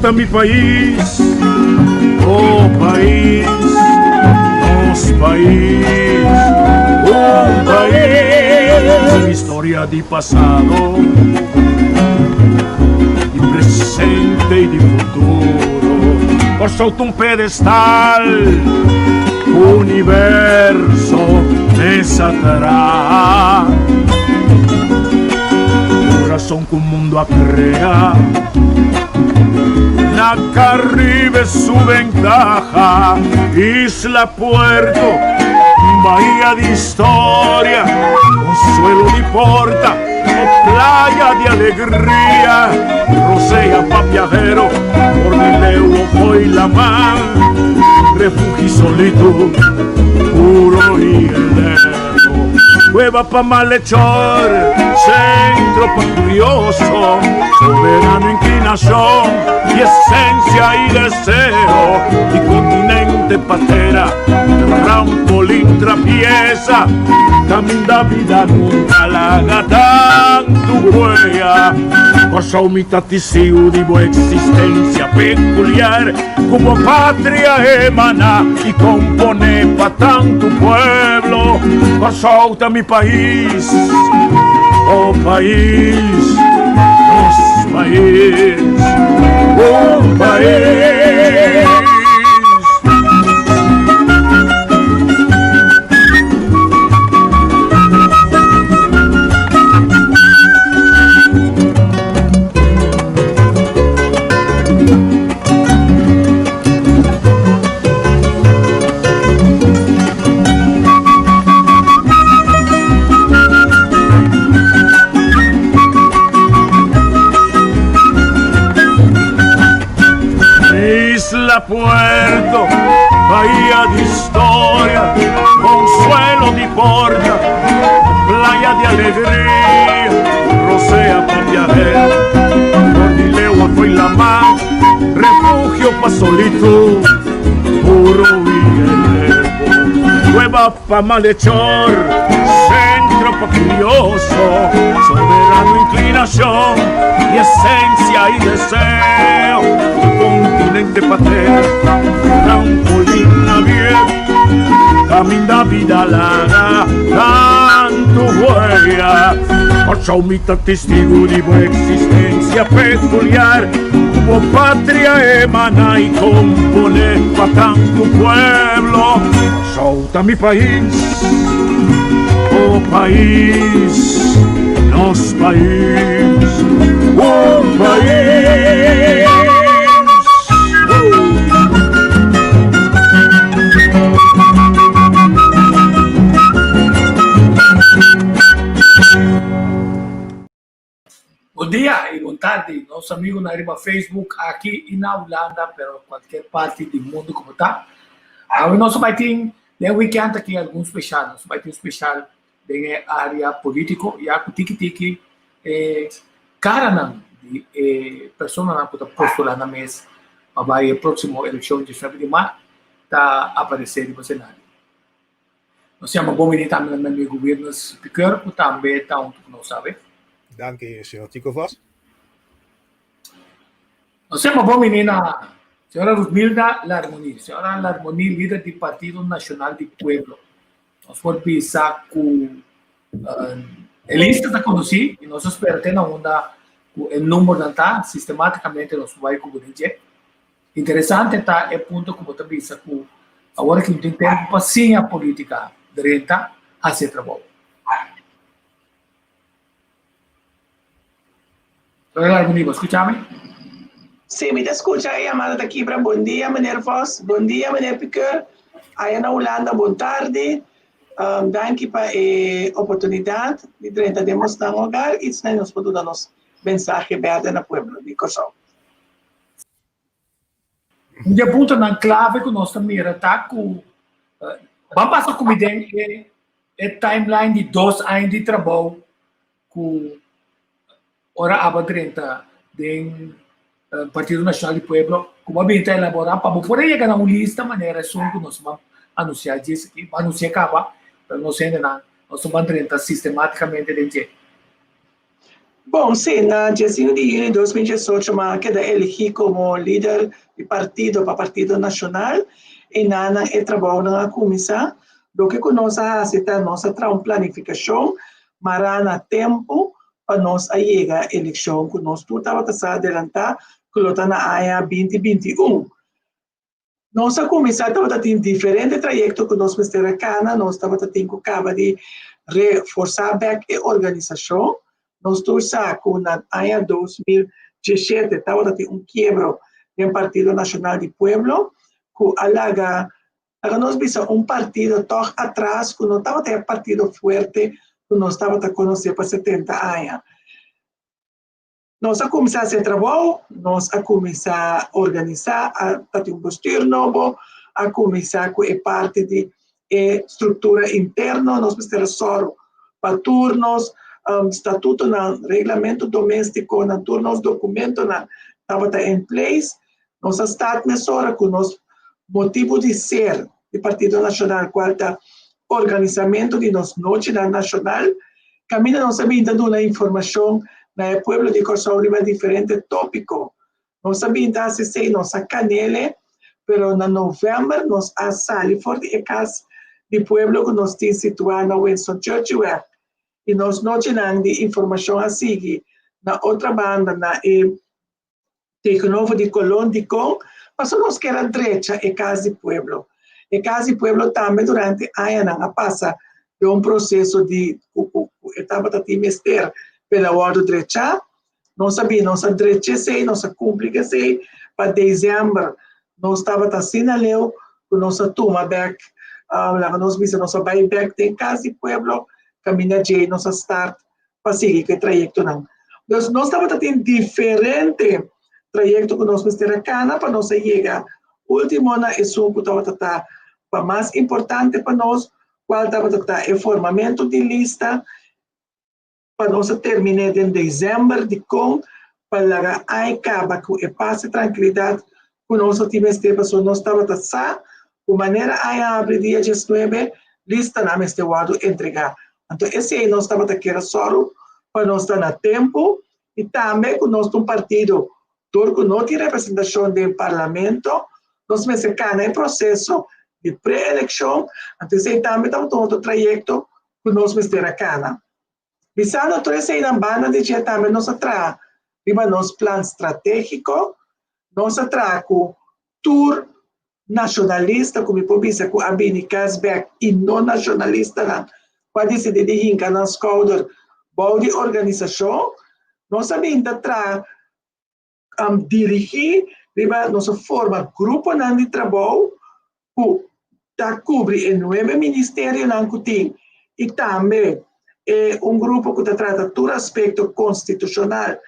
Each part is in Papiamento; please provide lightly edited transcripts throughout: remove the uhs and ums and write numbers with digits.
ta mi pais, oh pais, nos pais, un pais. Historia di pasado, di presente y di futuro. Kòrsou ta un pedestal, universo mesa traha. Kurason ku mundu a krea. Na Caribe su ventaha, isla puerto, bahia di historia, consuelo di porta, o playa di alegria, rosea pa viajero, por di leu o fo'i laman, refugio y solitud, puro y eterno. Cueva pa malhechor, centro pa curioso, soberano inclinación y esencia y deseo, y continente patera, trampolín trapieza, caminda vida nunca laga tantu huella. Kòrsou mi ta tisiu di bo existencia peculiar. Ku bo patria emaná i komponé pa tantu pueblo. Kòrsou ta mi pais, oh pais, nos pais, un pais. Isla Puerto, bahía de historia, consuelo di porta, playa de alegría, rosea pa viajero, for di lewa fo'i lamá. Refugio pa solitud, puro y eterno. Cueva pa malhechor, centro pa curioso, soberano inclinación y esencia y deseo. Continente patera, trampolín abierto, caminda vida laga, tantu huella. Kòrsou mi ta testigu di bo eksistensia pekuliar, ku bo patria emaná i komponé pa tantu pueblo. Kòrsou ta mi pais, bo pais, nos pais, un pais. Bon dia y bon tardi nos amigunan riba Facebook aki y na Hulanda pero cualkier parti di mundo como ta. Awe nos bai tin den weekend aki algun special, nos bai tin special den e area politico ya cu tiki tiki e caranan di e personanan cu ta postula nan mes pa bai e proximo eleccion 19 di maart ta aparece riba escenario. Nos yama bon bini tambe na mi amigu Wirnes Piqueur ku tambe ta huntu ku nos awe. Danki, señor Tico Vos. Nos yama bon bini na señora Ruthmilda Larmonie. Señora Larmonie, lider di Partido Nacional di Pueblo. Nos por bisa ku e lista ta konosí i nos a spera te na unda ku e numbernan ta, sistematikamente nos por bai ku bo den dje. Interesante ta e punto ku bo ta bisa ku awor aki no tin tempu pa siña politica drenta hasi e trabou. Sorry Larmony, bo skucha mi? Sí, mi ta skucha e yamada ta kibra. Bon dia meneer Vos, bon dia meneer Piqueur. Aya na Hulanda bon tardi. Danki pa e oportunidat di drenta den bosnan hogar i asina nos por duna nos mensahe bèrdè na pueblo di Kòrsou. Un di e puntonan klave ku nos ta mira ta ku ban pasa ku mi den e e timeline di dos aña di trabou ku ora aba drenta den Partido Nacional di Pueblo ku bo a bini ta elaborá pa bo por a yega na un lista manera esun ku nos ban anunsiá djis aki, bo anunsiá kaba pero nos hendenan nos no ban drenta sistematikamente den dje. Bon, sí, na 15 di yüni di 2018 mi a keda eligí komo lider di partido pa Partido Nashonal i nan e trabounan a kuminsá. Loke ku nos a hasi ta nos a traha un planifikashon mará na tempu pa nos a yega elekshon ku nos tur tabata sa adelantá ku lo ta na aña 2021. Nos a kuminsá tabata tin diferente trayekto ku nos mester a kana, nos tabata tin ku kaba di reforsá bèk e organisashon. Nos tur sa ku na aña 2017 tabata tin un kiebro den Partido Nashonal di Pueblo ku a laga laga nos bisa un partido tòg atras ku no tabata e partido fuerte ku nos tabata konosé pa 70 aña. Nos a kuminsá hasi e trabou, nos a kuminsá organisá, a tin un bestuur nobo, a kuminsá ku e parti di e struktura interno, nos mester a sòru pa tur nos statutonan, reglamento doméstikonan, tur nos dokumentonan tabata in place. Nos a start mesora ku nos motibu di ser di Partido Nashonal, kual ta organisamentu di nos Nochinan Nashonal, kaminda nos a bin ta duna informashon na e pueblo di Kòrsou riba diferente tópiko. Nos a bin ta hasi esei, nos a kanele, pero na novèmber nos a sali for di e kas di pueblo ku nos tin situá na Winston Churchillweg i nos nochinan di informashon a sigui na otra banda na e tegenover di Colón. Dikon? Pasobra nos kier a drecha e Kas di Pueblo. E Kas di Pueblo tambe durante añanan a pasa den un proseso di ku e tabata tin mester pa el a wòrdu drechá. Nos a bin, nos a drecha esei, nos a kumpli ku esei. Pa desèmber nos tabata asina leu ku nos a tuma bèk, laga nos bisa nos a bai bèk den Kas di Pueblo kaminda djei nos a start pa sigui ku e trayektonan. Dus nos tabata tin diferente trayekto ku nos mester a kana pa nos a yega último na esun ku tabata ta pa mas importante pa nos, kual tabata ta e formamentu di lista pa nos a terminé den desèmber. Dikon? Pa laga ai kaba ku e pas i trankilidat ku nos a tin mester, pasobra nos tabata sa ku manera ai a habri dia 19, listanan mester wòrdu entregá. Anto esei nos tabata kier a sòru pa nos ta na tempu i tambe ku nos ta un partido dor ku no tin representashon den parlamento, nos mester kana e proseso di pre-elekshon, anto esei tambe tabata un otro trayekto ku nos mester a kana. Bisando tur eseinan banda di dje tambe nos a traha riba nos plan stratégiko, nos a traha ku tur nashonalista ku mi por bisa ku a bini kas bèk i no nashonalistanan ku a disidí di hinka nan skouder bou di organisashon, nos a bin ta traha dirigí riba nos a forma gruponan di trabou ku ta kubri e nuebe ministerionan ku tin i tambe e un grupo ku ta trata tur aspekto konstitushonal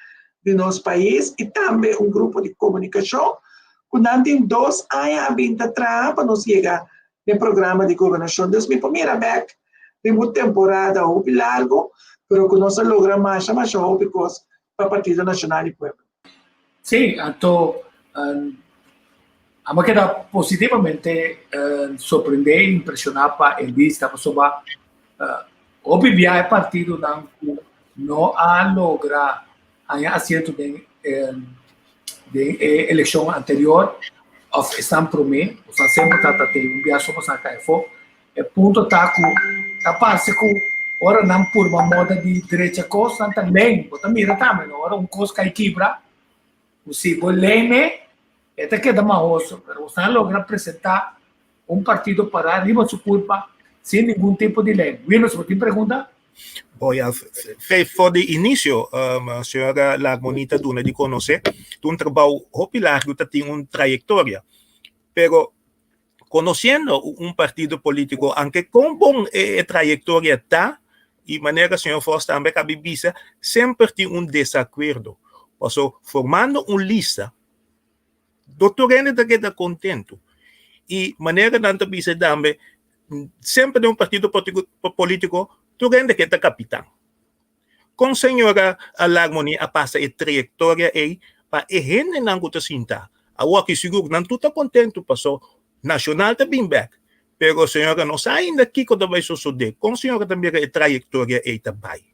di nos pais i tambe un grupo di komunikashon ku nan tin 2 aña a bin ta traha pa nos yega den programa di gobernashon. Dus mi por mira bèk riba un temporada hopi largu pero ku nos a logra masha masha hopi kos pa Partido Nashonal di Pueblo. Sí, anto amo a keda positivamente sorprendé i impreshoná pa e lista pasobra hopi bia e partidonan ku no a logra haña asiento den den e elekshon anterior òf esnan promé, osea semper ta ta tin un bia so pasobra a kai afó. E punto ta ku ta parse ku ora nan purba moda di drecha kos, nan ta leim. Bo ta mira tambe, no? Ora un kos kai kibra, ku si bo leim e, e ta keda mahoso. Pero bo sa logra presentá un partido pará riba su kurpa sin ningun tipo di leim. Willis, bo tin pregunta? Bo ya, fe for di inicio, señora Larmonie ta duna di conoce, ta un trabou hopi largo, ta tin un trayectoria. Pero conociendo un partido político, aunque con bon e trayectoria ta, y manera señor Vos tambe cabe bisa, semper tin un desacuerdo. Paso, formando un lista, doctor hende ta keda contento. Y manera nan ta bisa tambe, semper den un partido político, tur hende ke ta capitán. Kon señora Larmonie a pasa e trayectoria ei pa e hendenan ku ta sinta awor aki sigur nan tur ta kontentu paso Nacional ta bin bek pero señora no sa ainda kiko ta bai sosode. Kon señora ta mira e trayectoria ei ta bai?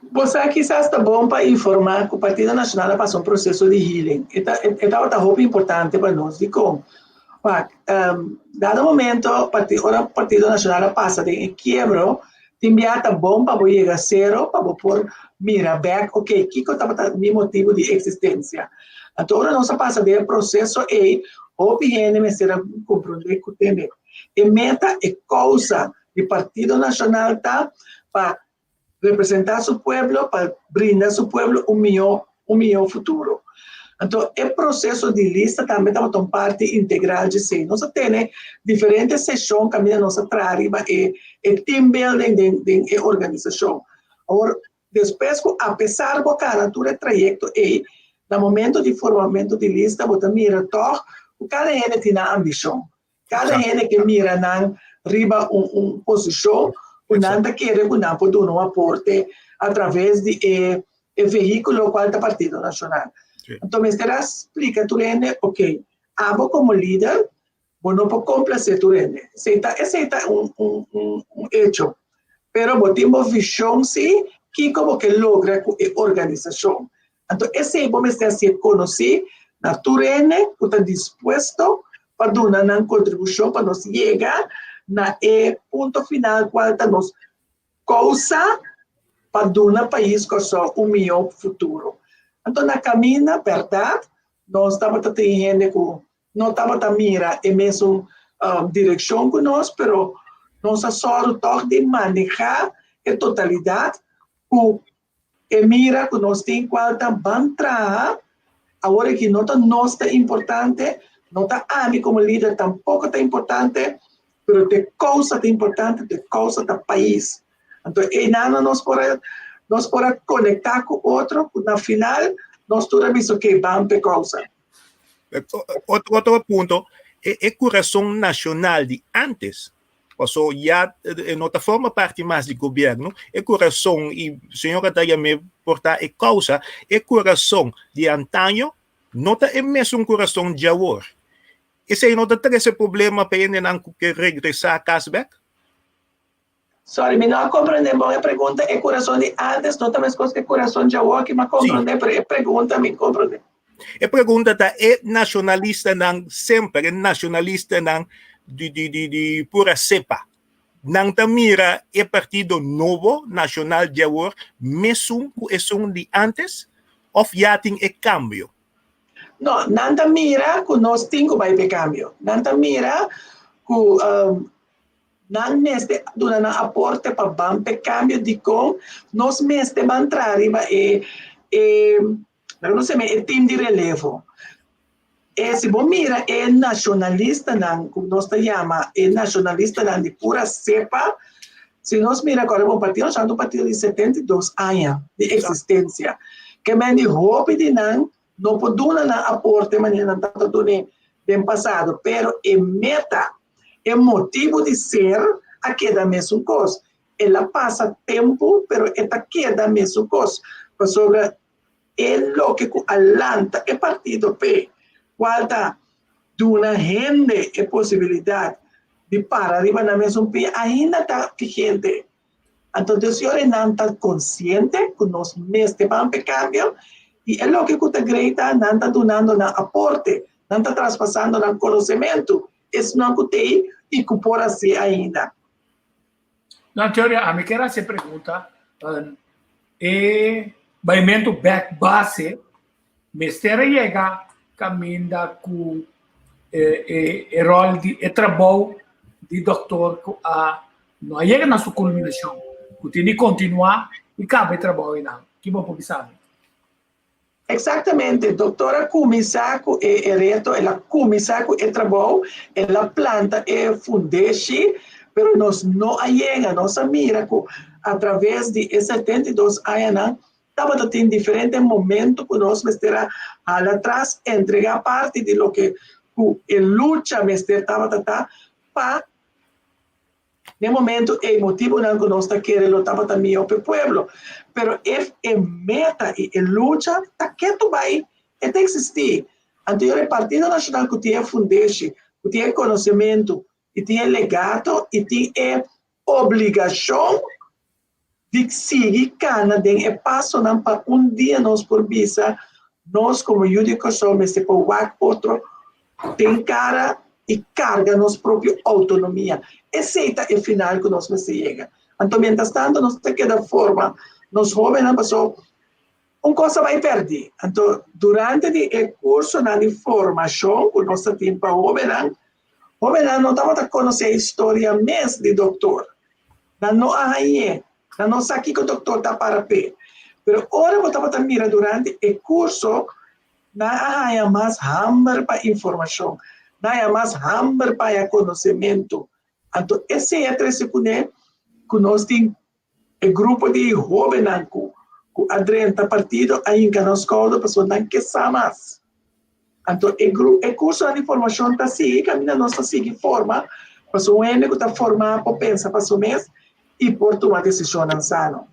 Bo sa kisas ta bon pa informá ku Partido Nashonal a pasa un proseso di healing. E ta e tabata hopi importante pa nos. Dikon? Wak, dado momento ora Partido Nashonal a pasa den e kiebro, tin bia ta bon pa bo yega sero pa bo por mira bèk, ok, kiko tabata mi motibu di eksistensia? Anto ora nos a pasa den e proseso ei, hopi hende mester a komprondé ku tende e meta, e kousa di Partido Nashonal ta pa representá su pueblo pa brinda su pueblo un mihó un mihó futuro. Anto e proseso di lista tambe tabata un parti integral djesei. Nos a tene diferente seshon kaminda nos a traha riba e e team building den den e organisashon. Awor despues ku apesar bo kana tur e trayekto ei, na momento di formamentu di lista bo ta mira tòg ku kada hende tin nan ambishon. Kada hende ke mira nan riba un un posishon ku nan ta kere ku nan por duna un aporte a traves di e e vehíkulo kual ta Partido Nashonal. Anto mester a splika tur hende, ok, abo komo lider bo no por komplasé tur hende. Esei ta esei ta un un un un echo. Pero bo tin bo vishon si kiko bo ke logra ku e organisashon. Anto esei bo mester hasié konosí na tur hende ku ta dispuesto pa duna nan kontribushon pa nos yega na e punto final kual ta nos kousa pa duna pais Kòrsou un mihó futuro. Anto na kaminda bèrdat nos tabata tin hende ku no tabata mira e mesun direkshon ku nos pero nos a sòru tòg di manehá e totalidat ku E mira ku nos tin kual ta ban traha, awor aki no ta nos ta importante, no ta ami komo lider tampoko ta importante, pero te kousa ta importante, te kousa ta pais. Anto einan nos por a nos por a konektá ku otro ku na final nos tur a bisa ok ban p'e kousa. Otro otro punto, e e kurason nashonal di antes Paso ya e no ta forma parti mas di gobierno, e corazon y señor a yam'é por ta e causa, e corazon di antaño no ta e mesun corazon di awor. Esey no ta trece problema pa hendenan cu ke regresa cas bek? Sorry, mi no a comprende bon e pregunta. E corazon di antes no ta mescos cu e corazon di awor ki mi a comprende, pero e pregunta mi comprende. E pregunta ta e nacionalistanan semper, e nacionalistanan di, di, di, di pura cepa, nan ta mira e partido nobo nacional di awor mesun cu esun di antes of ya tin e cambio? No, nan ta mira cu nos tin cu bay p'e cambio. Nan ta mira cu um, nan mester duna nan aporte pa ban p'e cambio. Dicon nos mester ban traha riba e, e Pero no seme e team di relevo. E si bo mira e nacionalistanan ku nos ta yama e nacionalistanan di pura cepa, si nos mira kòrda bon Partido Nacional ta un partido di 72 aña di existencia. Ke men di hopi di nan no por duna nan aporte manera nan tabata dun'é den pasado, pero e meta, e motibu di ser a keda mesun kos. El a pasa tempu, pero e ta keda mesun kos, pasobra e loke ku a lanta e partido p'e, kual ta duna hende e posibilidat di para riba nan mesun pia, ainda ta vigente. Anto dus yora nan ta konsiente ku nos mester ban p'e kambio, i e loke ku ta grei ta nan ta dunando nan aporte, nan ta traspasando nan konosementu, esnan ku t'ei i ku por hasié ainda. Na teoria, ami kier hasi e pregunta, e baimentu bek base mester a yega kaminda ku e e ròl di e trabou di dòkter ku a no a yega na su kulminashon, ku tin di kontinuá i kaba e trabou einan. Ki bo por bisa mi? Exactamente, doctor a cuminsa cu e e reto, el a cuminsa cu e trabou, el a planta e fundeshi, pero nos no a yega, nos a mira cu a traves di e 72 añanan tabata tin diferente momento cu nos mester a hala atras, entrega parti di loke cu e lucha mester tabata ta pa N'e momento ei motibunan ku nos ta kere lo tabata mihó p'e pueblo. Pero ef e meta i e lucha ta ketu bai, e ta eksistí. Anto yora e Partido Nashonal ku tin e fundeshi, ku tin e konosementu i tin e legato i tin e obligashon. Di sigui kana den e pasonan pa un dia nos por bisa nos komo yu di Kòrsou mester por wak otro den kara i karga nos propio outonomia. Esei ta e final ku nos mester yega. Anto mientras tanto nos ta keda forma nos hóbennan paso un kos a bai pèrdí. Anto durante di e kursonan di formashon ku nos ta tin pa hóbennan, hóbennan no tabata konosé e historia mes di dòktor. Nan no a hañ'é. Nan no sa kiko doktor ta para p'e. Pero ora bo tabata mira durante e kurso, nan a haña mas hamber pa informashon. Nan a haña mas hamber pa haña konosementu. Anto esei a trese kuné ku nos tin e grupo di hóbennan ku ku a drenta partido a hinka nan skouder pasobra nan ke sa mas. Anto e gru e kursonan di formashon ta sigui kaminda nos ta sigui forma pasobra un hende ku ta formá por pensa pa su mes i por tuma desishonnan sano.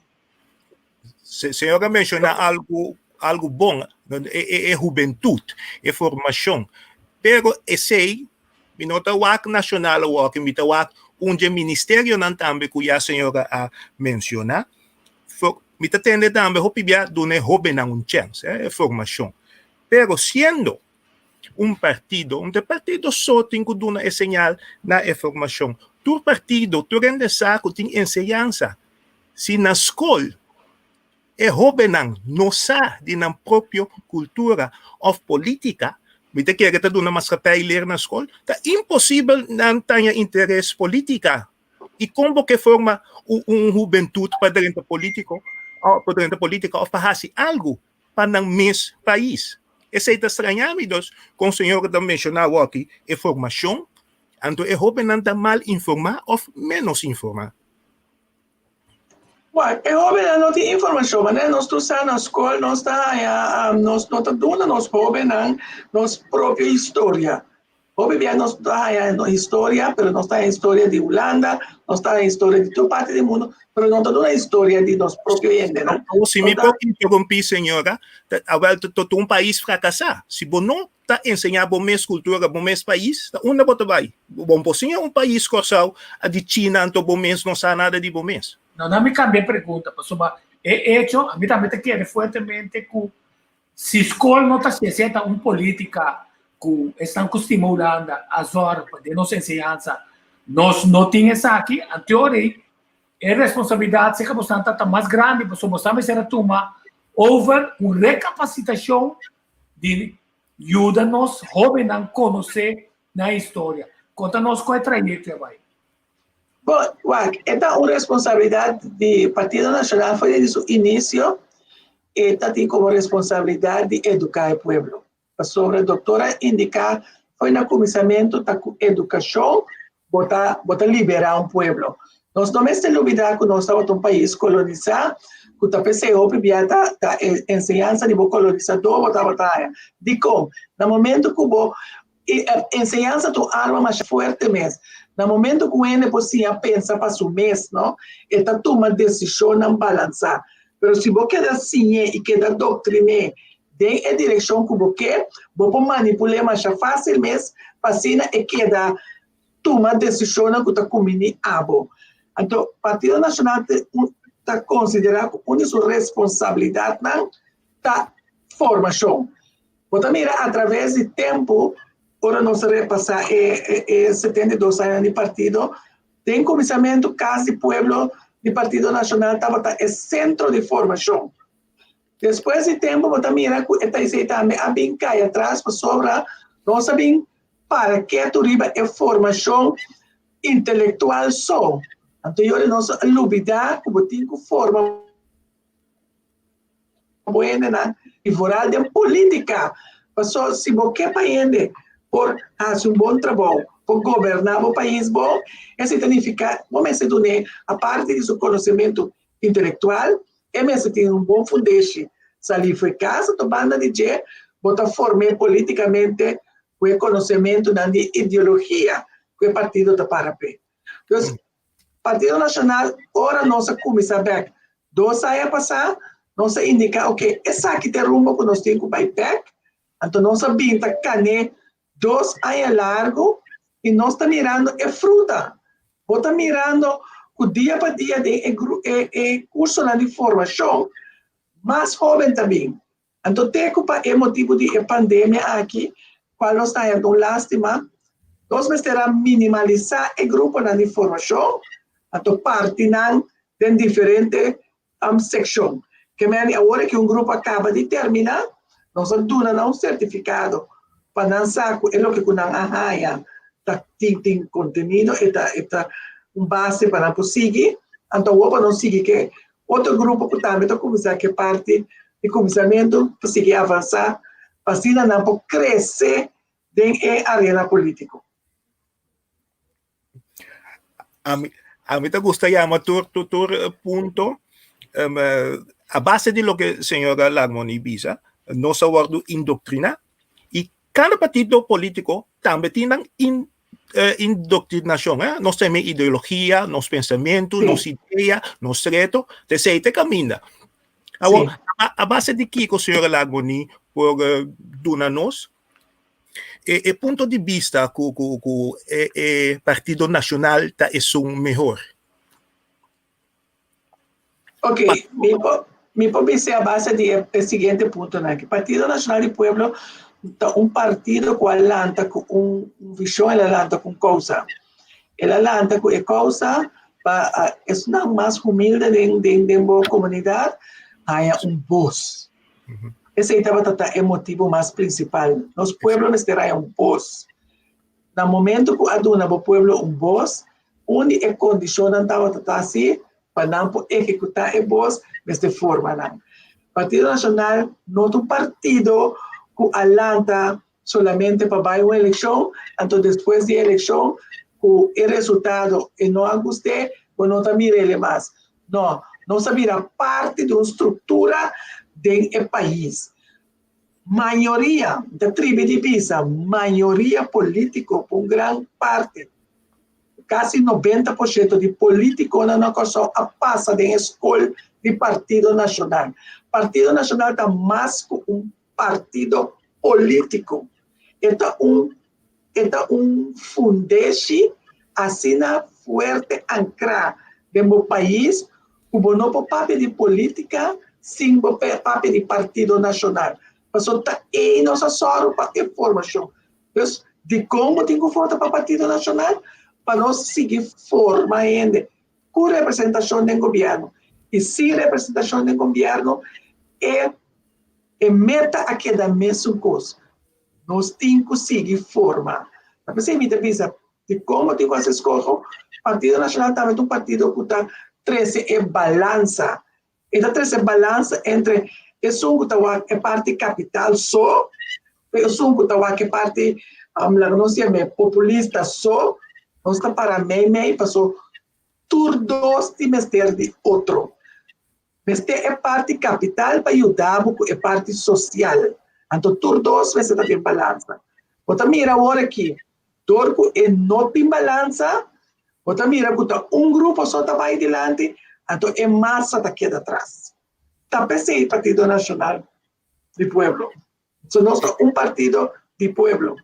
Señor a menshoná algu algu bon, e e e hubentut, e formashon. Pero esei mi no ta wak nashonal awor, mi ta wak un dje ministerionan tambe ku ya señora a menshoná. Mi ta tende tambe hopi bia duna e hóbennan un chèns, e formashon. Pero siendo un partido, un partido so tin ku duna e señal na e formashon. Tur partido, tur hende sa ku tin enseñansa. Si na skol e hóbennan no sa di nan propio kultura òf polítika, mi ta kere ta duna maskapei ler na skol, ta imposibel nan taña interes polítika. I kon bo ke forma un hubentut pa drenta polítiko, pa drenta polítika òf pa hasi algu pa nan mes pais. Esei ta straña mi dos kon señor ta menshoná awoki e formashon, anto e hóbennan ta mal informá òf ménos informá. Wak, e hóbennan no tin informashon, manera nos tur sa na skol nos ta haña, nos no ta duna nos hóbennan nos propio historia. Hopi bia nos ta haña nos historia, pero nos ta haña historia di Hulanda, nos ta haña historia di tur parti di mundu, pero no ta duna historia di nos propio hendenan. Awor, si mi por interrumpí, señora, awel ta ta un pais frakasá. Si bo no ta enseñá bo mes kultura, bo mes pais, ta unda bo ta bai? Bo por siña un pais Kòrsou a di China anto bo mes no sa nada di bo mes. No, no, mi kambia e pregunta, pasobra e echo, ami tambe ta kere fuertemente ku Si skol no ta hasi ta un politica ku esnan ku stima Hulanda a zorg pa den nos enseñansa nos no tin esaki, anteori e responsabilidad serka bosnan ta ta mas grandi pasobra bosnan mester a tuma over un recapacitacion di yuda nos hobennan conoce nan historia. Conta nos con e trayecto a bay. Bon, wak, e ta un responsabilidad di Partido Nacional for di su inicio, e ta tin como responsabilidad di educa e pueblo. Pasobra doctor a indica for na cuminsamento ta cu educacion bo ta bo ta libera un pueblo. Nos no mester lubida cu nos tabata un pais colonisa, cu ta p'esey hopi bia ta ta e enseñansa di bo colonisador bo tabata haya. Dicon? Na momento cu bo E enseñansa ta un arma masha fuerte mes. Na momento ku un hende por siña pensa pa su mes, no, e ta tuma desishonnan balansá. Pero si bo keda siñ'é i keda doktrin'é den e direkshon ku bo ke, bo por manipul'é masha fásil mes pa asina e keda tuma desishonnan ku ta kumbiní abo. Anto, Partido Nashonal ta konsiderá ku un di su responsabilidatnan ta formashon. Bo ta mira atraves di tempu, ora nos a repasá e e 72 añanan di partido, den kuminsamentu Kas di Pueblo di Partido Nashonal tabata e sentro di formashon. Despues di tempu bo ta mira ku e ta esei tambe a bin kai atras pasobra nos a bin para ketu riba e formashon intelektual so. Anto yori nos a lubidá ku bo tin ku forma. Bo hendenan i vooral den politica, paso si bo ke pa hende por haci un bon trabou, por goberna bo pais bon, esey ta nifica bo mester dun'e aparte di su conocemento intelectual, e mester tin un bon fundeshi, sali for e cas anto banda di dje bo ta form'e politicamente cu e conocementonan di ideologia cu e partido ta para p'e. Dus Partido Nacional ora nos a cuminsa bek dos aña pasa nos a indica ok esaki ta e rumbo cu nos tin cu bay bek, anto nos a bin ta cane dos aña largo y nos ta mirando e fruta, bo ta mirando. ku dia pa dia den e e e kursonan di formashon mas hóben ta bin. Anto te ku pa e motibu di e pandemia aki, kual nos ta haña un lástima, nos mester a minimalisá e gruponan di formashon, anto parti nan den diferente sekshon. Ke meni awor ki un grupo a kaba di terminá, nos a duna nan un sertifikado pa nan sa ku e loke ku nan a haña ta tin tin kontenido, e ta e ta un base pa nan por sigui. Anto awor pa nos sigui ke Otro grupo ku tambe ta kuminsá ku e parti di kuminsamentu ta sigui avansá pa asina nan por krese den e arena polítiko. Ami, ami ta gusta yama tur tur tur punto um, a base di loke señora Larmoni bisa, nos a wòrdu indoktriná i Kada partido polítiko tambe tin nan in, eh, indoctrinacion. Eh? Nos tin ideologia, nos pensamentu, sí. nos idea, nos reto. Tesei te caminda. Awor, sí. a, a base di kiko, señora Lagoni, por uh, duna nos e, e punto di vista ku, ku, ku e, e Partido Nacional ta esun mehor? Ok, mi por, mi por bisa a base di e, e siguiente puntonan aki. Partido Nacional di Pueblo ta un partido ku a lanta ku un, un vision, el a lanta ku un kousa. El a lanta ku e kousa pa esnan mas humilde den, den, den bo komunidat haña un bos. Esei tabata ta e motibu mas prinsipal. Nos pueblo mester haña un bos. Na momento ku a duna bo pueblo un bos, Un di e kondishonnan tabata ta si pa nan por ehekutá e bos mester forma nan. Partido Nashonal no ta un partido ku a lanta solamente pa bai un elekshon, anto despues di e elekshon ku e resultado e no a gust'é, bo no ta mir'é mas. No, nos a bira parti di un struktura den e pais. Mayoria, mi ta tribi di bisa, mayoria polítiko, pa un gran parti, kasi 90% di polítikonan na Kòrsou a pasa den e skol di Partido Nashonal. Partido Nashonal ta mas ku un partido polítiko. E ta un e ta un fundeshi asina fuerte ankrá den bo pais ku bo no por papia di polítika sin bo papia di Partido Nashonal. Pasobra ta ei nos a sòru pa e formashon. Dus, dikon bo tin ku vota pa Partido Nashonal? Pa nos sigui forma hende ku representashon den gobièrnu. I sin representashon den gobièrnu e e meta a keda mesun kos. Nos tin ku sigui forma. Ta p'esei mi ta bisa, dikon bo tin ku hasi eskoho? Partido Nashonal tambe ta un partido ku ta trese e balansa. E ta trese balansa entre esun ku ta wak e parti kapital so, ku esun ku ta wak e parti, laga nos yam'é, populista so. Nos ta para mei mei paso tur dos tin mester di otro. Mester e parti kapital pa yuda bo ku e parti sosial. Anto tur dos mester ta den balansa. Bo ta mira awor aki, dor ku e no tin balansa, bo ta mira ku ta un grupo so ta bai dilanti, anto e masa ta keda tras. Ta p'esei Partido Nashonal di Pueblo. So nos ta un partido di pueblo.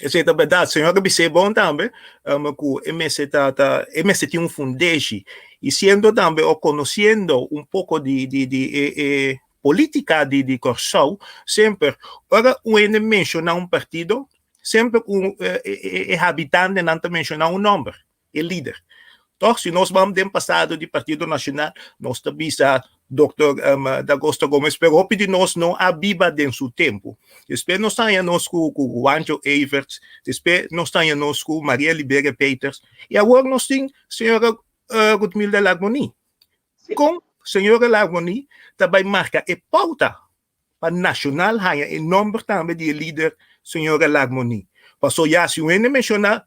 Esei ta berdad. Señor a bis'é bon tambe, um, ku e mester ta, ta, e mester tin un fundeshi. I siendo tambe o konosiendo un poko di, di, di e, e politika di, di Kòrsou, semper ora un hende menshoná un partido, semper un, e, e, e habitantenan ta menshoná un nòmber. e lider. Toch, si nos ban den pasado di Partido Nacional, nos ta bisa Dòkter D'Agosto Gomez, pero hopi di nos no a biba den su tempu. Despues nos ta haña nos ku ku Juancho Everts, despues nos ta haña nos ku Maria Liberia Peters, i awor nos tin señora Ruthmilda Larmonie. Kon señora Larmonie ta bai marka e pauta pa Nacional haña e nomber tambe di e lider señora Larmonie. Paso ya si un hende menciona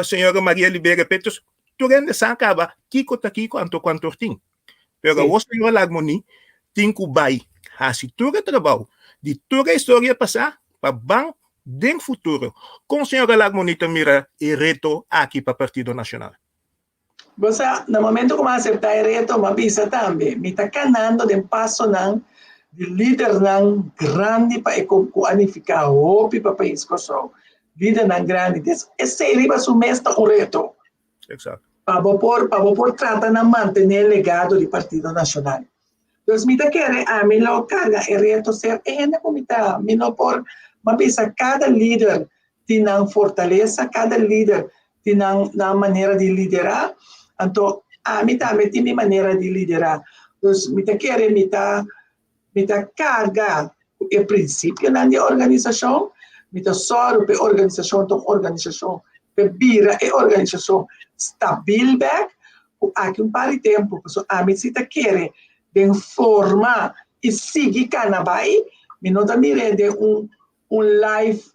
señora Maria Liberia Peters, tur hende sa caba kico ta kico anto cuanto tin. Pero awor señora Larmonie tin cu bay haci tur e trabao di tur e historia pasa pa ban den futuro. Con señora Larmonie ta mira e reto aki pa Partido Nacional? Bo sa, na momento ku mi a aseptá e reto, mi a bisa tambe, mi ta kanando den pasonan di lidernan grandi pa e ku a nifiká hopi pa pais Kòrsou. Lidernan grandi. Des, esei riba su mes ta un reto. Eksakto. Pa bo por pa bo por trata na mantené legado di Partido Nashonal. Dus mi ta kere ami lo karga e reto ser e hende ku mi ta. Mi no por ma bisa kada lider tin nan fortalesa, kada lider tin nan nan manera di liderá. Anto ami tambe tin mi manera di liderá. Dus mi ta kere mi ta Mi ta karga ku e prinsipionan di e organisashon, mi ta sòru pa e organisashon ta un organisashon pa bira e organisashon stabil bèk, ku aki un par di tempu, pasobra ami si ta kere den forma i sigui kana bai, mi no ta mir'é den un un life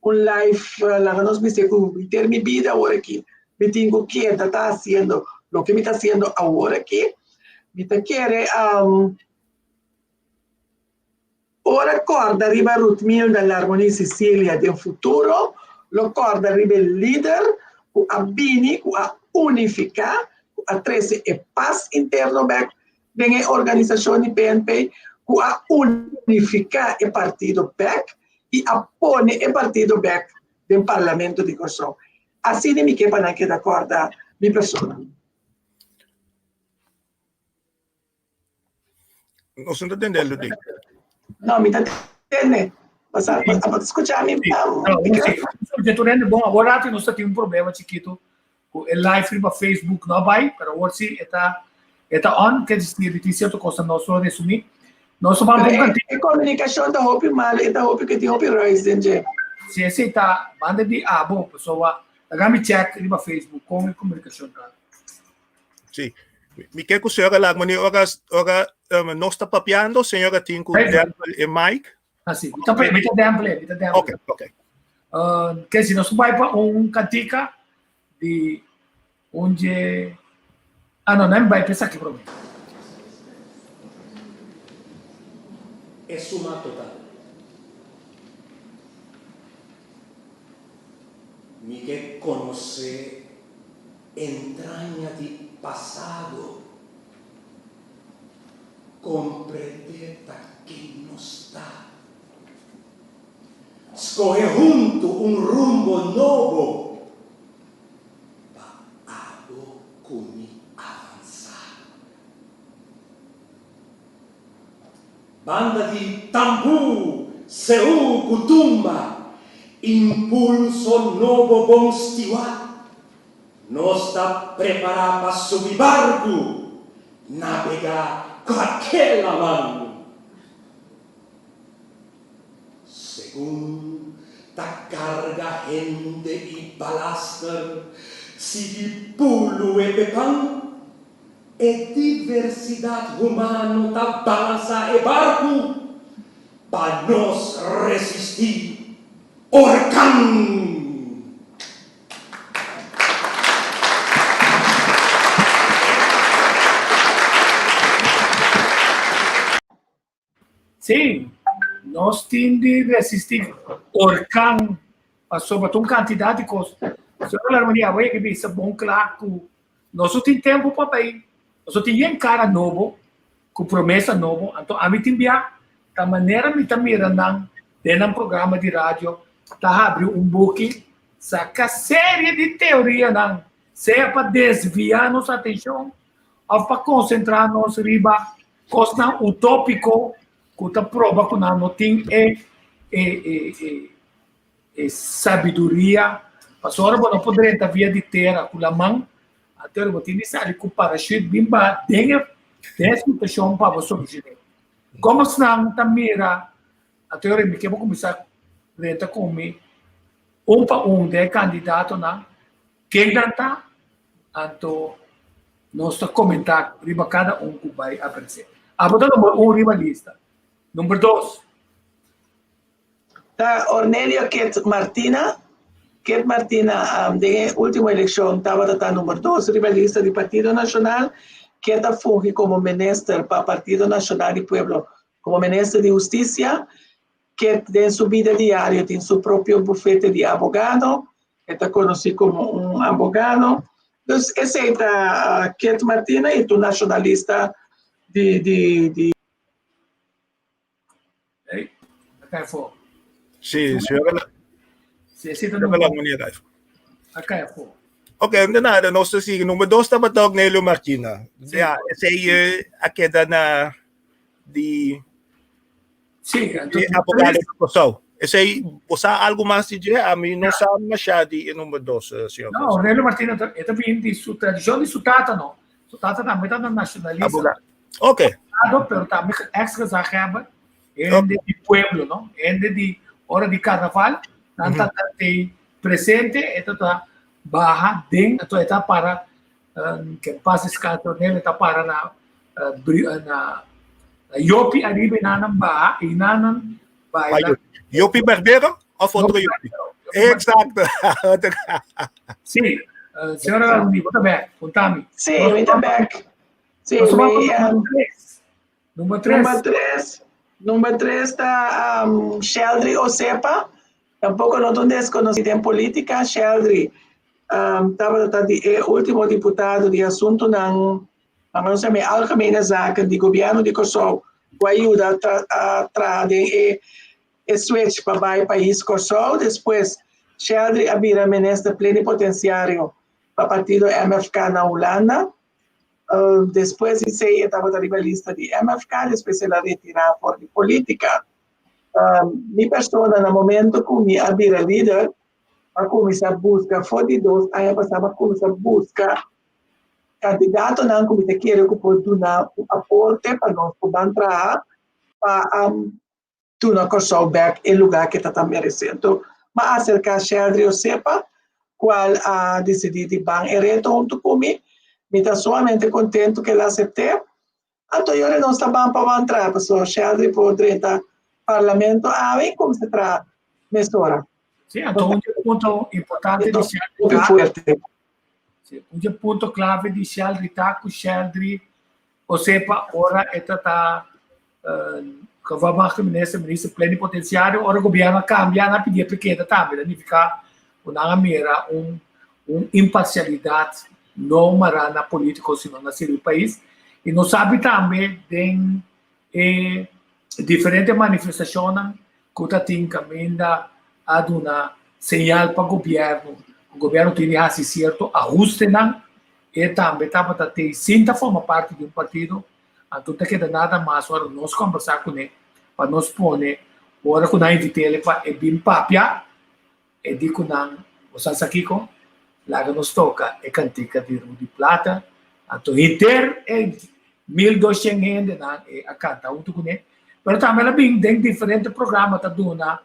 un life laga nos bisa ku henter mi bida awor aki mi tin ku keda ta hasiendo loke mi ta hasiendo awor aki, mi ta kere. Ora kòrda riba Ruthmilda Larmonie Cecilia den futuro, lo kòrda riba e lider ku a bini, ku a unifiká, ku a trese e pas interno bèk den e organisashon di PNP, ku a unifiká e partido bèk i a pone e partido bèk den Parlamento di Kòrsou. Asina mi ke pa nan keda kòrda mi persona. Nos no ta tende Ludwig. No, mi ta tende. Basa, abo ta skucha mi? No, sí. Escucha tu rende bon. Awor rato nos ta tin un problema chiquito ku e live riba Facebook no bai, pero awor sí eta eta on, ke disir tin cierto cosa nos lo resumí. Nos van Pero e, e komunikashon ta hopi mal, e ta hopi ke tin hopi ruis den dje. Si esei ta banda di abo, pasobra laga mi check riba Facebook kon e komunikashon ta. Sí. Mi ke ku señora Larmony ora ora um, nos ta papiando, señora tin ku dempel e mic. Ah, sí. Mi ta mi ta dempel, mi ta dempel. Ok, ok. Uh, ke si nos bai pa un kantika di un je Ah no, no bai pensa ki prome. E suma total. Mi ke konosé Entraña di pasado, Comprendé ta ken nos ta. Scohe hunto un rumbo nobo pa abo cu mi avansa. Banda di tambú, seú cu tumba, impulso nobo bon stiwá. Nos ta prepará pa subi barku, nabegá kualke laman. Segun ta karga hende i balaster, sigui pulu e pepan, e diversidat humano ta balansá e barku pa nos resistí orkan. Sí, nos tin di resistí orkan pasobra ta un kantidat di kos. Señor Larmonia, bo yega bisa bon kla ku nos no tin tempu pa bai, nos no tin yen kara nobo ku promesa nobo. Anto ami tin bia ta manera mi ta mira nan den nan programa di radio ta habri un buki Saka serie di teorianan, sea pa desviá nos atenshon òf pa konsentrá nos riba kosnan utópiko ku ta proba ku nan no tin e e e e e sabiduria. Pasobra ora bo no por drenta via di tera ku laman, anto bo tin di sali ku parashut bin baha den e den e situashon pa bo solushoné. Komo esnan ta mira Anto ora mi ke bo kuminsá drenta ku mi un pa un den e kandidatonan, ken nan ta, anto nos ta komentá riba kada un ku bai aparesé. Abo ta number un riba lista. Number dos. Ta Ornelio Ket Martina. Ket Martina den e último elekshon tabata ta number dos riba lista di Partido Nashonal. Ket a fungi komo minister pa Partido Nashonal di Pueblo Como Minister di Husticia, Ket den su bida diario tin su propio bufete di abogado, e ta conoci como un abogado. Dus esey ta Ket Martina y ta un nacionalista di di di. Ey, a kai afó. Sí, señora. Sí, sí, Señora Larmonia a kai afó. A kai afó. Ok, de nada, nos ta sigui. Number 2 tabata Ornelio Martina. Ja, esei a keda na di Sí, di abogado di Kòrsou. Esei, bo sa algu mas di dje? Ami no sa mashá di e number 2, señor. No, Ornelio Martina e ta bin di su tradishon di su tata, no. Su tata tambe ta nacionalista. Abogado. Ok. Abogado, pero tambe ex-gezaghebber. Hende di pueblo, no? Hende di ora di carnaval, nan ta te presente, e ta ta baha den, anto e ta para, que en paz descanse Ornelio, e ta para na na Yopi ariba y nan nan baha y nan nan baila. Yopi Barbero of otro Yopi? Exacto. Sí, señora Larmonie, bo ta back, contami. Sí, mi ta back. Sí, mi, Number 3. Number 3. Number 3 ta um, Sheldry Osepa. Tampoco no ta un desconocido en política. Sheldry um, tabata di e último diputado di asuntonan, vamos a llamar, algemene zaken di gobierno di Kòrsou, ku a yuda tra, a traha den e, e switch pa bai pais Kòrsou. Despues, Sheldry a bira minister plenipotenciario pa partido MFK na Hulanda. Despues di esei e tabata riba lista di MFK, despues el a retirá for di polítika. Mi persona na momento ku mi a bira lider, a kuminsá buska for di dos aña pasá, mi a kuminsá buska kandidatonan ku mi ta kere ku por duna un aporte pa nos por ban traha pa duna Kòrsou bèk e lugá ke ta ta meresé. Anto mi a aserká Sheldry Osepa, kual a disidí di ban e reto huntu ku mi. Mi ta sumamente kontentu ku el a asept'é. Anto yora nos ta ban pa ban traha, pasobra Sheldry por drenta parlamento awe i kuminsá traha mesora. Sí, anto un punto importante di Sheldry ta, fuerte. Sí, un punto clave di Sheldry ta ku Sheldry Osepa ora e ta ta gevolmachtigde minister, minister plenipotenciario, ora gobierno a cambia, nan a pidi e pekeda tambe, ta nifica cu nan a mira un un imparcialidad no mara na politico sino na sirbi pais. Y nos sabi tambe den e diferente manifestacionnan cu ta tin caminda a duna señal pa gobierno, cu gobierno tin di haci cierto ahustenan, e tambe tabata tei sin ta forma parti di un partido, anto ta keda nada mas ora nos combersa cune pa nos pone ora cu nan invitele pa e bin papia, e di cu nan, bo sa sa kico? Laga nos toca e cantica di Rudy Plata, anto henter e 1200 hendenan e a canta hunto cune, pero tambe el a bin den diferente programa ta duna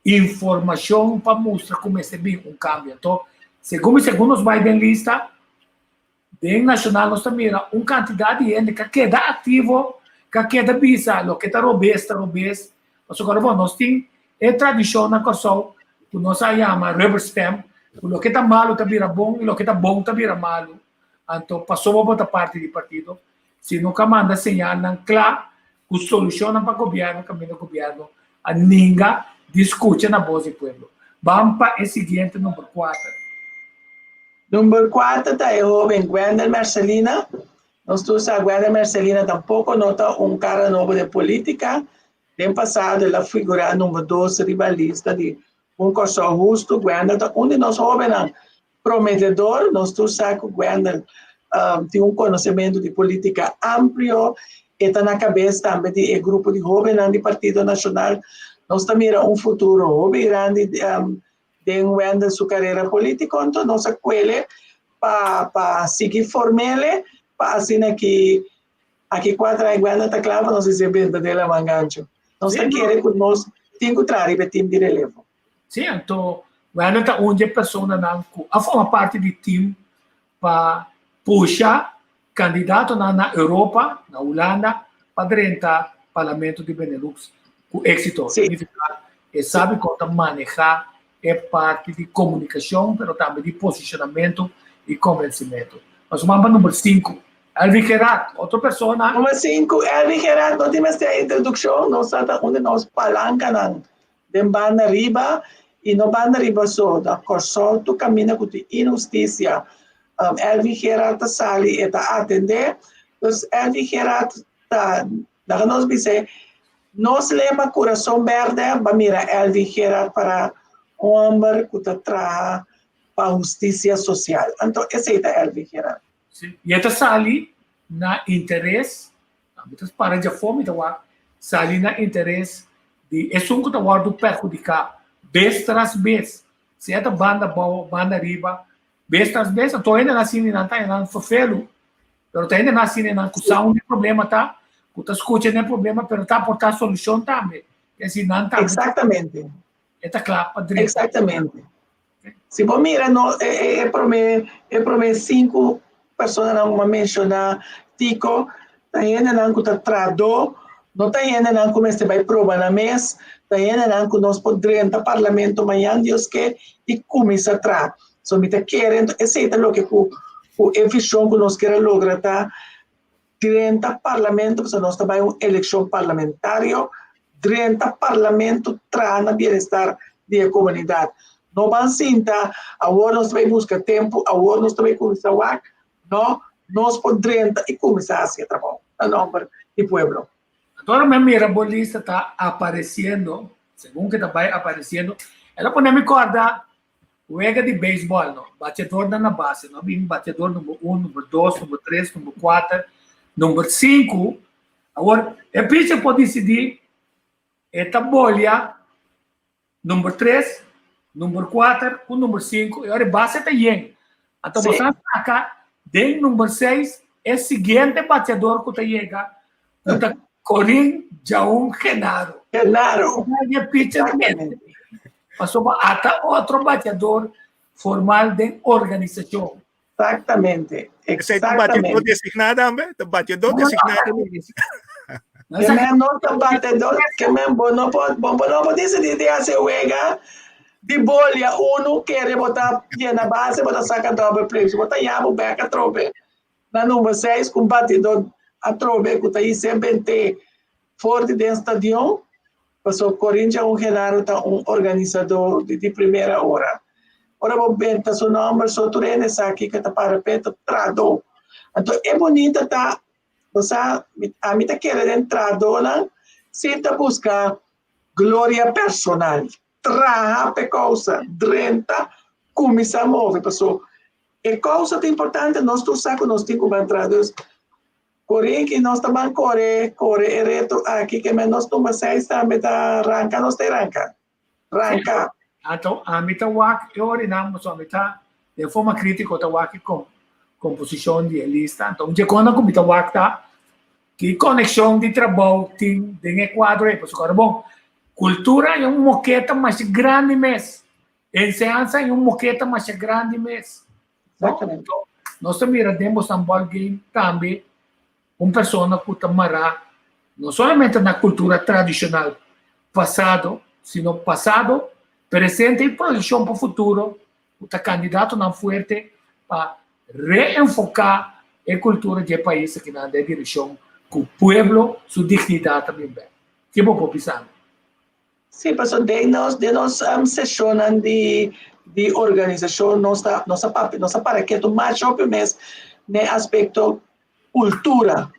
informacion pa mustra cu mester bin un cambio. Anto, segun mi segun nos bay den lista, den nacional nos ta mira un cantidad di hende cu a keda activo, cu a keda bisa loke ta robes ta robes. Pasobra bon, nos tin e tradicion na Kòrsou cu nos a yama rubber stamp, cu loke ta malo ta bira bon y loke ta bon ta bira malo. Anto, pasobra bo ta parti di partido, si no ka manda señalnan cla cu solucionnan pa gobierno caminda gobierno a ninga di scucha na voz di pueblo. Ban pa e siguiente number 4. Number 4 ta e hoben Gwendel Mercelina. Nos tur sa Gwendel Mercelina tampoco no ta un cara nobo den politica. Den pasado el a figura number 2 riba lista di Un Kòrsou Hustu. Gwendel ta un di nos hobennan prometedor. Nos tur sa ku Gwendel tin un konosementu di politika amplio. E ta na kabes tambe di e grupo di hobennan di Partido Nashonal. Nos ta mira un futuro hopi grandi den Wendel su karera politiko. Anto nos a kuele pa pa sigui formele pa asina ki aki kuater aña Gwendel ta kla pa nos hasi e benta den Laman Gancho. Nos ta kere ku nos tin ku traha riba e tim di relevo. Sí, anto Wendel ta un di e personanan ku a forma parti di tim pa pusha kandidatonan na Europa, na Hulanda, pa drenta Parlamento di Benelux ku éksito. Significa e sabi kon ta maneha e parti di komunikashon, pero tambe di posishonamentu i konvensimentu. Nos ban pa number sinku, Elvi Gerard, otro persona. Number sinku, Elvi Gerard no tin mester introdukshon, nos sa ta un di nos palankanan Den banda riba i no banda riba so, na Kòrsou tur kaminda ku tin inhustisia, Elvin Gerard ta sali e ta atendé. Dus Elvin Gerard ta laga nos bis'é, nos lema Kurason Bèrdè, ba mira Elvin Gerard para un hòmber ku ta traha. pa hustisia sosial. Anto esei ta Elvi Gerard. Sí. I e ta sali na interes, mi ta para djafó mi ta wak, sali na interes di esun ku ta wòrdu perhudiká bes tras bes, sea ta banda abou o banda ariba, bes tras bes, anto hende nan sinti nan ta haña nan ferfelu, pero ta hende nan sinti nan ku sa unda e problema ta, ku ta skucha den e problema pero ta aportá solushon tambe, esei nan tambe. Exactamente. E ta kla pa drenta. Exactamente. Si bo mira no e e e prome e prome sinku personanan ku mi a menshoná Tico ta hendenan ku ta trahadó, no ta hendenan ku mester bai proba nan mes, ta hendenan ku nos por drenta parlamento mañan Dios ke i kuminsá traha. So mi ta kere enton esei ta loke ku ku e vishon ku nos kier a logra ta drenta parlamento pasobra nos ta bai un elekshon parlamentario, drenta parlamento traha na bienestar di e komunidat. No ban sinta awor nos ta bai buska tempu, awor nos ta bai kuminsá wak, no, nos por drenta i kuminsá hasi e trabou na nòmber di pueblo. Anto mi a mira bo lista ta aparesiendo, segun ke ta bai aparesiendo, el a pone mi kòrda Wega di beisbòl no, bateadornan na base no a bin bateador number un, number dos, number tres, number kuater, number sinku. Awor e pitcher por disidí e ta bolia number tres, number kuater ku number sinku i ora e base ta yen. Anto bo sa saka den number seis e siguiente bateador ku ta yega ku ta Corin Jaun Genaro. Genaro. E pitcher mester. Pasobra ata otro bateador formal den organisashon. Exactamente. Esei ta bateador designá tambe? Ta bateador designá tambe. Ke men no ta bateador, ke men bo no por, bo no por disidí di hasi wega di bolia unu kere bo ta yena base bo ta saka double play. Si bo ta yama bo bek atrobe na number seis ku un bateador atrobe ku ta hise bent'é for di den stadion. Pasobra Corinthia un Genaro ta un organisadó di di primera ora. Ora bo benta su nòmber so tur hende sa kiko ta para p'e ta trahadó. Anto e bunita ta, bo sa, ami ta kere den trahadónan sin ta buska gloria personal. Traha p'e kousa, drenta, kuminsá move. Pasobra e kousa ta importante, nos tur sa ku nos tin ku ban traha. Dus Korinki nos ta ban kore kore e reto aki ke men nos tumba seis tambe ta ranka nos ta e ranka ranka. Anto ami ta wak e orinan pasobra mi ta den forma kritiko ta wak e komposishon di e lista anto un dje kona ku mi ta wak ta ki konekshon di trabou tin den e kuadro ei pasobra ora bon kultura e un moketa masha grandi mes enseñansa e un moketa masha grandi mes. Exactamente. Nos ta mira den bosan ball game tambe un persona ku ta mará no solamente na kultura tradishonal pasado, sino pasado, presente i proyekshon pa futuro, ku ta kandidatonan fuerte pa reenfoká e kultura di e pais akinan den e direkshon ku pueblo su dignidat ta bin bèk. Ke bo por bisa mi? Sí, pasobra den nos den nos seshonnan di di organisashon nos ta nos a papia nos a para ketu masha hopi mes n'e aspekto kultura.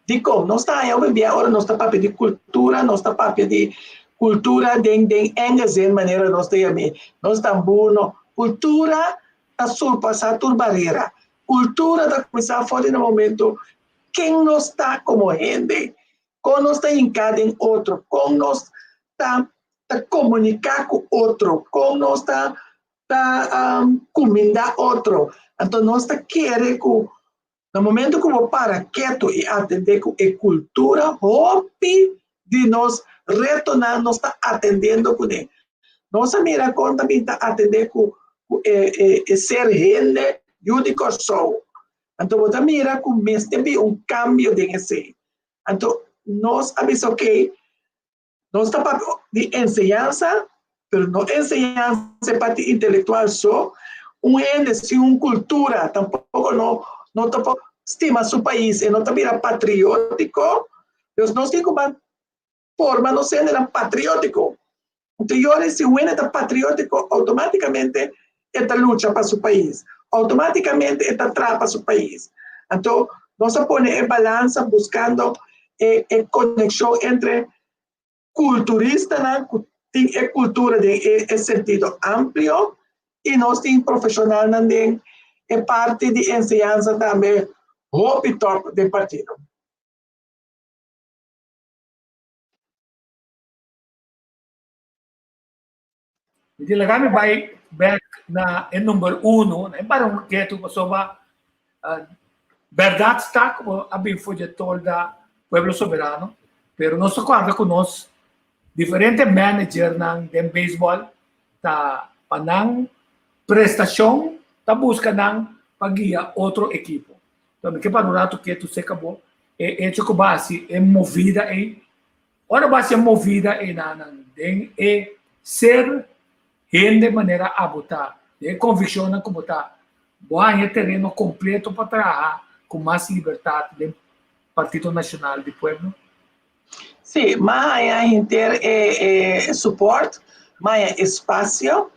Dikon? Nos ta haña hopi bia ora nos ta papia di kultura nos ta papia di kultura den den enge zin manera nos ta yam'é. Nos tambú no. Kultura ta surpasá tur barera. Kultura ta kuminsá for di na momento ken nos ta komo hende. Kon nos ta hinká den otro, kon nos ta ta komuniká ku otro, kon nos ta ta kumindá otro. Anto nos ta kere ku na momento ku bo para ketu i atendé ku e kultura, hopi di nos retonan nos ta atendiendo kuné. Nos a mira kon ta bin ta atendé ku ku e e ser hende yu di Kòrsou. Anto bo ta mira ku mester bin un kambio den esei. Anto nos a bisa ok, nos ta papia di enseñansa, pero no enseñansa e parti intelektual so, un hende sin un kultura tampoko no no ta por stima su pais, e no ta bira patriotiko, dus nos tin ku ban forma nos hendenan patriotiko. Anto yora si un hende ta patriotiko outomatikamente e ta lucha pa su pais, outomatikamente e ta traha pa su pais. Anto nos a pone e balansa buskando e e konekshon entre kulturistanan ku tin e kultura den e e sentido amplio. I nos tin profeshonalnan den e parti di enseñansa tambe hopi tòp den partido. Mi tin laga mi bai bek na e number uno, na e baron ketu pasobra bèrdat sta ku a bin for dje tolda Pueblo Soberano, pero nos ta kòrda ku nos diferente managernan den beisbòl ta pa nan prestashon ta buska nan pa guia otro ekipo. Enton mi ke para un ratu ketu seka bo e echo ku bo a hasi e movida ei. Ora bo a hasi e movida einanan den e ser hende manera abo ta, den e konvikshonnan ku bo ta, bo haña e tereno kompleto pa traha ku mas libertat den Partido Nashonal di Pueblo? Sí, m'a haña henter e support, m'a haña espacio,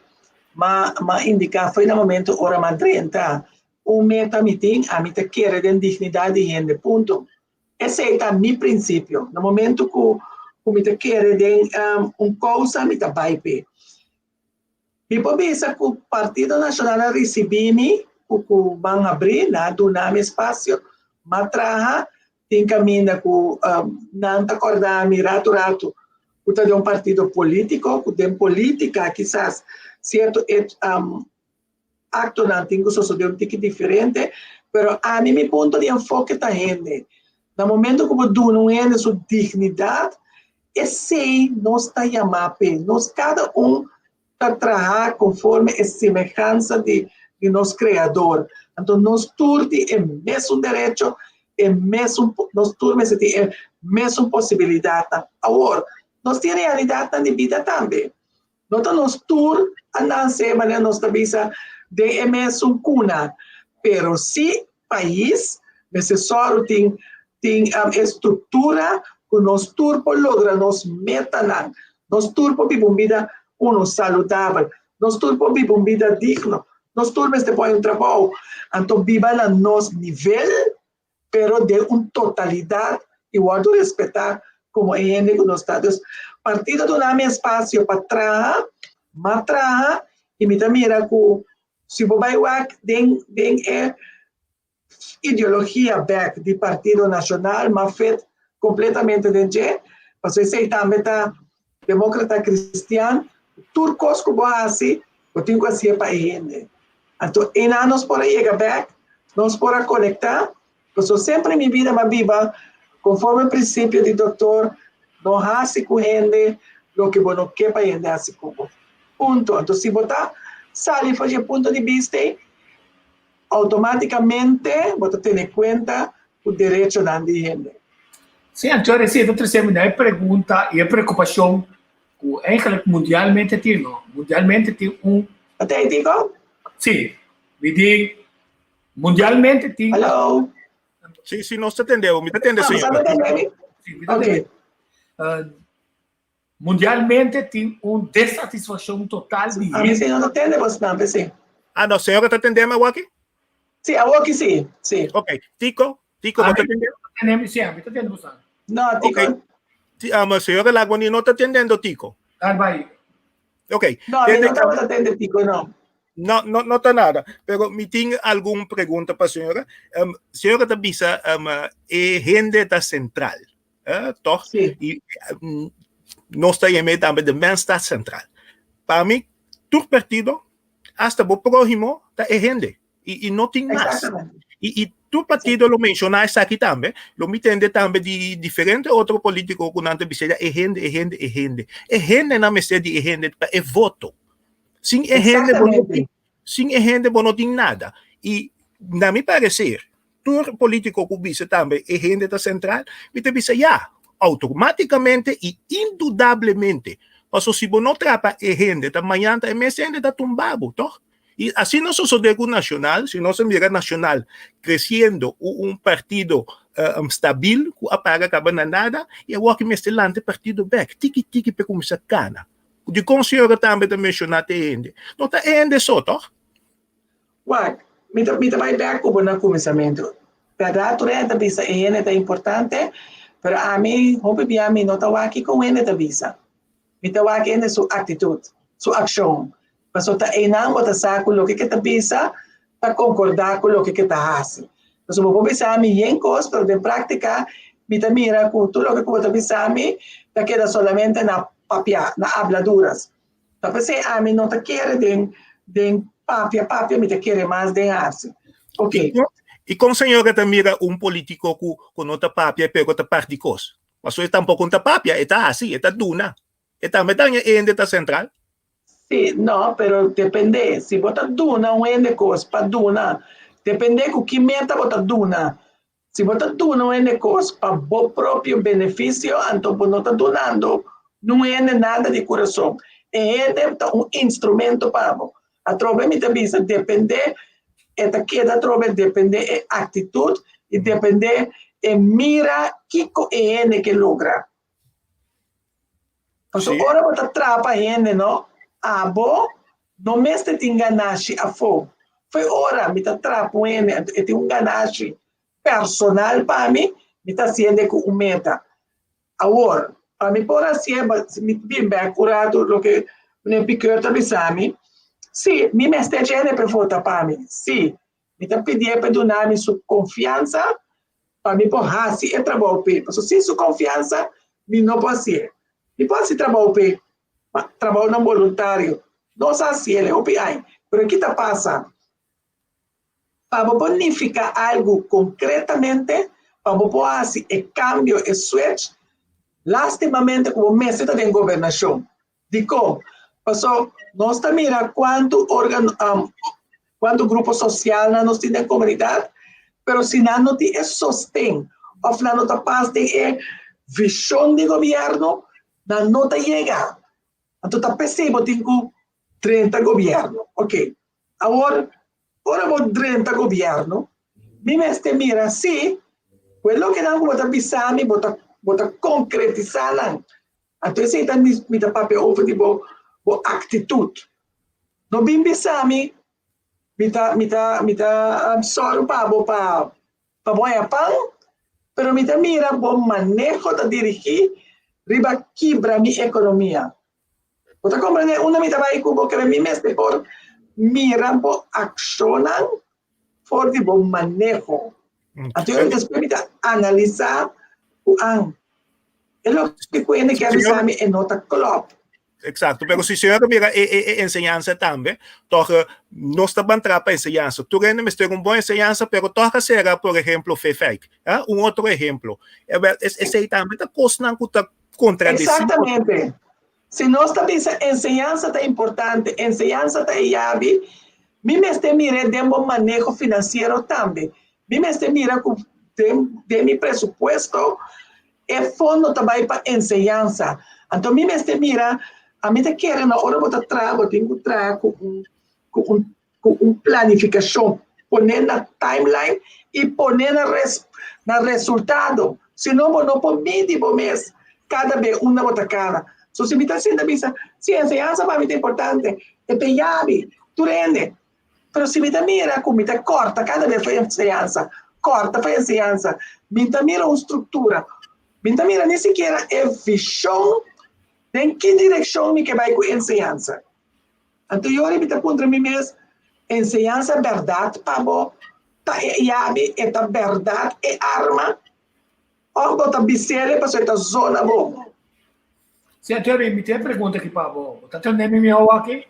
m'a m'a indica fo'i na momento ora m'a drenta un meta mi tin, ami ta kere den dignidad di hende, punto. Esei ta mi principio, na momento cu cu mi ta kere den un causa mi ta bai p'e. Mi por bisa cu Partido Nacional a ricibi mi cu cu man habri, nan a duna mi espacio, m'a traha, Tin kaminda ku nan ta kòrda mi ratu ratu ku ta den un partido polítiko, ku den polítika kisas sierto aktonan tin ku sosodé un tiki diferente, pero ami mi punto di enfoke ta hende. Na momento ku bo duna un hende su dignidat, esei nos ta yamá p'e. Nos kada un ta traha konforme e semehansa di di nos Kreador. Anto nos tur tin e mesun derecho, e mesun nos tur mester tin e mesun posibilidatnan. Awor, nos tin realidatnan di bida tambe. No ta nos tur a nanse manera nos ta bisa den e mesun kuna, pero si pais mester sòru tin tin e struktura ku nos tur por logra nos metanan, nos tur por biba un bida uno saludabel, nos tur por biba un bida digno, nos tur mester por hay un trabou, anto biba na nos nivel pero den un totalidat i wòrdu respetá komo e hende ku nos ta. Dus partido duna mi espasio pa traha, m'a traha i mi ta mira ku si bo bai wak den den e ideologia bek di Partido Nacional m'a fit completamente den dje, pasobra esei tambe ta Democrata Cristian, tur kos ku bo hasi bo tin ku hasié pa e hende. Anto einan nos por a yega bek, nos por a konektá, pasobra semper mi bida m'a biba konforme prinsipio di doktor, no hasi ku hende loke bo no ke pa hende hasi ku bo. Punto. Anto si bo ta sali for dje punto di bista ei, Automáticamente bo ta tene cuenta cu derechonan di hende. Sí, anto recién ta trece mi na e pregunta y e preocupacion cu eigenlijk mundialmente tin, no? Mundialmente tin un... Wat hij dico? Sí, mi di mundialmente tin... Hallo? Sí, sí, nos ta tende, mi ta tende, señor. Ah, tende mi? Sí, mi ta tende. Okay. Mundialmente tin un desatisfaccion total di A mi señor no tende bos nan, p'esei. Ah, no, señora ta tende mi awoki? Sí, awoki sí, sí. Ok, Tico, Tico, bo ta tende? Tende mi, sí, mi ta tende bos nan. No, Tico. Ok. Ti, um, señora Lagoni no ta tendendo Tico. Daar bai. Ok. No, mi no tabata tende Tico, no. No, no, no ta nada. Pero mi tin algun pregunta pa señora. Um, señora ta bisa um, e hende ta central. Eh, toch? Sí. Y nos ta yam'é tambe de mens ta central. Pa mi, tur partido, hasta bo próhimo, ta e hende. Y, y no tin mas. Y, y tur partido lo menciona esaki tambe. Lo mi tende tambe di diferente otro político ku nan ta bisa ya e hende, e hende, e hende. E hende nan mester di e hende pa e voto. Sin e hende bo no tin, sin e hende bo no tin nada. Y na mi parecer, Tur politico cu bisa tambe e hende ta central, mi ta bisa ya, automaticamente y indudablemente. Paso si bo no trapa e hende, ta mañan ta e mes hende ta tumba bo, toch? Y asina sosode cu Nacional, si nos a mira Nacional creciendo u un partido stabil cu a para caba na nada, y awor ki mester lanta e partido bek, tiki tiki p'e cuminsa cana. Dicon señora tambe ta menciona t'e hende? No ta e hende so, toch? Wak, mi ta mi ta bai bek ku bo na kuminsamentu. Bèrdat tur hende ta bisa e hende ta importante, pero ami hopi bia mi no ta wak kiko un hende ta bisa. Mi ta wak hende su aktitut, su akshon. Paso ta einan bo ta sa ku loke ke ta bisa ta konkordá ku loke ke ta hasi. Paso bo por bisa mi yen kos, pero den práktika mi ta mira ku tur loke ku bo ta bisa mi ta keda solamente na papia, na abladuras. Ta p'esei ami no ta kere den den papia papia, mi ta kere mas den hasi. Ok. I kon señora ta mira un polítiko ku ku no ta papia pero ta parti kos? Paso e tampoko no ta papia, e ta hasi, e ta duna. E tambe ta e hende ta sentral? Sí, no, pero depende. Si bo ta duna un hende kos pa duna, depende ku ki meta bo ta duna. Si bo ta duna un hende kos pa bo propio benefisio, anto bo no ta dunando nun hende nada di kurason. E hende ta un instrumento pa bo. Atrobe mi ta bisa depende, e ta keda atrobe depende e aktitut i depende e mira kiko e hende ke logra. Pasobra Sí. ora bo ta traha pa hende no, abo no mester tin ganashi afó. Fo'i ora mi ta traha pa un hende anto e tin un ganashi personal pa mi, mi ta hasiende ku un meta. Awor, pa mi por hasié, mi bin bèk un ratu loke meneer Piqueur ta bisa mi, sí, mi mester dje hende pa e vota pa mi, sí, Mi ta pidié pa e duna mi su konfiansa pa mi por hasi e trabou p'e. Pasobra sin su konfiansa mi no por hasié. Mi por hasi trabou p'e, ma trabounan boluntario. Nos a hasié el hopi aña. Pero ki ta pasa? Pa bo por nifiká algu konkretamente, pa bo por hasi e kambio, e switch, lastimamente ku bo mester ta den gobernashon. Dikon? Paso nos ta mira kuantu organ kuantu grupo sosialnan nos tin den komunidat, pero si nan no tin e sosten òf nan no ta pas den e vishon di gobièrnu, nan no ta yega. Anto ta p'esei bo tin ku drenta gobièrnu. Oke, awor ora bo drenta gobièrnu, mi mester mira si ku e lokenan ku bo ta bisa mi bo ta bo ta konkretisá nan. Anto esei ta mi ta papia over di bo bo aktitut. No bin bisa mi, mi ta mi ta mi ta sòru pa bo pa pa bo haña pan, pero mi ta mira bo maneho ta dirigí riba kibra mi ekonomia. Bo ta komprendé unda mi ta bai ku bo kere mi mester por mira bo akshonnan for di bo maneho. Anto despues mi ta analisá ku an E loke ku hende ke a bisa mi e no ta klòp. Exacto, pero si señora mira e, e, e enseñanza tambe, toch nos ta ban trapa enseñanza. Tur hende mester un bon enseñanza, pero toch a sera, por ejemplo, Fefijk. Ah, un otro ejemplo. Eh, wel, es, esei tambe ta kosnan ku ta contradecir. Exactamente. Si nos ta bisa enseñanza ta importante, enseñanza ta e yabi, mi mester mir'é den bo maneho financiero tambe. Mi mester mira ku den, den mi presupuesto e fondo ta bai pa enseñansa. Anto mi mester mira, ami ta kere na ora bo ta traha, bo tin ku traha ku un, ku un, ku un planifikashon, pone na timeline i pone na res, na resultado. Si no bo no por midi bo mes kada be unda bo ta kana. So si mi ta sinta bisa, si enseñansa pa mi ta importante, e ta yabi tur hende. Pero si mi ta mira ku mi ta kòrta kada bes pa enseñansa, kòrta pa enseñansa, mi ta mira un struktura, mi ta mira ni sikiera e vishon den ki direkshon mi ke bai ku enseñansa. Anto yori mi ta puntra mi mes, enseñansa bèrdat pa bo ta e yabi, e ta bèrdat e arma, òf bo ta bis'el pasobra e ta zona bo? Sí, anto yori mi tin e pregunta aki pa bo. Bo ta tende mi mihó aki?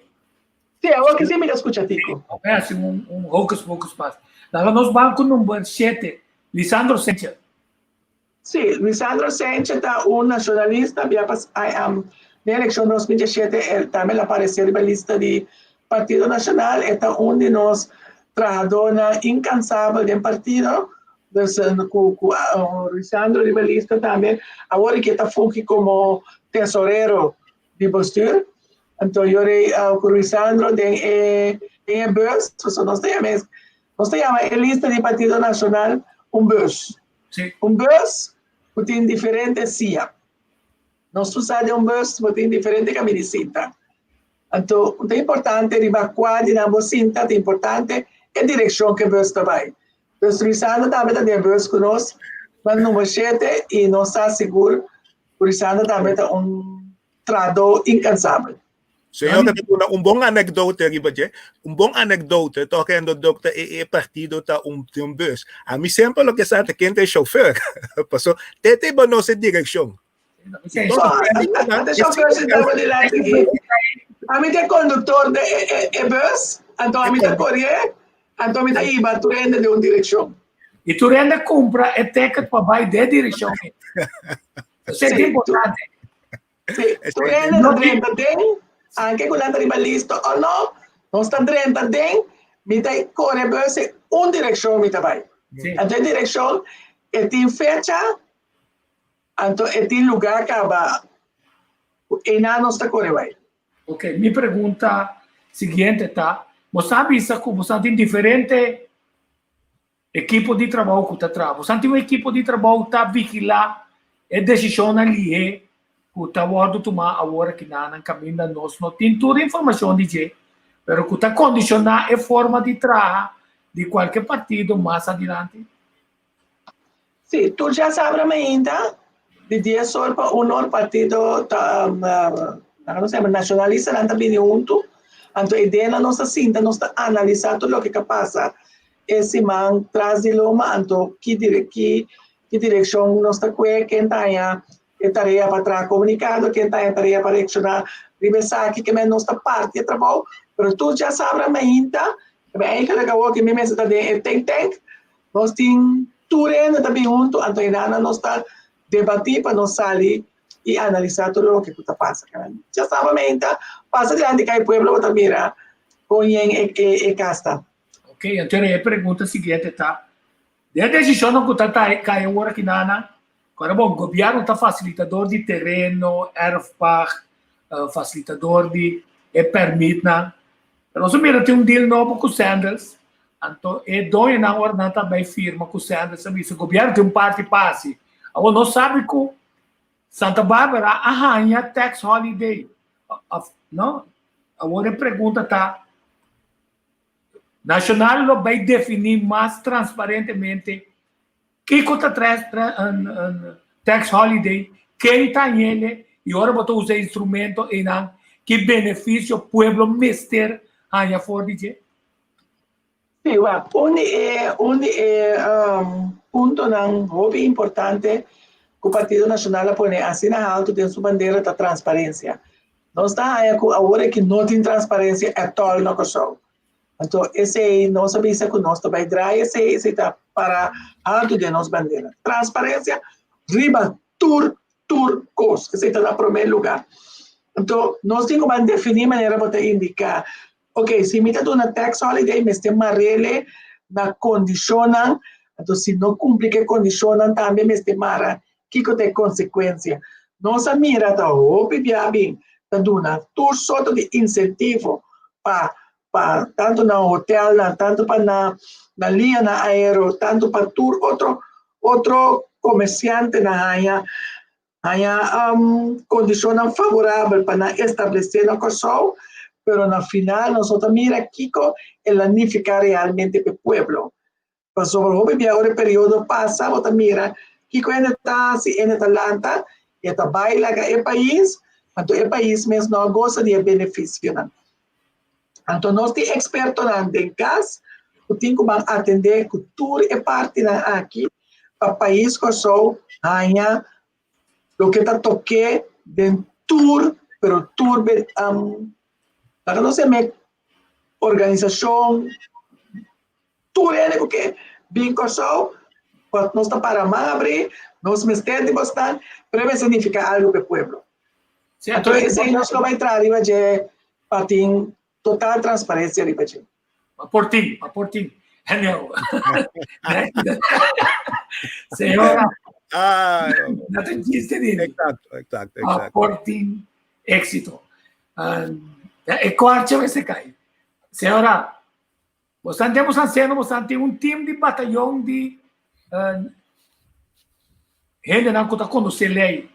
Sí, awor que sí mi ta escucha Tico. Ok, hasi un, un hocus pocus pas. Laga nos ban ku number 7, Lisandro Sencha. Sí, Lisandro Sencha ta un nacionalista, bia pas, I am, den eleccion 2017 el tambe el aparece riba lista di Partido Nacional, e ta un di nos trahadornan incansabel den partido, dus ku, ku uh, Lisandro riba lista tambe, awor ke ta fungi como tesorero di bestuur. Anto yo rei uh, ku Ruisandro den e, den e bus, so nos ta yama, nos ta yama e lista di Partido Nacional un bus. Sí. Un bus ku tin diferente sia. Nos usa den un bus ku tin diferente kaminda di sinta. Anto, ta importante riba kua di nan bo sinta, ta importante e direkshon ku e bus ta bai. Dus Ruisandro tambe ta den bus ku nos, na number 7, i nos sa sigur ku Ruisandro tambe ta un trahadó inkansabel. Señor ta duna un bon anekdote riba dje. Un bon anekdote tokendo dokter e e partido ta un un bus. A mi semper loke sa ta ken ta e chauffeur. Paso te te ba nos e direkshon. De chauffeur sentado dilanti aki. Ami ta e conductor de e e e bus, anto ami ta corrié, anto ami ta hiba tur hende den un direkshon. I tur hende kumpra e ticket pa bai den direkshon. Esei ta importante. Sí, tur hende ta drenta den, anke ku nan ta riba lista o no, nos ta drenta den, mi ta kore bus den un direkshon mi ta bai. Anto e direkshon e tin fecha, anto e tin lugá kaba ku einan nos ta kore bai. Ok, mi pregunta siguiente ta, bo sa bisa ku bo sa tin diferente Ekipo di trabou ku ta traha. Bosan tin un ekipo di trabou ta vigilá e desishonnan lihé ku ta wòrdu tumá awor aki nan kaminda nos no tin tur informashon di dje, pero ku ta kondishoná e forma di traha di kualke partido mas adilanti? Sí, tur djasabra mainta di dies or pa un or partido ta nan se yama nacionalistanan ta bini huntu, anto e denan nos ta sinta nos ta analisá tur loke ka pasa e siman tras di loma, anto ki ki ki direkshon nos ta kue, ken ta haña e tarea pa traha komunikado, ken ta haña tarea pa reakshoná riba esaki, ke men nos ta parti e trabou, pero tur djasabra mainta, eigenlijk awor ke mi mester ta den e think tank, nos tin tur hende ta bin huntu, anto enanan nos ta debatí pa nos sali i analisá tur loke ku ta pasa. Djasabra mainta pasa dilanti kai pueblo bo ta mira kon yen e kas ta. Ok, anto e pregunta siguiente ta, den e desishonnan ku ta kai awor aki nana, kòrda bon, gobièrnu ta fasilitador di tereno, erfpacht, fasilitador di e pèrmitnan, pero nos a mira tin un deal nobo ku Sandals, anto e doñonan ora nan ta bai firma ku Sandals a bisa gobièrnu tin un parti pa hasi. Awor nos sabi ku Santa Barbara a haña tax holiday, òf no? Awor e pregunta ta, Nacional lo bay defini mas transparentemente kico ta tax holiday, ken ta hañele y ora bo ta usa e instrumento eynan ki beneficio pueblo mester haña for di dje? Sí, wak, un di e un di e puntonan hopi importante ku Partido Nacional a pone asina haltu den su bandera ta transparencia. Nos ta haña ku awor aki no tin transparensia at all na Kòrsou. Anto esei nos a bisa ku nos ta bai draai esei, esei ta para haltu den nos bandera. Transparensia riba tur tur kos, esei ta na promé lugá. Anto nos tin ku ban definí manera bo ta indiká, ok si mi ta duna tax holiday mester mar'ele na kondishonnan, anto si no kumpli ku e kondishonnan tambe mester mara Kiko ta e konsekuensia? Nos a mira ta hopi bia bin ta duna tur sorto di insentivo pa pa tantu na hotelnan, tantu pa na na liñanan aereo, tantu pa tur otro otro komersiantenan haña haña kondishonnan favorabel pa nan establesé na Kòrsou, pero na final nos no ta mira kiko el a nifiká realmente pa e pueblo. Pasobra hopi bia ora e periodo pasa bo ta mira kiko hende ta hasi, hende ta lanta i e ta bai laga e pais, anto e pais mes no a gosa di e benefisionan. Anto nos tin ekspertonan den kas ku tin ku ban atendé ku tur e partinan aki pa pais Kòrsou haña loke ta tok'é den tur, pero tur laga nos yam'é organisashon. Tur hende ku ke bin Kòrsou, pa nos ta para man abrí, nos mester di bosnan, pero e mester nifiká algu pa e pueblo. Anto esei nos lo bai traha riba dje pa tin total transparensia riba dje. Pa por tin, pa por tin. Anyhow. Señora. Ah, no te chiste di. Exacto, exacto, Pa exacto. por tin éxito. E kwartje mester kai. Señora, Bosan den bosan seno bosan tin un team di batayon di hendenan ku ta konosé lei.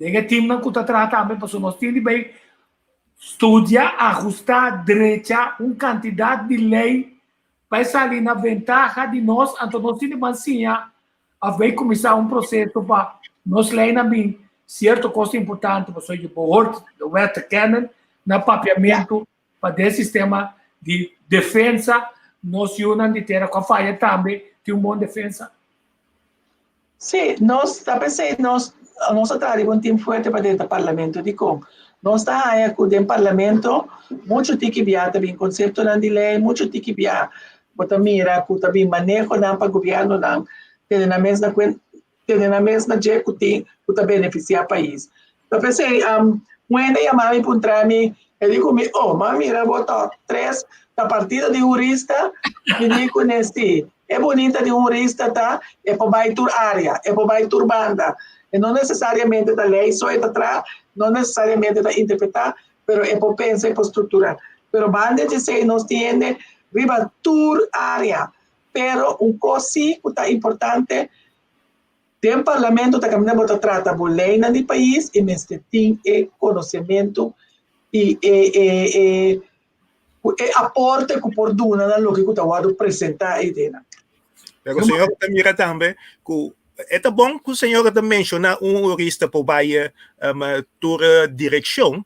Den e teamnan ku ta traha tambe pasobra nos tin di bai studia, ahustá, drecha un kantidat di lei pa e sali na ventaha di nos. Anto nos tin di ban siña òf bai kuminsá un proseso pa nos leinan bin sierto kos importante pasobra je behoort de wet te kennen. Na papiamentu pa den sistema di defensa nos yunan di tera ku a faya tambe tin un bon defensa. Sí, nos ta p'esei nos nos a traha riba un team fuerte pa drenta parlamento. Dikon? Nos ta haña ku den parlamento muchu tiki bia ta bin konseptonan di lei, muchu tiki bia bo ta mira ku ta bin manehonan pa gobièrnunan tene nan mes na kuenta, tene nan mes na dje ku tin ku ta benefisiá pais. Ta p'esei un hende yama mi puntra mi, e di ku mi, oh, m'a mira bo tòg tres ta partido di hurista, mi di kuné sí. E bunita di un hurista ta e por bai tur área, e por bai tur banda. E no nesesariamente ta lei so e ta traha, no nesesariamente ta interpretá, pero e por pensa, e por strukturá. Pero banda di esei nos tin hende riba tur área. Pero un kos sí ku ta importante, den parlamento ta kaminda bo ta trata bo leinan di pais i mester tin e konosementu i e e e ku e aporte ku por duna na loke ku ta wòrdu presentá eidenan. Pero señor ta mira tambe ku e ta bon ku señor ta menshoná un hurista por bai tur direkshon,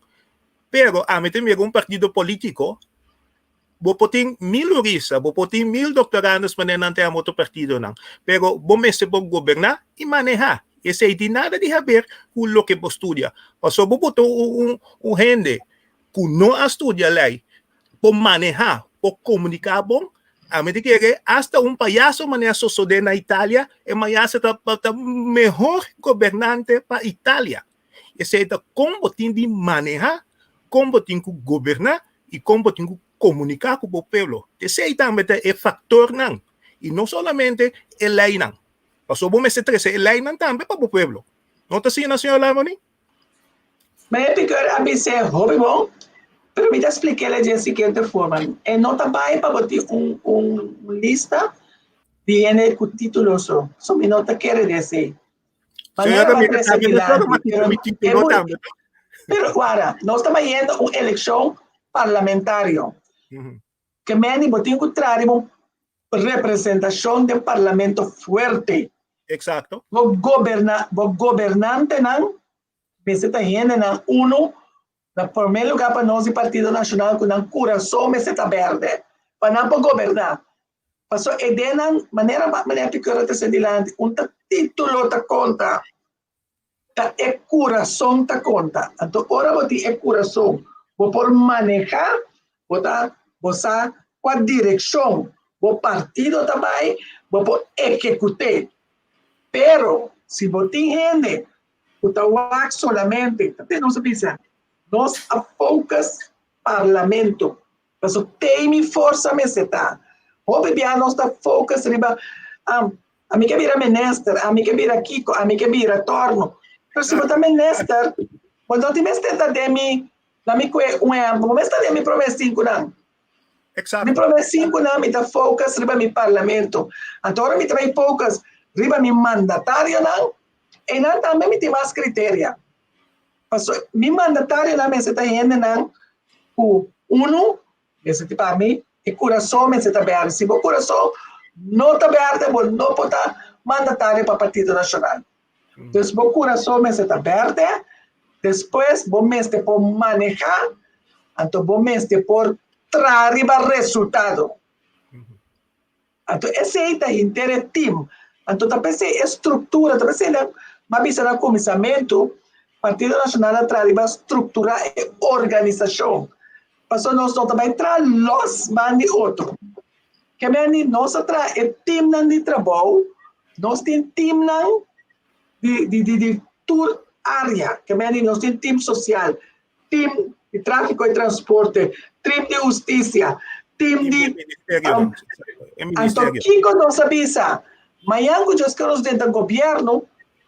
pero ami ta mira un partido polítiko Bo por tin mil hurista, bo por tin mil doctorandos manera nan ta yama otro partidonan, pero bo mester por goberná i manehá. Esei tin nada di haber ku loke bo studia. Pasobra bo por ta un un hende ku no a studia lei, por manehá, por komuniká bon, ami ta kere asta un payaso manera a sosodé na Italia, e mayaso ta ta mehor gobernante pa Italia. Esei ta kon bo tin di manehá, kon bo tin ku goberná i kon bo tin ku komuniká ku bo pueblo. Esei tambe ta e faktornan i no solamente e leinan. Pasobra bo mester trese e leinan tambe pa bo pueblo. No ta asina, señor Larmonie? Meneer Piqueur a bis'é hopi bon, pero mi ta splik'é dje siguiente forma. E no ta bai pa bo tin un un lista di hende ku título so. So mi no ta kere di esei. Manera ba trece dilanti, pero, pero, pero guarda, nos ta bayendo un eleccion parlamentario. Que meni bo tin cu traer un representacion den parlamento fuerte. Exacto. Bo goberna, bo gobernantenan mester ta hendenan uno na primer lugar pa nos di Partido Nacional cu nan curason mester ta berde pa nan por goberna. Paso e denan, manera meneer Piqueur a trece dilanti, un ta titulo ta conta, ta e curason ta conta. Anto ora bo tin e curason, bo por maneha, bo ta, bo sa cua direccion bo partido ta bay, bo por ejecute. Pero si bo tin hende cu ta wak solamente, ta nos a bisa, nos a focus parlamento. Paso tei mi forsa mester ta. Hopi bia nos ta focus riba ami ke bira minister, ami ke bira kiko, ami ke bira torno. Pero si bo ta minister, bo no tin mester ta den mi, na mi kue un ehempel, bo mester ta den mi prome sinkunan. Exacto. Mi prome sinkunan mi ta focus riba mi parlamento. Anto ora mi ta bai focus riba mi mandatarionan, einan tambe mi tin mas criteria. Paso mi mandatarionan mester ta hendenan ku unu mester tin pa mi e kurason mester ta berde. Si bo kurason no ta berde bo no por ta mandatario pa Partido Nashonal. Dus bo kurason mester ta berde, despues bo mester por maneha, anto bo mester por traha riba resultado. Anto esei ta henter e team. Anto ta p'esei e struktura, ta p'esei nan m'a bisa na kuminsamentu, Partido Nashonal a traha riba strukturá e organisashon. Pasobra nos no ta bai traha lòs man di otro. Ke meni nos a traha e teamnan di trabou, nos tin teamnan di di di di tur área. Ke meni nos tin team sosial, team di tráfiko i transporte, team di hustisia, team di... Anto kiko nos a bisa? Mañan ku Dios ke nos drenta gobièrnu,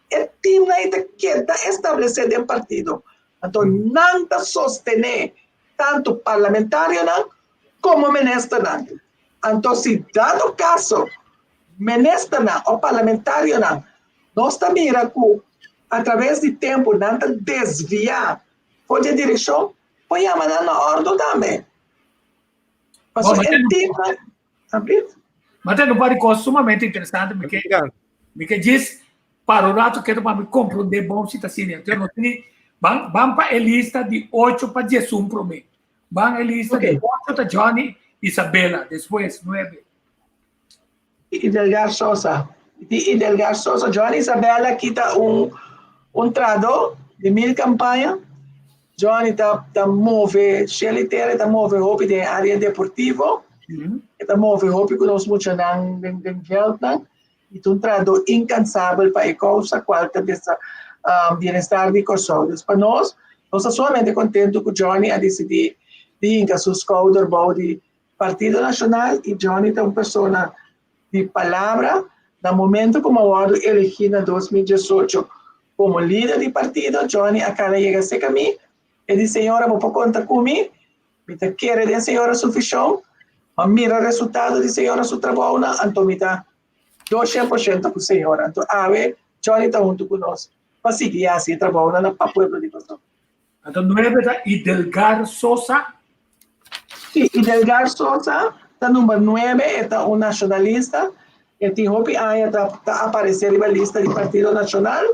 e teamnan ei ta keda establesé den partido. Anto nan ta sostené tantu parlamentarionan komo ministernan. Anto si dado kaso ministernan o parlamentarionan nos ta mira ku atraves di tempu nan ta desviá for di e direkshon, por yama nan na òrdu tambe. Pasobra e timnan, Abrit? Ma ta un par di kos sumamente interesante, mi ke, mi ke djis para un rato ketu pa mi komprondé bon si ta asina. Entonces nos tene. Ban, ban pa e lista di 8 pa 11 promé. Ban e lista di 8 ta Johnny Isabella, despues 9. Idelgar Sosa. Di Idelgar Sosa, Johnny Isabella aki ta un un trahadó di mil kampaña. Johnny ta ta move shel i tera, e ta move hopi den e área deportivo. E ta move hopi ku nos muchanan den den veldnan. I ta un trahadó inkansabel pa e kousa kual ta desa bienestar di Kòrsou. Dus pa nos, nos ta sumamente kontentu ku Johnny a disidí di hinka su skouder bou di Partido Nashonal i Johnny ta un persona di palabra. Na momento ku mi a wòrdu elegí na 2018 komo lider di partido, Johnny a kana yega serka mi, e di, Señora, bo por konta ku mi? Mi ta kere den señora su vishon, mi a mira resultado di señora su trabounan, anto mi ta 200% ku señora. Anto awe Johnny ta huntu ku nos pa sigui hasi e trabounan na pa pueblo di Kòrsou. Anto nuebe ta Idelgar Sosa. Sí, Idelgar Sosa ta number nuebe, e ta un nashonalista, e tin hopi aña ta ta aparesé riba lista di Partido Nashonal.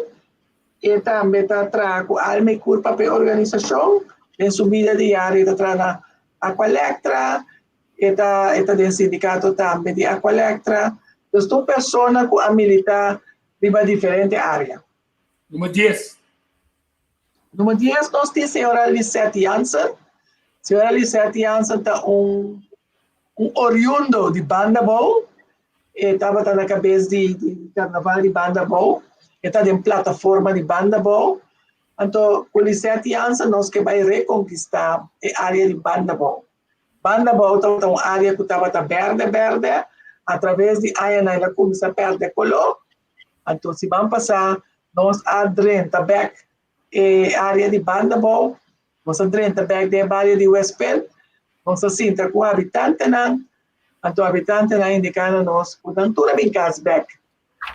E tambe ta traha ku alma i kurpa pa e organisashon. Den su bida diario e ta traha na Aqualectra, e ta e ta den sindikato tambe di Aqualectra. Dus ta un persona ku a militá riba diferente área. Numero dies. Numero dies nos tin señora Lisette Jansen. Señora Lisette Jansen ta un un oriundo di Bandabou. E tabata na kabes di di karnaval di Bandabou. E ta den plataforma di Bandabou. Anto ku Lisette Jansen nos ke bai rekonkistá e área di Bandabou. Bandabou tabata un área ku tabata bèrdè bèrdè. Atraves di añanan el a kuminsá pèrdè koló. Anto siman pasá nos a drenta bèk e área di Bandabou. Nos a drenta bèk den e bario di Westpunt. Nos a sinta ku habitantenan. Anto habitantenan a indiká na nos ku nan tur a bin kas bèk.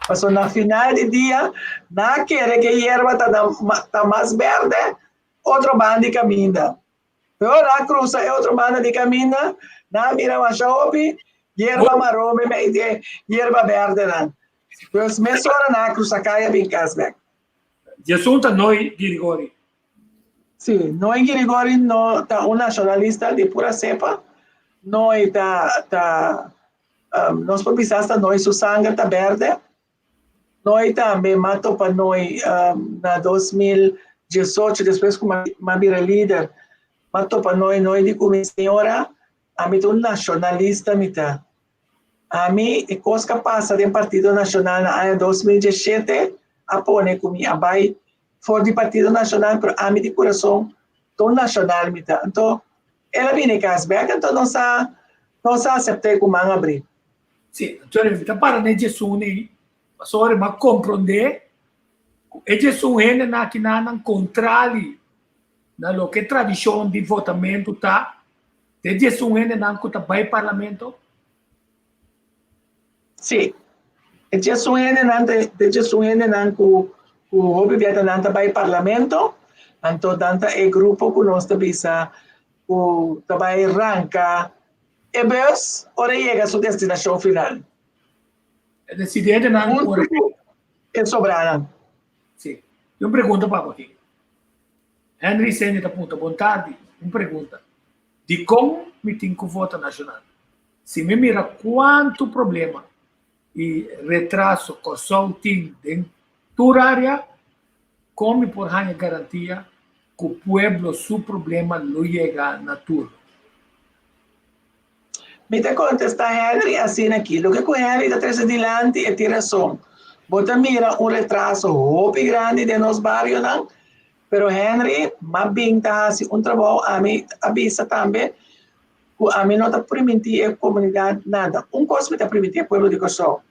Pasobra na final di dia nan a kere ku e yerba ta ta mas bèrdè otro banda di kaminda. Pero ora nan a krusa e otro banda di kaminda, nan a mira masha hopi yerba maron meimei di e yerba bèrdenan. Pues mesora nan a krusa kaya bin kas bèk. Djesun ta Noy Girigori. Sí, Noy Girigori no ta un nashonalista di pura sepa. Noy ta ta nos por bisa asta Noy su sanger ta bèrdè. Noy tambe m'a topa Noy na 2018 despues ku m'a bira lider. M'a topa Noy, Noy di ku mi, Señora, ami ta un nashonalista mi ta. Ami e kos ku a pasa den Partido Nashonal na aña 2017 a pone ku mi a bai for di Partido Nashonal pero ami di kurason ta un nashonal mi ta. Anto el a bini kas bek anto nos a nos a asept'é ku man abrí. Sí, anto mi ta para na e djesun ei pasobra mi a komprondé ku e djesun hendenan akinan kontrali na loke e tradishon di votamentu ta, ta e 11 hendenan ku ta bai parlamento? Sí, e 11 hendenan ta e 11 hendenan ku ku hopi bia ta nan ta bai parlamento, anto nan ta e grupo ku nos ta bisa ku ta bai ranka e bus ora e yega su destinashon final. E desidentenan ora ku e sobranan. Sí. Un pregunta pa bo aki. Henry Seni ta punta, Bon tardi, un pregunta. Dikon mi tin ku vota Nashonal? Si mi mira kuantu problema i retraso Kòrsou tin den tur área, kon mi por haña garantia ku pueblo su problema lo yega na turno? Mi ta kontestá Henry asina aki, Loke ku Henry ta trese dilanti e tin rason. Bo ta mira un retraso hopi grandi den nos barionan, pero Henry, m'a bin ta hasi un trabou, ami a bisa tambe ku ami no ta primintí e komunidat nada. Un kos mi ta primintí e pueblo di Kòrsou,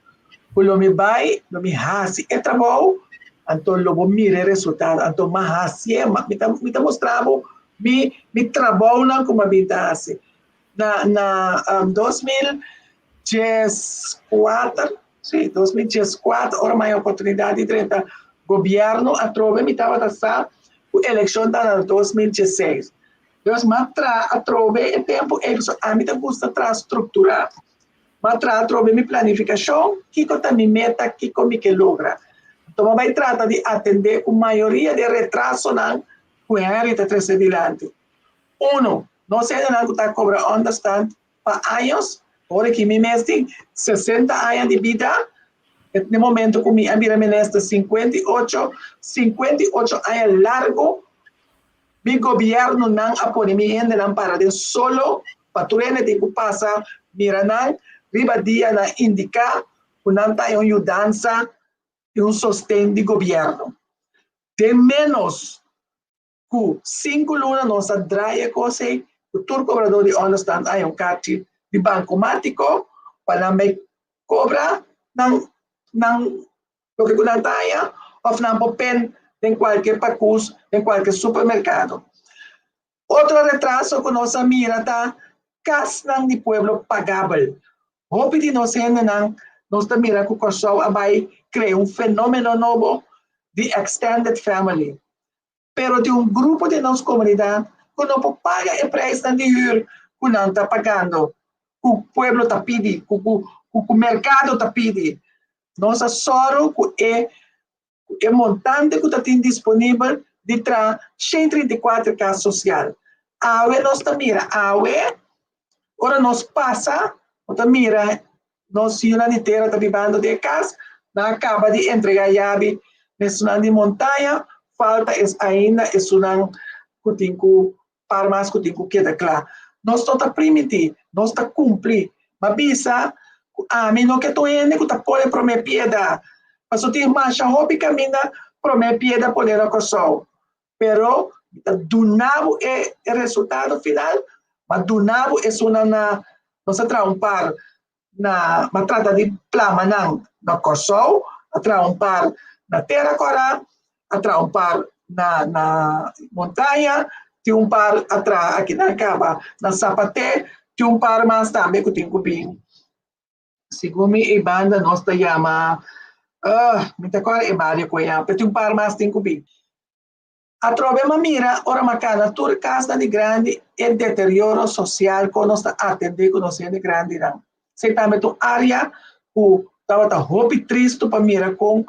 ku lo mi bai, lo mi hasi e trabou, anto lo bo mira e resultado. Anto m'a hasié, mi ta mi ta mustra bo mi mi trabounan ku m'a bin ta hasi. Na na 2014, sí, 2014, ora mi a oportunidad di drenta gobierno atrobe mi tabata sa ku elekshon ta na 2016. Dus mi a traha atrobe e tempu ei, pasobra ami ta gusta traha strukturá. Mi a traha atrobe mi planifikashon, kiko ta mi meta, kiko mi ke logra. Anto mi a bai trata di atendé ku mayoria di e retrasonan. ku Henry ta trese dilanti. Uno, nos hendenan ku ta kobra ònderstant pa años, ora ki mi mes tin 60 aña di bida, e momento ku mi a bira minister 58, 58 aña largu, mi gobièrnunan a pone mi hendenan para den solo pa tur hende tin ku pasa mira nan riba dianan indiká ku nan ta un yudansa i un sosten di gobièrnu. Den ménos ku sinku luna nos a draai e kos ei ku tur kobradó di ònderstant a haña un karchi di bankomátiko pa nan bai kobra nan nan loke ku nan ta haña òf nan por pen den kualke pakus, den kualke supermerkado. Otro retraso ku nos a mira ta kasnan di pueblo pagabel. Hopi di nos hendenan nos ta mira ku Kòrsou a bai krea un fenómeno nobo di extended family. Pero tin un grupo di nos komunidat ku no por paga e preisnan di hür ku nan ta pagando, ku pueblo ta pidi, ku ku merkado ta pidi. Nos a sòru ku e ku e montante ku ta tin disponibel di traha 134 kas sosial. Awe nos ta mira, awe ora nos pasa, bo ta mira nos yunan di tera ta bibando den e kas, nan a kaba di entregá yabi na esunnan di montaña, falta es ainda esunnan ku tin ku par mas ku tin ku keda kla. Nos no ta primintí, nos ta kumpli. M'a bisa ku ami no ke tur hende ku ta pone promé piedra, pasobra tin masha hopi kaminda promé piedra pone na Kòrsou. Pero mi ta duna bo e resultado final, m'a duna bo esunnan na, nos a traha un par na, m'a trata di plama nan na Kòrsou, a traha un par na Tera Kòrá, a traha un par na na Montaña, tin un par a traha aki nan kaba na Sapaté, tin un par mas tambe ku tin ku bin. Segun mi e banda nos ta yama, mi ta kòrda e bario ku e yama, pero tin un par mas tin ku bin. Atrobe m'a mira ora m'a kana tur kasnan di grandi e deterioro sosial kon nos ta atendé ku nos hende grandinan. Esei tambe ta un área ku tabata hopi tristu pa mira kon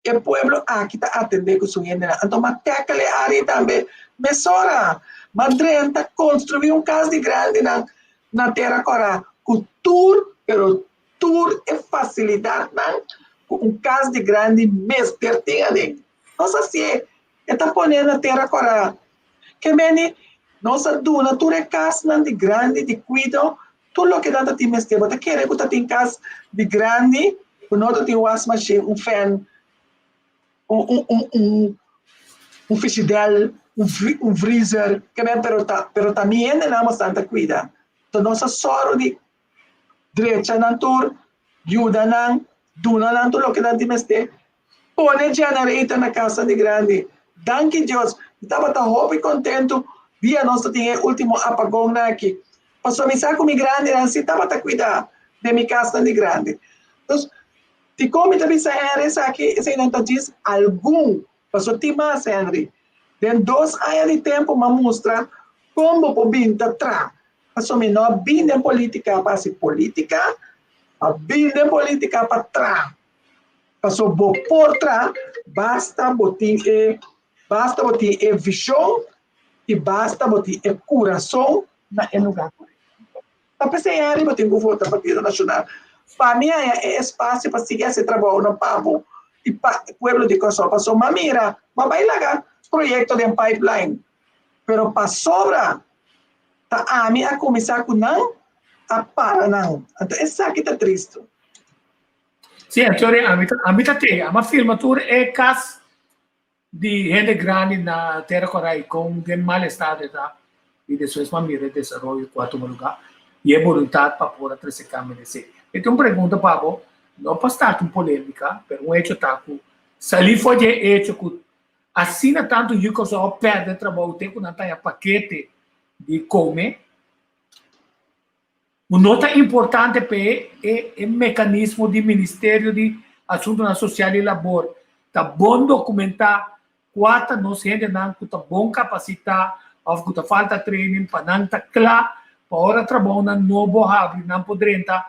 e pueblo aki ta atendé ku su hendenan. Anto m'a tackle e área tambe mesora. M'a drenta konstruí un kas di grandinan na Tera Kòrá ku tur, pero tur e fasilidatnan ku un kas di grandi mester tin aden. Nos hasié, e ta poné na tera kòrá. Ke meni, nos a duna tur e kasnan di grandi di kuido tur loke nan ta tin mester. Bo ta kere ku ta tin kas di grandi ku no ta tin wasmashin, un fèn, un un un un un frishidèl, un un vrizer, ke men pero ta pero ta mi hendenan bastante ta kuida. Enton nos a sòru di drecha nan tur, yuda nan, duna nan tur loke nan tin mester. Pone generator na casa di grandi. Danki Dios, mi tabata hopi kontentu dia nos ta tin e ultimo apagonnan aki. Pasobra mi sa ku mi grandinan si tabata kuida den mi kasnan di grandi. Dus, dikon mi ta bisa Henry esaki? Eseinan ta djis algun, pasobra tin mas, Henry. Den dos aña di tempu mi a mustra kon bo por bin ta traha. Pasobra mi no a bin den politika pa hasi politika, mi a bin den politika pa traha. Paso bo por tra basta bo tin e basta bo tin e vision y basta bo tin e curason na e lugar corecto. Ta p'esey Henry bo tin cu vota Partido Nacional. Pa mi haya e espacio pa sigui haci trabounan pa bo y pa e pueblo di Kòrsou. Paso m'a mira, m'a bay laga proyecto den pipeline, pero pasobra ta ami a cuminsa cu nan, a para nan. Anto esaki ta tristo. Sí, sorry, a mi ta, a mi ta te, a firma tur e cas di hende grandi na Terra Corai con den mal estado ta y después ma mira e desaroyo cu a tuma lugar y e voluntad pa por a trece cambio den esey. Mi tin un pregunta pa bo, no pa start un polemica, pero un hecho ta cu sali for di e hecho cu asina tanto yu Kòrsou a perde trabou te cu nan ta haña pakete di come, Ku no ta importante p'e e e mekanismo di Ministerio di Asuntunan Sosial i Labor ta bon dokumentá kua ta nos hendenan ku ta bon kapasitá òf ku ta falta training pa nan ta kla pa ora trabounan nobo habri nan por drenta.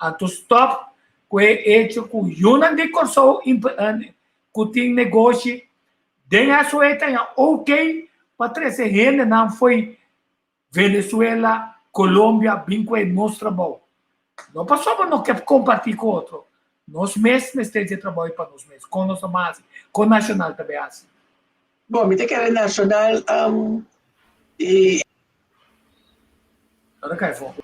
Anto stòp ku e echo ku yunan di Kòrsou ku tin negoshi. Den SOE ta haña ok pa trese hendenan fo'i Venezuela, Colombia bin ku e nos trabou. No pasobra no ke kompartí ku otro. Nos mes mester dje trabou ei pa nos mes. Kon nos ta hasi? Kon Nacional ta bay hasi? Bon, mi ta kere Nacional i. El a kai afó.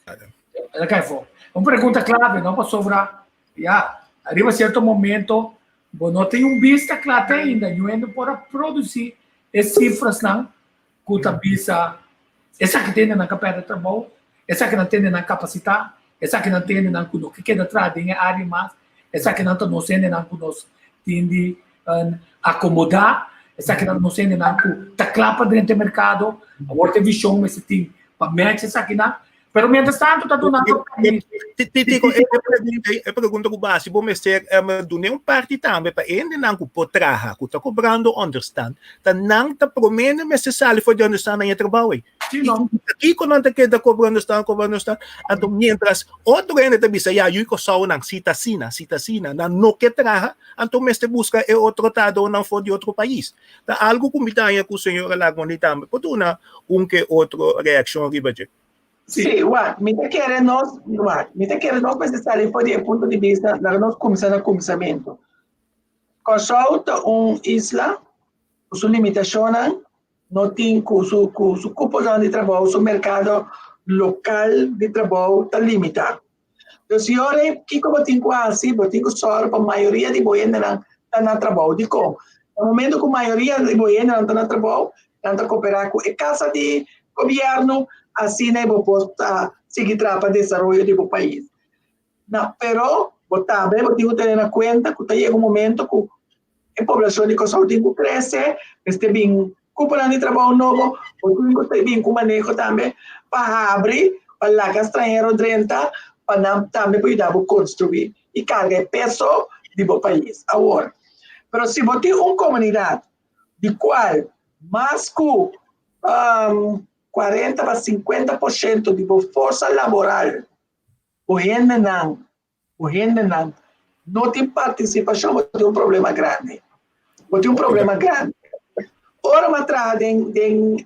El a kai afó. Un pregunta clave, no? Pasobra, ya, ariba cierto momento bo no tin un bista kla te ainda. Ñu hende por a produsí e sifrasnan ku ta bisa esaki ta hendenan ku a pèrdè trabou, esakinan ta hendenan kapasitá, esakinan ta hendenan ku no ke keda traha den e área mas, esakinan ta nos hendenan ku nos tin di akomodá, esakinan ta nos hendenan ku ta kla pa drenta e merkado. Awor ta e vishon mester tin pa mèch esakinan. Pero mientras tanto ta dunando permiso. Titico, e pregunta, e pregunta ku basi bo mester um, dune un parti tambe pa hendenan ku por traha, ku ta kobrando onderstand, ta nan ta promé nan mester sali for di onderstand na e trabou ei. Sí, no. Kiko nan ta keda kobra onderstand, kobra onderstand? Anto mientras otro hende ta bisa, ya, yu Kòrsou nan si ta asina, si ta asina, nan no ke traha, anto mester buska e otro trahadónan for di otro pais. Ta algu ku mi ta haña ku señora Lagmoni tambe por duna un ke otro reakshon riba dje. Sí, wak, mi ta kere nos, wak, mi ta kere nos mester sali for di e punto di bista, laga nos kuminsá na kuminsamentu. Kòrsou ta un isla ku su limitashonnan, no tin ku su ku su kuponan di trabou, su merkado lokal di trabou ta limitá. Dus e ora ei kiko bo tin ku hasi? Bo tin ku sòru pa mayoria di bo hendenan ta na trabou. Dikon? Na momento ku mayoria di bo hendenan ta na trabou, nan ta koperá ku e kasa di gobièrnu, asina ei bo por ta sigui traha pa desaroyo di bo pais. Na, pero bo tambe bo tin ku tene na kuenta ku ta yega un momento ku e poblashon di Kòrsou tin ku krese, mester bin kuponan di trabou nobo, bo tin ku bin ku maneho tambe pa habri, pa laga stranhero drenta, pa nan tambe por yuda bo konstruí i karga e peso di bo pais. Awor, pero si bo tin un komunidat di kual mas ku 40 pa 50% di bo forsa laboral, bo hendenan, bo hendenan no tin partisipashon, bo tin un problema grandi. Bo tin un problema grandi. Ora mi a traha den den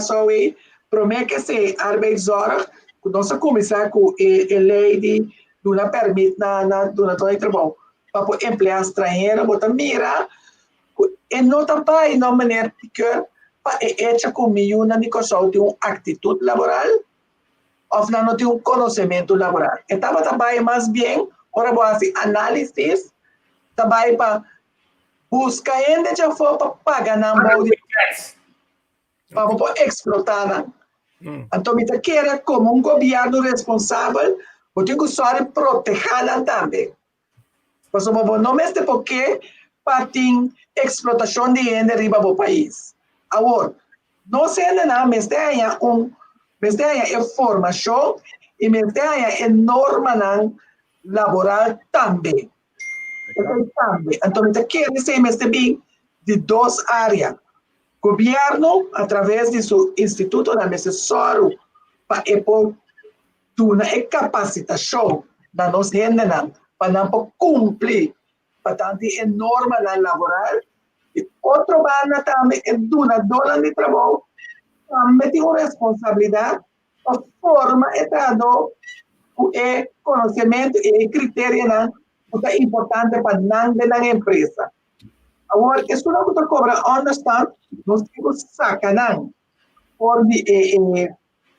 SOA, promé ke esei Arbeidszorg, ku nos a kuminsá ku e e lei di duna pèrmit na na dunadó di trabou pa por empleá stranhero, bo ta mira ku e no ta bai no meneer Piqueur pa e echo ku mi yunan di Kòrsou tin un aktitut laboral òf nan no tin un konosementu laboral. E tabata bai mas bien ora bo hasi análisis ta bai pa buska hende djafó pa paga nan bou di pa bo por eksplotá nan. Anto mi ta kere komo un gobièrnu responsabel bo tin ku sòru protehá nan tambe. Pasobra bo no mester por ke pa tin eksplotashon di hende riba bo pais. Awor, nos hendenan mester haña un mester haña e formashon i mester haña e normanan laboral tambe. Esei tambe. Anto mi ta kere esei mester bin di dos área. Gobièrnu a traves di su institutonan mester sòru pa e por duna e kapasitashon na nos hendenan pa nan por kumpli pa tantu e normanan laboral. Di otro banda tambe e dunadónan di trabou tambe tin un responsabilidat pa forma e trahadó ku e konosementu i e kriterianan ku ta importante pa nan den nan empresa. Awor, esunnan ku ta kobra ònderstant, nos tin ku saka nan for di e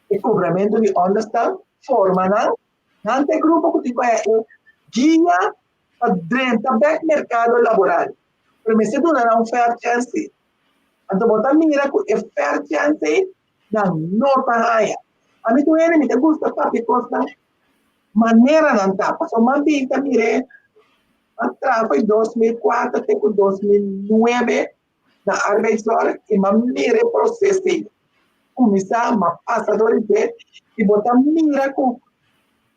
e kobramentu di ònderstant, forma nan, nan ta e grupo ku tin ku haya e guia pa drenta bèk merkado laboral. Pero mester duna nan un fair chance. Anto bo ta mira ku e fair chance ei nan no ta haya. Ami tur hende mi ta gusta papia kosnan manera nan ta, pasobra mi a bin ta mir'é a traha for di 2004 te ku 2009 na Arbeidszorg i mi a mira e proseso ei kuminsá, mi a pasa dor di dje i bo ta mira ku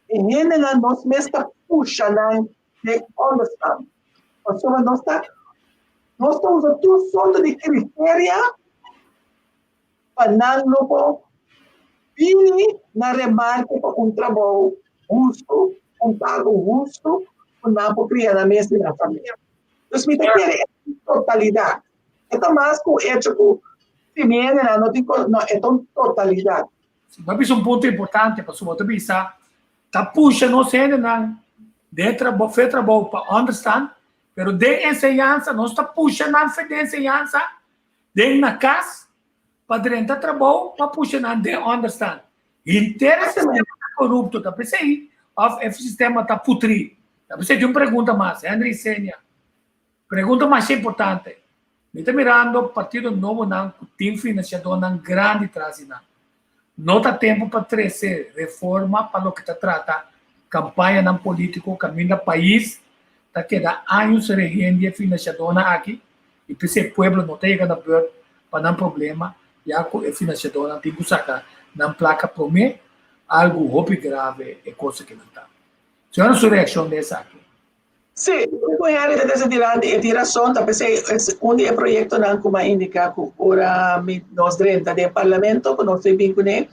e hendenan nos mes ta pusha nan den onderstand pasobra nos ta nos ta usa tur sorto di kriteria pa nan lo por bini na remarke pa un trabou hustu, un pago hustu ku nan por kria nan mes i nan famia. Dus mi ta kere e totalidat. E ta mas ku echo ku si mi hendenan no tin no, e ta un totalidat. Si, bo a bisa un punto importante, pasobra bo ta bisa ta pusha nos hendenan den trabou, fe trabou pa understand, pero den enseñansa nos ta pusha nan fe den enseñansa den na kas pa drenta trabou pa pusha nan den understand. Henter e sistema ta korupto, ta p'esei òf e sistema ta putrí? Ta p'esei tin un pregunta mas, Henry Senia. Pregunta masha importante. Mi ta mirando partido nobonan ku tin finansiadónan grandi tras di nan. No ta tempu pa trese reforma pa loke ta trata kampañanan polítiko kaminda pais ta keda años rehen di e finansiadónan aki i p'esei pueblo no ta yega na bùrt pa nan problema ya ku e finansiadónan tin ku saka nan plaka promé, algu hopi grave e kos akinan ta. Señora su reakshon den esaki? Sí, ku Henry ta trese dilanti e tin rason, ta p'esei es un di e proyektonan ku mi a indiká ku ora mi nos drenta den parlamento ku nos ta bin kuné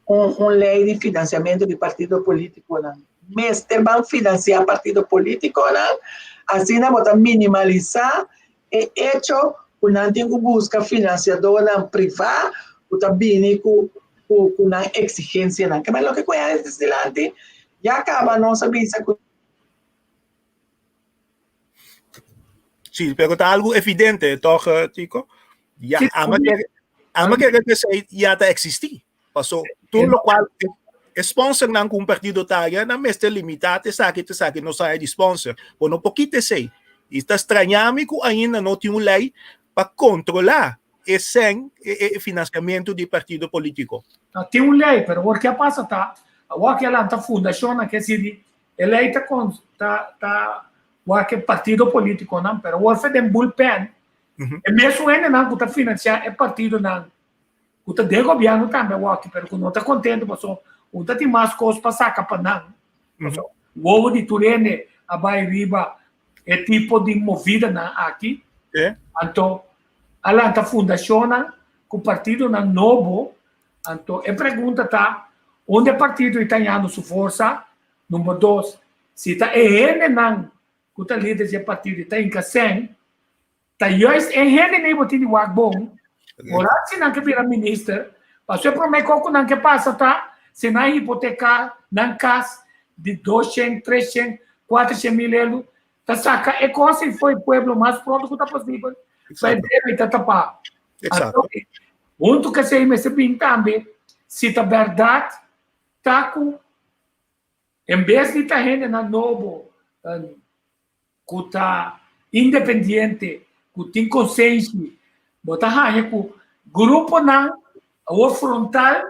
un un lei di finansiamentu di partido polítikonan. Mester ban finansiá partido polítikonan, asina bo ta minimalisá e echo ku nan tin ku buska finansiadónan privá ku ta bini ku ku ku nan eksigensianan. Kema loke ku Henry ta trese dilanti ya kaba nos a bisa ku. Sí, pero ta algo evidente, toch, eh, Tico? Ya, sí, ama que, ama que que sei ya ta existi. Paso, tur lo cual sponsor nan ku un partido taya, nan mester limita te saki te saki no sai di sponsor. Bo no por quita esei. Y ta extrañami ku ainda no tin un ley pa controla e sen e, e financiamento di partido político. No, tin un ley, pero awor ke a pasa ta, awor ke a lanta fundacionnan ke sirbi E lei ta kon ta ta wak e partido politiconan, pero awor fe den bullpen, e mesun hendenan ku ta financia e partidonan ku ta den gobierno tambe awor, pero ku no ta kontento paso un ta tin mas kos pa saka pa nan. Paso wowo di tur hende a bai riba e tipo di movidanan aki. Anto a lanta fundashonnan ku partidonan nobo. Anto e pregunta ta, unda e partido i ta hañando su forsa? Number dos, si ta e hendenan ku ta lider di e partido i ta hinka sèn, ta juist e hendenan bo tin di wak bon, ora si nan ke bira minister, pasobra e promé kos ku nan ke pasa ta si nan hipoteká nan kas di doshen, treshen, kuatershen mil euro, ta saka e kos ei for e pueblo mas pronto ku ta posibel, pa e debe ta tapá. Exacto. Huntu ku esei mester bin tambe si ta bèrdat ta ku en bes di ta hendenan nobo ku ta independiente, ku tin konsenshi, bo ta haña ku gruponan awor frontal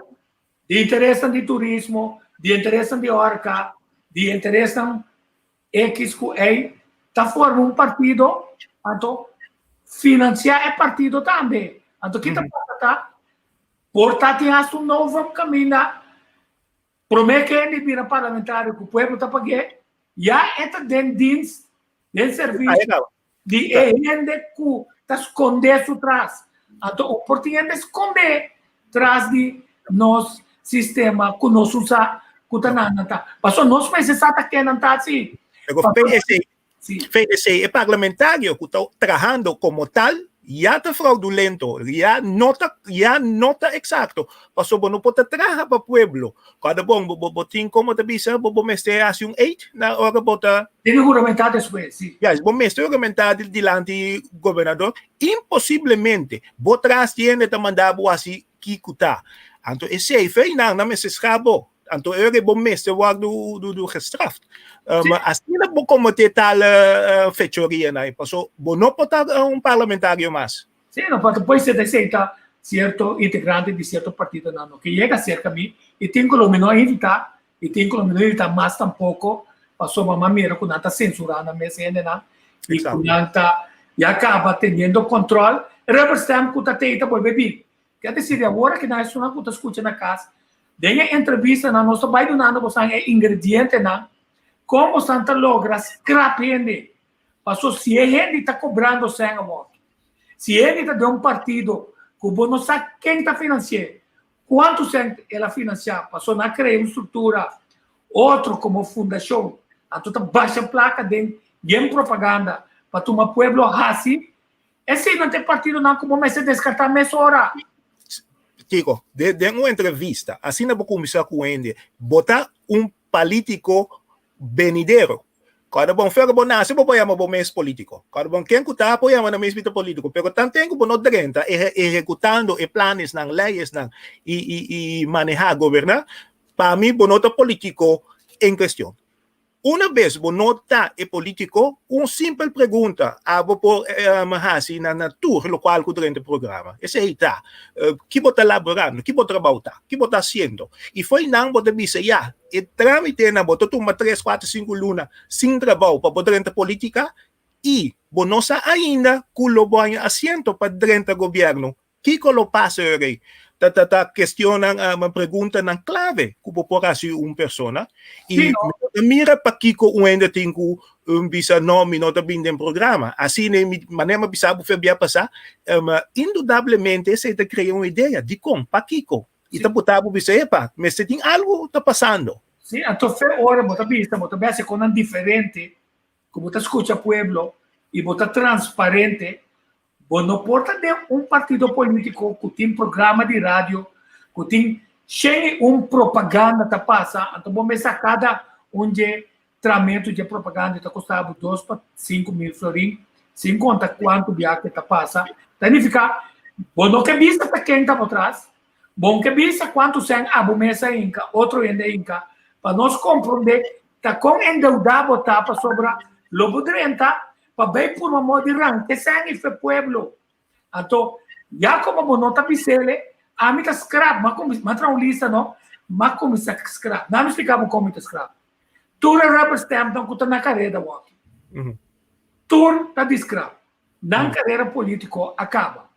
di interesnan di turismo, di interesnan di orka, di interesnan X ku Y ta forma un partido, anto financia e partido tambe. Anto kita pasa ta, por ta tin hasta un novum caminda, prome ke hende bira parlamentario ku pueblo ta pag'é, ya e ta den dienst, den servicio di e hende ku ta skonde su tras. Anto un por tin hende skonde tras di nos sistema ku nos usa ku ta nan nan ta. Pasobra nos mester sa ta ken nan ta si. Pero PSC, PSC e parlamentario ku ta trahando komo tal ya ta fraudulento, ya no ta, ya no ta eksakto. Pasobra bo no por ta traha pa pueblo. Kada bon bo, bo, bo tin komo ta bisa bo, bo mester hasi un eid na ora bo ta Tin huramentá despues, si. Ya, bo mester huramentá dilanti gobernador. Imposiblemente bo tras di hende ta manda bo hasi kiko ta. Anto esei fe nan, nan mester scha bo. Anto e ora bo mester wòrdu du, du gestraft. Um, asina bo kometé tal uh, fechoria nan. Paso bo no por ta un parlamentario mas. Sí, no, pasobra puede ser esei ta cierto integrante di cierto partidonan no ke yega cerca mi y tin ku lo mi no a invita y tin ku lo mi no invita mas tampoco pasobra mi a mira ku nan ta censura nan mes hendenan y ku nan ta ya caba teniendo control rubber stamp ku ta tei ta bolbe bin. Ke decir di awor aki nan esunnan ku ta scucha na cas den e entrevistanan nos ta bay dunando bosan e ingredientenan con bosan ta logra scrap hende. Paso si e hende ta cobrando sèn awor, si e hende ta den un partido cu bo no sa ken ta financi'é, cuanto sèn el a financia, paso nan a crea un structura otro como fundacion, anto ta basha placa den yen propaganda. pa tuma pueblo hasi, eseinan ta e partidonan ku bo mester deskartá mesora. Kiko, den un entrevista, asina bo kuminsá ku hende, bo ta un palítiko benidero. Kòrda bon, fuera bo nase bo por yama bo mes polítiko. Kòrda bon, ken ku ta por yama nan mes mita polítiko, pero tanten ku bo no drenta ehekutando e planesnan, leyesnan i i i manehá, goberná, pa mi bo no ta polítiko en kuestion. Una bes bo no ta e politico, un simpel pregunta abo por haci na na tur locual cu drenta e programa. Esey ta, ki bo ta laborando, ki bo trabao ta, ki bo ta haciendo? Y fo'i nan bo ta bisa ya, e tramitenan bo ta tuma tres, cuatro, cinco luna sin trabao pa bo drenta politica y bo no sa ainda cu lo bo haña asiento pa drenta gobierno. Kiko lo pasa ora ei? Ta ta ta kestionnan, preguntanan klave ku bo por hasi un persona. I Sí, no? mi no ta mira pakiko un hende tin ku bisa no, mi no ta bin den programa. Asina mi manera mi a bisa bo fe bia pasá, indudablemente esei ta krea un idea. Dikon? Pakiko? I ta buta bo bisa, epa, mester tin algu ta pasando. Sí, anto fe ora bo ta bisa, bo ta bese konan diferente, ku bo ta skucha pueblo i bo ta transparente, Bo no por ta den un partido politico cu tin programa di radio, cu tin shen y un propaganda ta pasa, anto bo mester cada un dje tramento dje propaganda ta costa bo dos pa 5000 florin, sin conta cuanto bia ke ta pasa. Ta nifica bo no ke bisa ta ken ta bo tras, bo no ke bisa cuanto sen abo mes a hinca, otro hende a hinca, pa nos compronde ta con endeuda bo ta pasobra lo bo drenta pa bay purba modo di ranke sèn i fe pueblo. Anto, ya komo bo no ta bisele, ami ta skrap, m'a kuminsá, m'a traha un lista no, m'a kuminsá skrap. Nan mi splika bo kon mi ta skrap. Tur e rubber stampnan ku ta na kareda wòki, tur ta di skrap. Nan karera polítiko a kaba.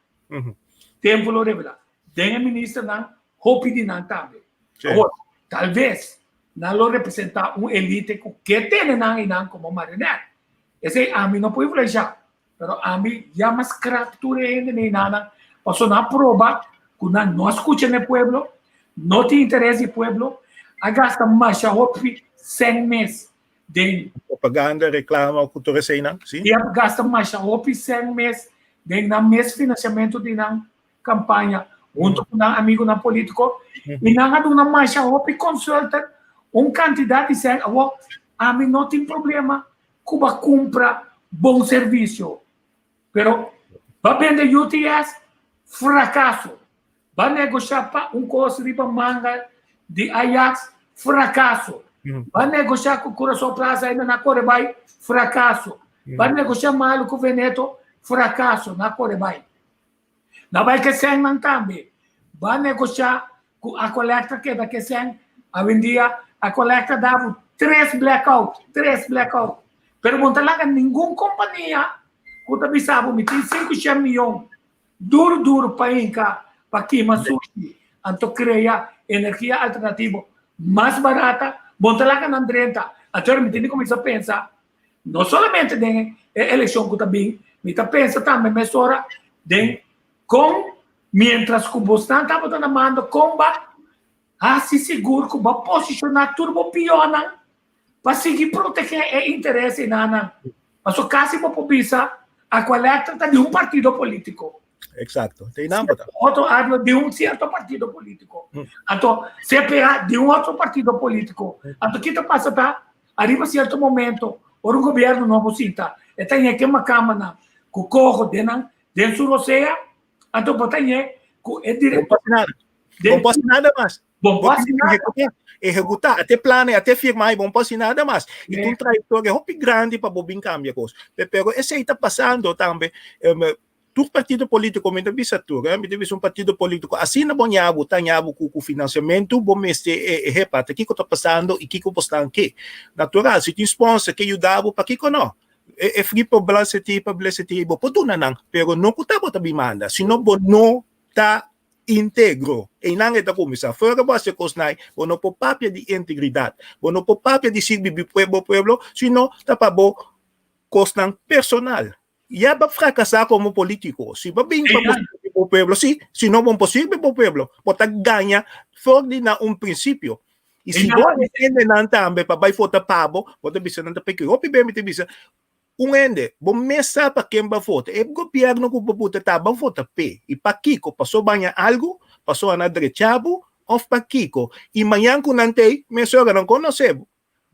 Tempu lo revelá. Den e ministernan, hopi di nan tambe. Awor, talves nan lo representá un elite ku ke tene nan einan komo marionèt. Esei ami no por influenshá, pero ami ya mas krap tur e hende neinanan pasobra nan a proba ku nan no a skucha na e pueblo, no tin interes di pueblo, a gasta masha hopi sèn mes den. Propaganda, reklama ku tur eseinan, si. I a gasta masha hopi sèn mes den nan mes finansiamentu di nan kampaña huntu ku nan amigunan polítiko i nan a duna masha hopi consultant un kantidat di sèn. Awor ami no tin problema ku bo a kumpra bon servisio, pero bo a bende UTS, frakaso. Bo a negoshá pa un kos riba manga di Ajax, frakaso. Bo a negoshá ku Curaçao Plaza ainda na kore bai, frakaso. Bo a negoshá malu ku Veneto, frakaso, na kore bai. Na bai ke sènnan tambe. Ba negoshá ku Aqualectra keda ke sèn. Awendia Aqualectra da bo tres blackout, tres blackout. Pero bo no ta laga ningun kompania ku ta bisa bo mi tin 500 miyon duru duru pa hinka pa kima sushi anto krea energia alternativo mas barata, bo no ta laga nan drenta. Anto mi tin di kuminsá pensa No solamente den e elekshon ku ta bin, mi ta pensa tambe mesora den kon mientras ku bosnan tabata na mando kon ba hasi sigur ku bo posishoná tur bo pionnan pa sigui protegé e interes enanan. Pasobra kasi bo por bisa Aqualectra ta di un partido polítiko. Exacto. Te nan bota. Otro área di un cierto partido político. Anto CPA di un otro partido político. Anto kita pasa ta arriba cierto momento ora un gobierno nobo sinta e ta ñe ke makamanan ku koho den nan den su rosea anto bo ta ñe ku e Bon director pasa nada. den Bon pasa nada mas. Bon Bo pasa tin nada. ehecuta, ehecuta, ate plane, ate firma y bon pasa nada mas. Y Nee. tu trayectoria hopi grandi pa bo bin cambia cos. Pero esey ta pasando tambe. Tur partido político, mi ta bisa tur, eh, mi ta bisa un partido político, asina bo ñabu ta ñabu ku ku financiamento, bo mester e e hepa, ta kiko ta pasando y kiko bo stan ke. Natural, si tin sponsor ke yuda bo, pakiko no? E e free publicity, publicity, bo por duna nan, pero no ku ta bo ta bin manda, sino bo no ta integro. Einan e ta kuminsá. Fuera bo hasi e kosnan ei, bo no por papia di integridat, bo no por papia di sirbi bo pueblo, sino ta pa bo kosnan personal. Ya bo frakasá komo polítiko. Si bo bin pa bo sirbi bo pueblo, si, si no bo por sirbi bo pueblo, bo ta gaña for di na un prinsipio. I si bo hendenan tambe pa bai vota pa bo, bo ta bisa nan ta peki. Hopi bes mi ta bisa. Un hende, bo mes sa pa ken bo a vota. E gobierno ku bo buta ta, bo a vota p'e. I pakiko? Paso bo haña algu? Paso nan a drecha bo? Òf pakiko? I mañan ku nan t'ei, mesora nan konosé bo.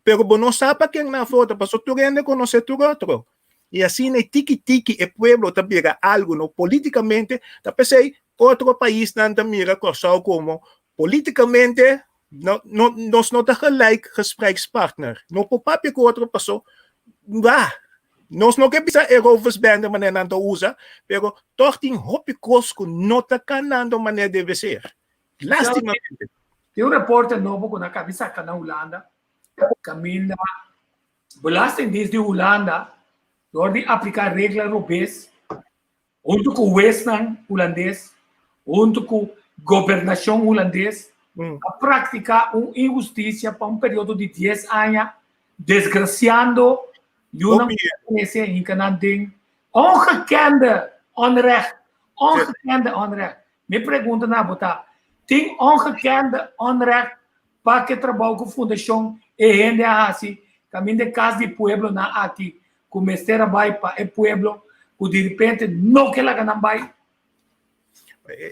Pero bo no sa pa ken nan a vota, paso tur hende konosé tur otro. I asina e tiki tiki e pueblo ta bira algu, no? Politikamente, ta p'esei otro paisnan ta mira Kòrsou komo politikamente no, no, nos no ta gelijk gesprekspartner. No por papia ku otro paso, bah, nos no ke bisa e roversbende manera nan ta usa, pero toch tin hopi kos ku no ta kanando manera debe ser. Lastimamente. Tin un reporte nobo ku nan kabi saka na Hulanda, kaminda Belastingdienst di Hulanda dor di apliká regla robes huntu ku huesnan hulandes, huntu ku gobernashon hulandes, a praktiká un inhustisia pa un periodo di dies aña, desgrasiando yunan ku ta krese hinka nan den ongekende onrecht, ongekende onrecht. Mi pregunta na bo ta, tin ongekende onrecht pa ke trabou ku fundashon e hende a hasi kaminda e kas di pueblonan aki ku mester a bai pa e pueblo ku diripente no ke laga nan bai.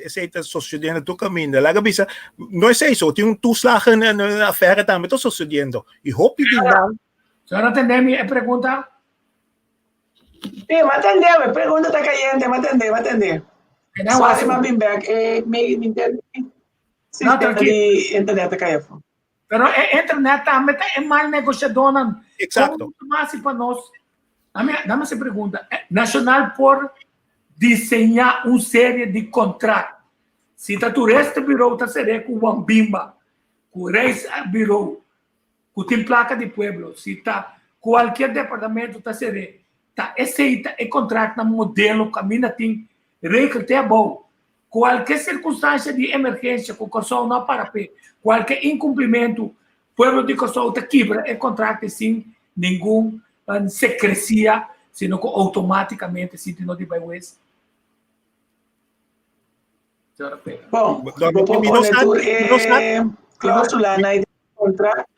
Esei ta sosediendo tur kaminda. Laga bisa, no esei so, tin un toeslagenaffaire tambe ta sosediendo. I hopi di nan. Señora tende mi e pregunta? Sí, m'a tende, e pregunta ta kayente, m'a tende, m'a tende. Sorry, m'a bin bek, e mi sistema di internet a kai afó. Pero e internet tambe ta e mal negociadónan. Exacto. Kon ta hasi pa nos? Dame, dame ese pregunta. Nacional por diseñá un serie di kontrakt. Si ta toeristenbureau ta seré ku Wambimba, ku reisbureau, ku tin plaka di pueblo, si ta kualkier departamento ta seré, ta esei ta e kontraktnan modelo kaminda tin regel te abou. Kualke sirkunstansia di emergensia ku Kòrsou no a para p'e, kualke inkumplimentu, pueblo di Kòrsou ta kibra e kontrakto sin ningun sekresia, sino ku outomátikamente sinti no di bai wes. Bon, bo por pone tur e klósulanan den kontrakt.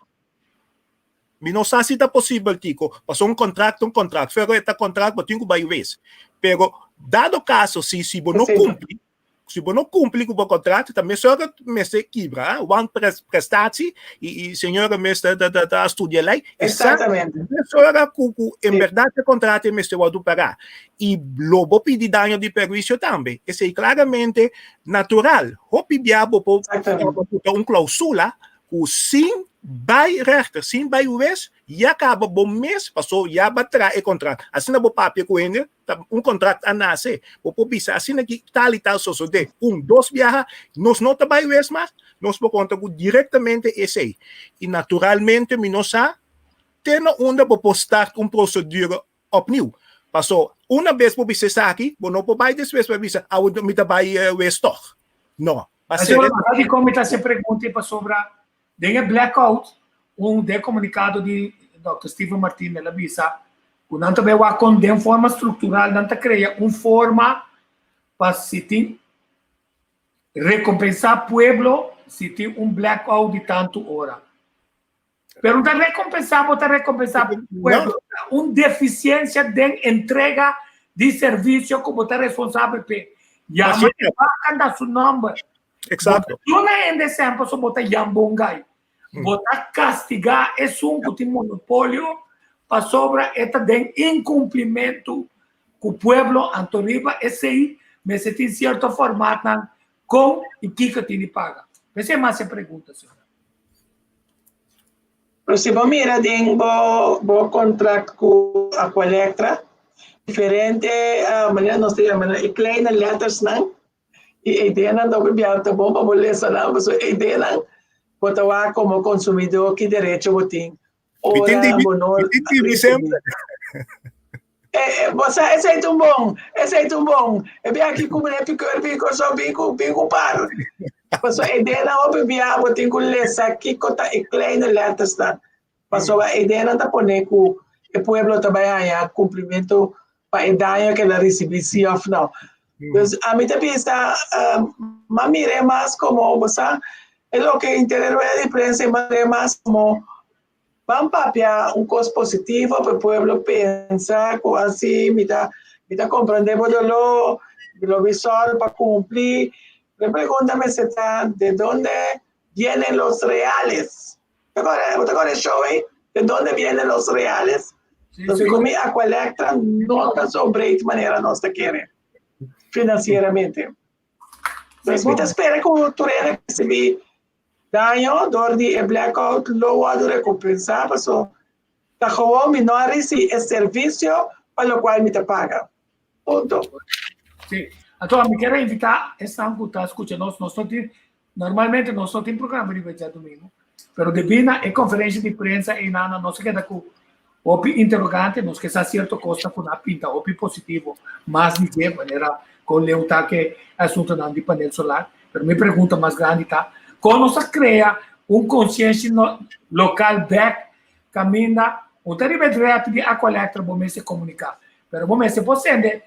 Mi no sa si ta posibel, Tico, pasobra un contract ta un contract. Pero e ta contract, bo tin cu bay wes. Pero dado caso si si bo no cumpli, si bo no cumpli cu bo contract, ta mesora mester kibra, ah, want prestatie, y y señora mester ta ta ta studia ley, e sa mesora cu cu en berdad e contract e mester wordo paga. Y lo bo pidi daño di perhuicio tambe. Esey claramente natural. Hopi bia bo por puta un clausula ku sin bai rechter, sin bai hues, ya kaba bo mes paso ya ba traha e kontrakt. Asina bo papia ku hende, ta un kontrakt a nase. Bo por bisa asina ki tal i tal sosodé. Un, dos biaha, nos no ta bai hues mas, nos por konta ku direktamente esei. I naturalmente mi no sa te na unda bo por start un prosedura opnieuw. Paso una bes bo bisa esaki, bo no por bai despues pa bisa, awe mi ta bai hues tog. No. Pa ser. Asina dikon mi ta hasi e pregunta i pasobra den e blackout un den e komunikado di Dòkter Steven Martin el a bisa ku nan ta bai wak kon den forma struktural nan ta krea un forma pa si tin rekompensá pueblo si tin un blackout di tantu ora. Pero ta rekompensá bo ta rekompensá pueblo un defisiensia den entrega di servisio ku bo ta responsabel p'e. Yama e baka na su nòmber. Exacto. Bo ta duna hende esèmpel so bo ta yambongai. Bo ta kastigá esun ku tin monopolio pasobra e ta den inkumplimentu ku pueblo anto riba esei mester tin sierto formatnan kon i kiko tin di paga. P'esei mas e pregunta, señora. Pero si bo mira den bo bo contract cu Aqualectra, diferente manera nos ta yama nan e kleine lettersnan y e ideanan ta hopi bia ta bon pa bo lesa nan pasobra e ideanan bo ta wak como consumidor ki derecho bo tin ora bo no ricibi. Bo sa esei ta un bon, esei ta un bon. E bia aki ku meneer Pikeur bin Kòrsou bin ku bin ku par. Pasobra e ideanan hopi bia bo tin ku lesa kiko ta e kleine lettersnan. Pasobra e ideanan ta pone ku e pueblo ta bai haña kumplimentu pa e daño ku el a risibí si òf no. Dus ami ta bisa m'a mir'é mas komo bo sa e loke interior rueda di prensa e mir'é mas komo. Ban papia un kos positivo pa e pueblo pensa ku asi mi ta mi ta komprende bo doló, lo mi sòru pa kumpli. Mi pregunta mester ta de donde vienen los reales? Bo ta kòrda e show ei? De donde vienen los reales? Nos ku mi Aqualectra no ta zo breed manera nos ta kere financieramente. Pues mi ta spera ku tur hende risibi Daño dor di e blackout lo wòrdu rekompensá paso ta gewoon mi no a risibí e servisio pa lokual mi ta paga. Punto. Sí. Anto mi kier a invitá esnan ku ta skucha nos, nos no tin, normalmente nos no tin programa riba djadumingu, pero debí na e konferensha di prensa einan nos a keda ku hopi interogante, nos ke sa sierto kosnan ku nan a pinta hopi positivo mas di dje, manera kon leu ta ke asuntonan di panel solar. Pero mi pregunta mas grandi ta, kon nos a krea un konsiensia lokal bèk kaminda un ta riba e dret di Aqualectra bo mester komuniká, pero bo mester por sende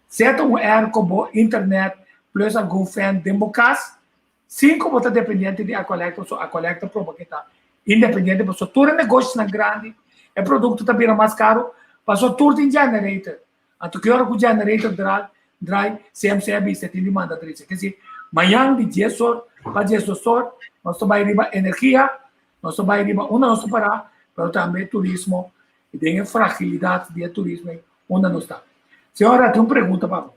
seta un airco bo internet plus algun fan den bo kas Sin ku bo ta dependiente di Aqualectra, pasobra Aqualectra proba ke ta independiente, pasobra tur e negoshonan grandi, e produkto ta bira mas karu, pasobra tur tin generator. Anto ki ora ku generator drai, drai, CMC a bisa e tin di manda drecha. Ke si, mañan di dies or pa diesdos or, nos ta bai riba energia, nos ta bai riba unda nos ta pará, pero tambe turismo, i den e fragilidat di e turismo ei, unda nos ta. Señora, tin un pregunta pa bo.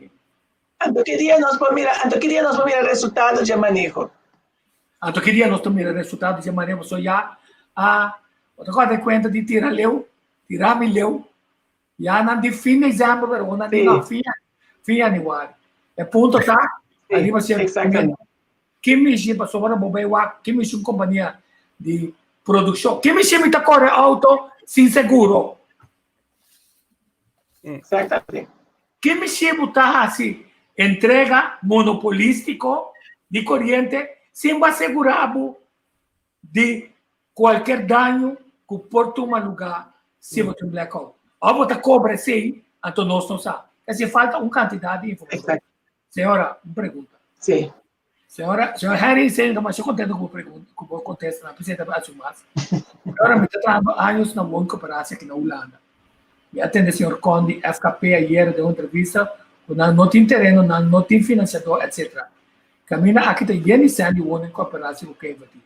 Anto ki dia nos por mira, anto ki dia nos por mira resultado dje maneho? Anto ki dia nos ta mira resultado dje maneho? So ya a, bo ta kòrda e kuenta di tira leu, tira mi leu, ya nan di fin december, pero nan di no, fin, fin januari. E punto ta, ariba sierto momento, ki mishi pasobra bo bai wak, ki mishi un kompania di produkshon, ki mishi mi ta kore outo sin seguro? Exactamente. Ki mishi bo ta hasi entrega monopolistico di coriente sin bo asegura bo di cualkier daño cu por tuma lugar si bo tin blackout? Of bo ta cobra esey, anto nos no sa. Esey falta un cantidad di informacion. Señora, un pregunta. Sí. Señora, señor Harry, señor, ta masha contento cu bo pregunta, cu bo contesta, nan presidente a haci mas. Señora, mi ta trahando años na wooncoöperatie aki na Hulanda. Mi a tende señor Con di FKP ayer den un entrevista cu nan no tin tereno, nan no tin financiador, etc. Caminda aki ta yen di sèn di woningcoöperatie cu ke inverti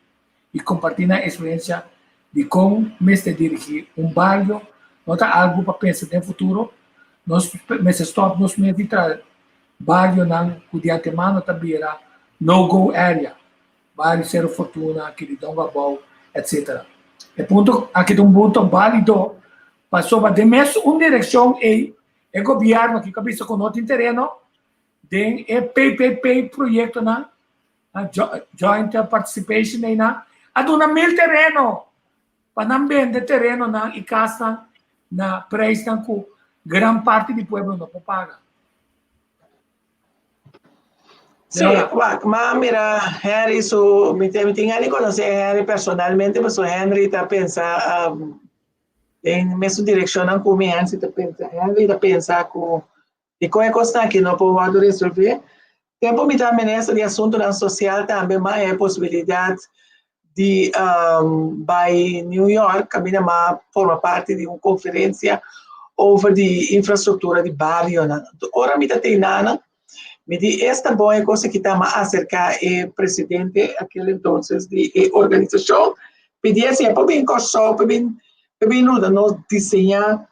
y comparti nan experiencia di con mester dirigi un bario no ta algo pa pensa den futuro, nos mester stop nos mes di traha Barionan ku di antemano ta bira no go area, bario Cerro Fortuna, Kiridongo Abou, etc. E punto aki ta un punto balido pasobra den mes un direkshon ei e gobièrnu aki ku a bisa ku no tin tereno den e PPP proyektonan, joint participation einan, a duna mil tereno pa nan bende terenonan i kasnan na preisnan ku gran parti di pueblo no por paga. Sí, wak, ma mira Henry su, mi tin, mi tin gana di conoce Henry personalmente, pasobra Henry ta pensa um, den mesun direccionnan cu mi, Henry ta pensa, Henry ta pensa cu Dikon e kosnan aki no por wòrdu resolvé? Tempu mi ta minister di Asuntunan Sosial tambe m'a haña e posibilidat di bai New York kaminda m'a forma parti di un konferensia over di infrastruktura di barionan. Anto ora mi ta tei nan, mi di esta bon e kos aki ta, m'a aserká e presidente akel entonces di e organisashon pidi si e por bin Kòrsou pa bin pa bin yuda nos diseñá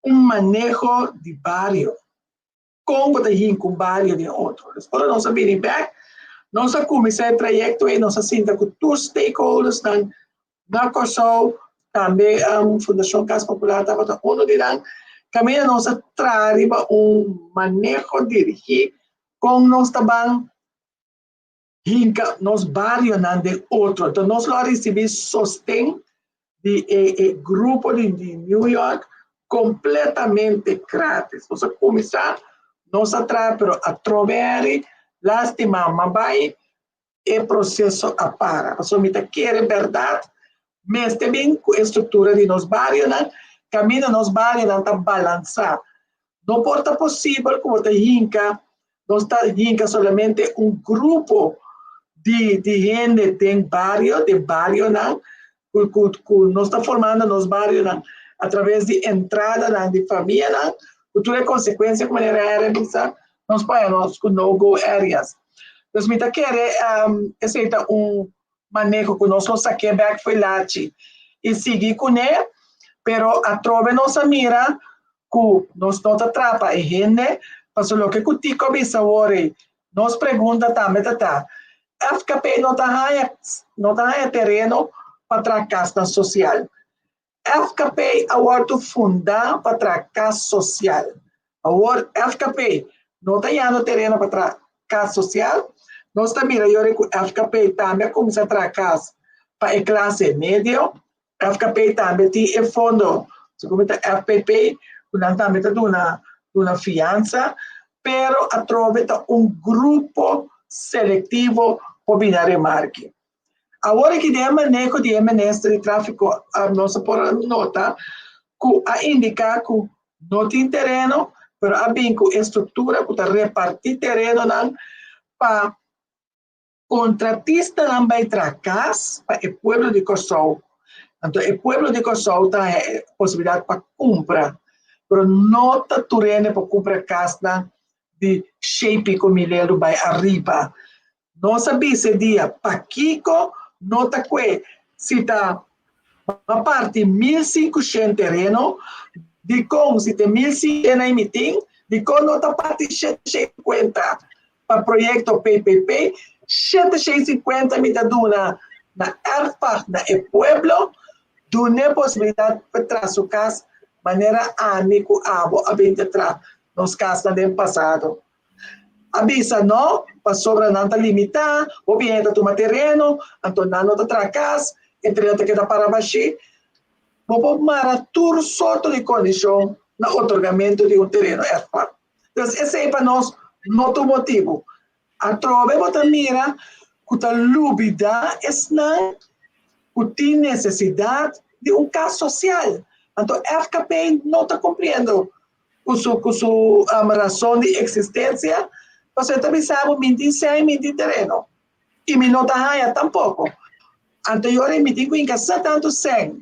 un maneho di bario. Kon bo ta hinka un bario den otro? Dus ora nos a bini bek, nos a kuminsá e trayekto ei, nos a sinta ku tur stakeholdersnan na Kòrsou, tambe Fundashon Kas Popular tabata unu di nan, kaminda nos a traha riba un maneho dirigí kon nos ta ban hinka nos barionan den otro. Enton nos lo a risibí sosten di e e grupo di di New York kompletamente gratis. Nos a kuminsá, nos a traha, pero atrobe Harry, lástima, m'a bai, e proseso a para. Pasobra mi ta kere bèrdat mester bin ku e struktura di nos barionan, kaminda nos barionan ta balansá. No por ta posibel ku bo ta hinka Nos ta hinka solamente un grupo di di hende den bario, den barionan. Ku nos ta formando nos barionan a traves di entradanan di famianan, ku tur e konsekuensia ku manera Harry a bisa, nos por haña nos ku no go areas. Dus mi ta kere esei ta un maneho ku nos lo sak'é bèk fo'i lachi i sigui kuné, pero atrobe nos a mira ku nos no ta trapa e hende, pasobra loke ku Tico a bisa awor ei, nos pregunta tambe ta ta, FKP no ta haña no ta haña tereno pa traha kasnan sosial. FKP a wòrdu fundá pa traha kas sosial. Awor FKP no ta hañando tereno pa traha kas sosial. Nos ta mira yori ku FKP tambe a kuminsá traha kas pa e klase medio. FKP tambe tin e fondo, segun mi ta FPP, ku nan tambe ta duna duna fiansa, pero atrobe ta un grupo selektivo por bini a remarke. Awor aki den e maneho di e minister di trafiko nos a por nota ku a indiká ku no tin tereno, pero a bin ku e struktura ku ta repartí terenonan pa Kontratistanan bai traha kas pa e pueblo di Kòrsou. Anto e pueblo di Kòrsou ta haña e posibilidat pa kumpra, pero no ta tur hende por kumpra kasnan di shei piko mil euro bai ariba. Nos a bisa e dia pakiko no ta kue si ta parti 1500 tereno, dikon si ta 1500 na e mitin, dikon no ta parti 750 Pa proyekto PPP, 750 mi ta duna na erfpacht na e pueblo, dun'e posibilidat pa traha su kas manera ami ku abo a bin ta traha nos kasnan den pasado. A bisa no, pasobra nan ta limitá, hopi hende ta tuma tereno, anto nan no ta traha kas, e tereno ta keda para bashí. Bo por mara tur sorto di kondishon na otorgamentu di un tereno erfpacht. Pues esei pa nos no ta un motibu. Atrobe bo ta mira ku ta lubidá esnan ku tin nesesidat di un kas sosial. Anto FKP no ta kumpliendo ku su ku su rason di eksistensia, pasobra e ta bisa bo mi tin sèn, mi tin tereno i mi no ta haña tampoko. Anto e ora ei mi tin ku inkasá tantu sèn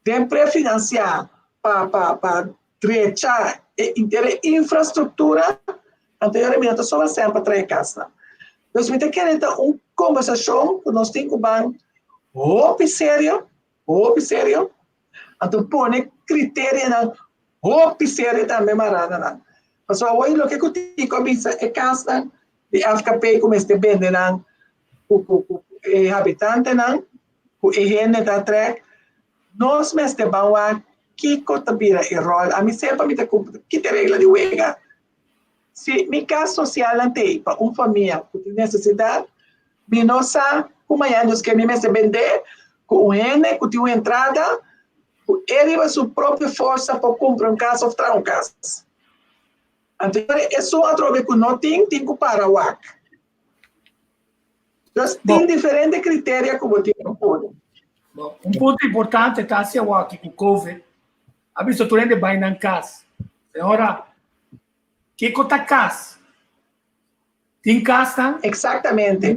den prefinansiá pa pa pa drecha e inter e infrastruktura, anto e ora mi no ta sobra sèn pa trae kasnan. Dus mi ta kere ta un kombersashon ku nos tin ku ban hopi serio, hopi serio, anto pone kriterianan hopi serio tambe mará na nan. Pasobra awor loke ku Tico a bisa e kasnan di FKP ku mester bende nan ku ku ku e habitantenan, ku e hende ta trek, nos mester ban wak kiko ta bira e ròl. Ami semper mi ta kumpli kita e regla di wega. Si mi kas sosialnan t'ei pa un famia ku tin nesesidat, mi no sa ku mañana Dios ke mi mester bend'é ku un hende ku tin un entrada ku e riba su propio forsa por kumpra un kas òf traha un kas. Anto esun atrobe ku no tin, tin ku para wak. Dus tin diferente criteria ku bo tin ku pone. Bon, un punto importante ta hacia awor ku COVID. A visto tur hende bai nan kas. Señora, kiko ta kas? Tin kasnan? Exactamente.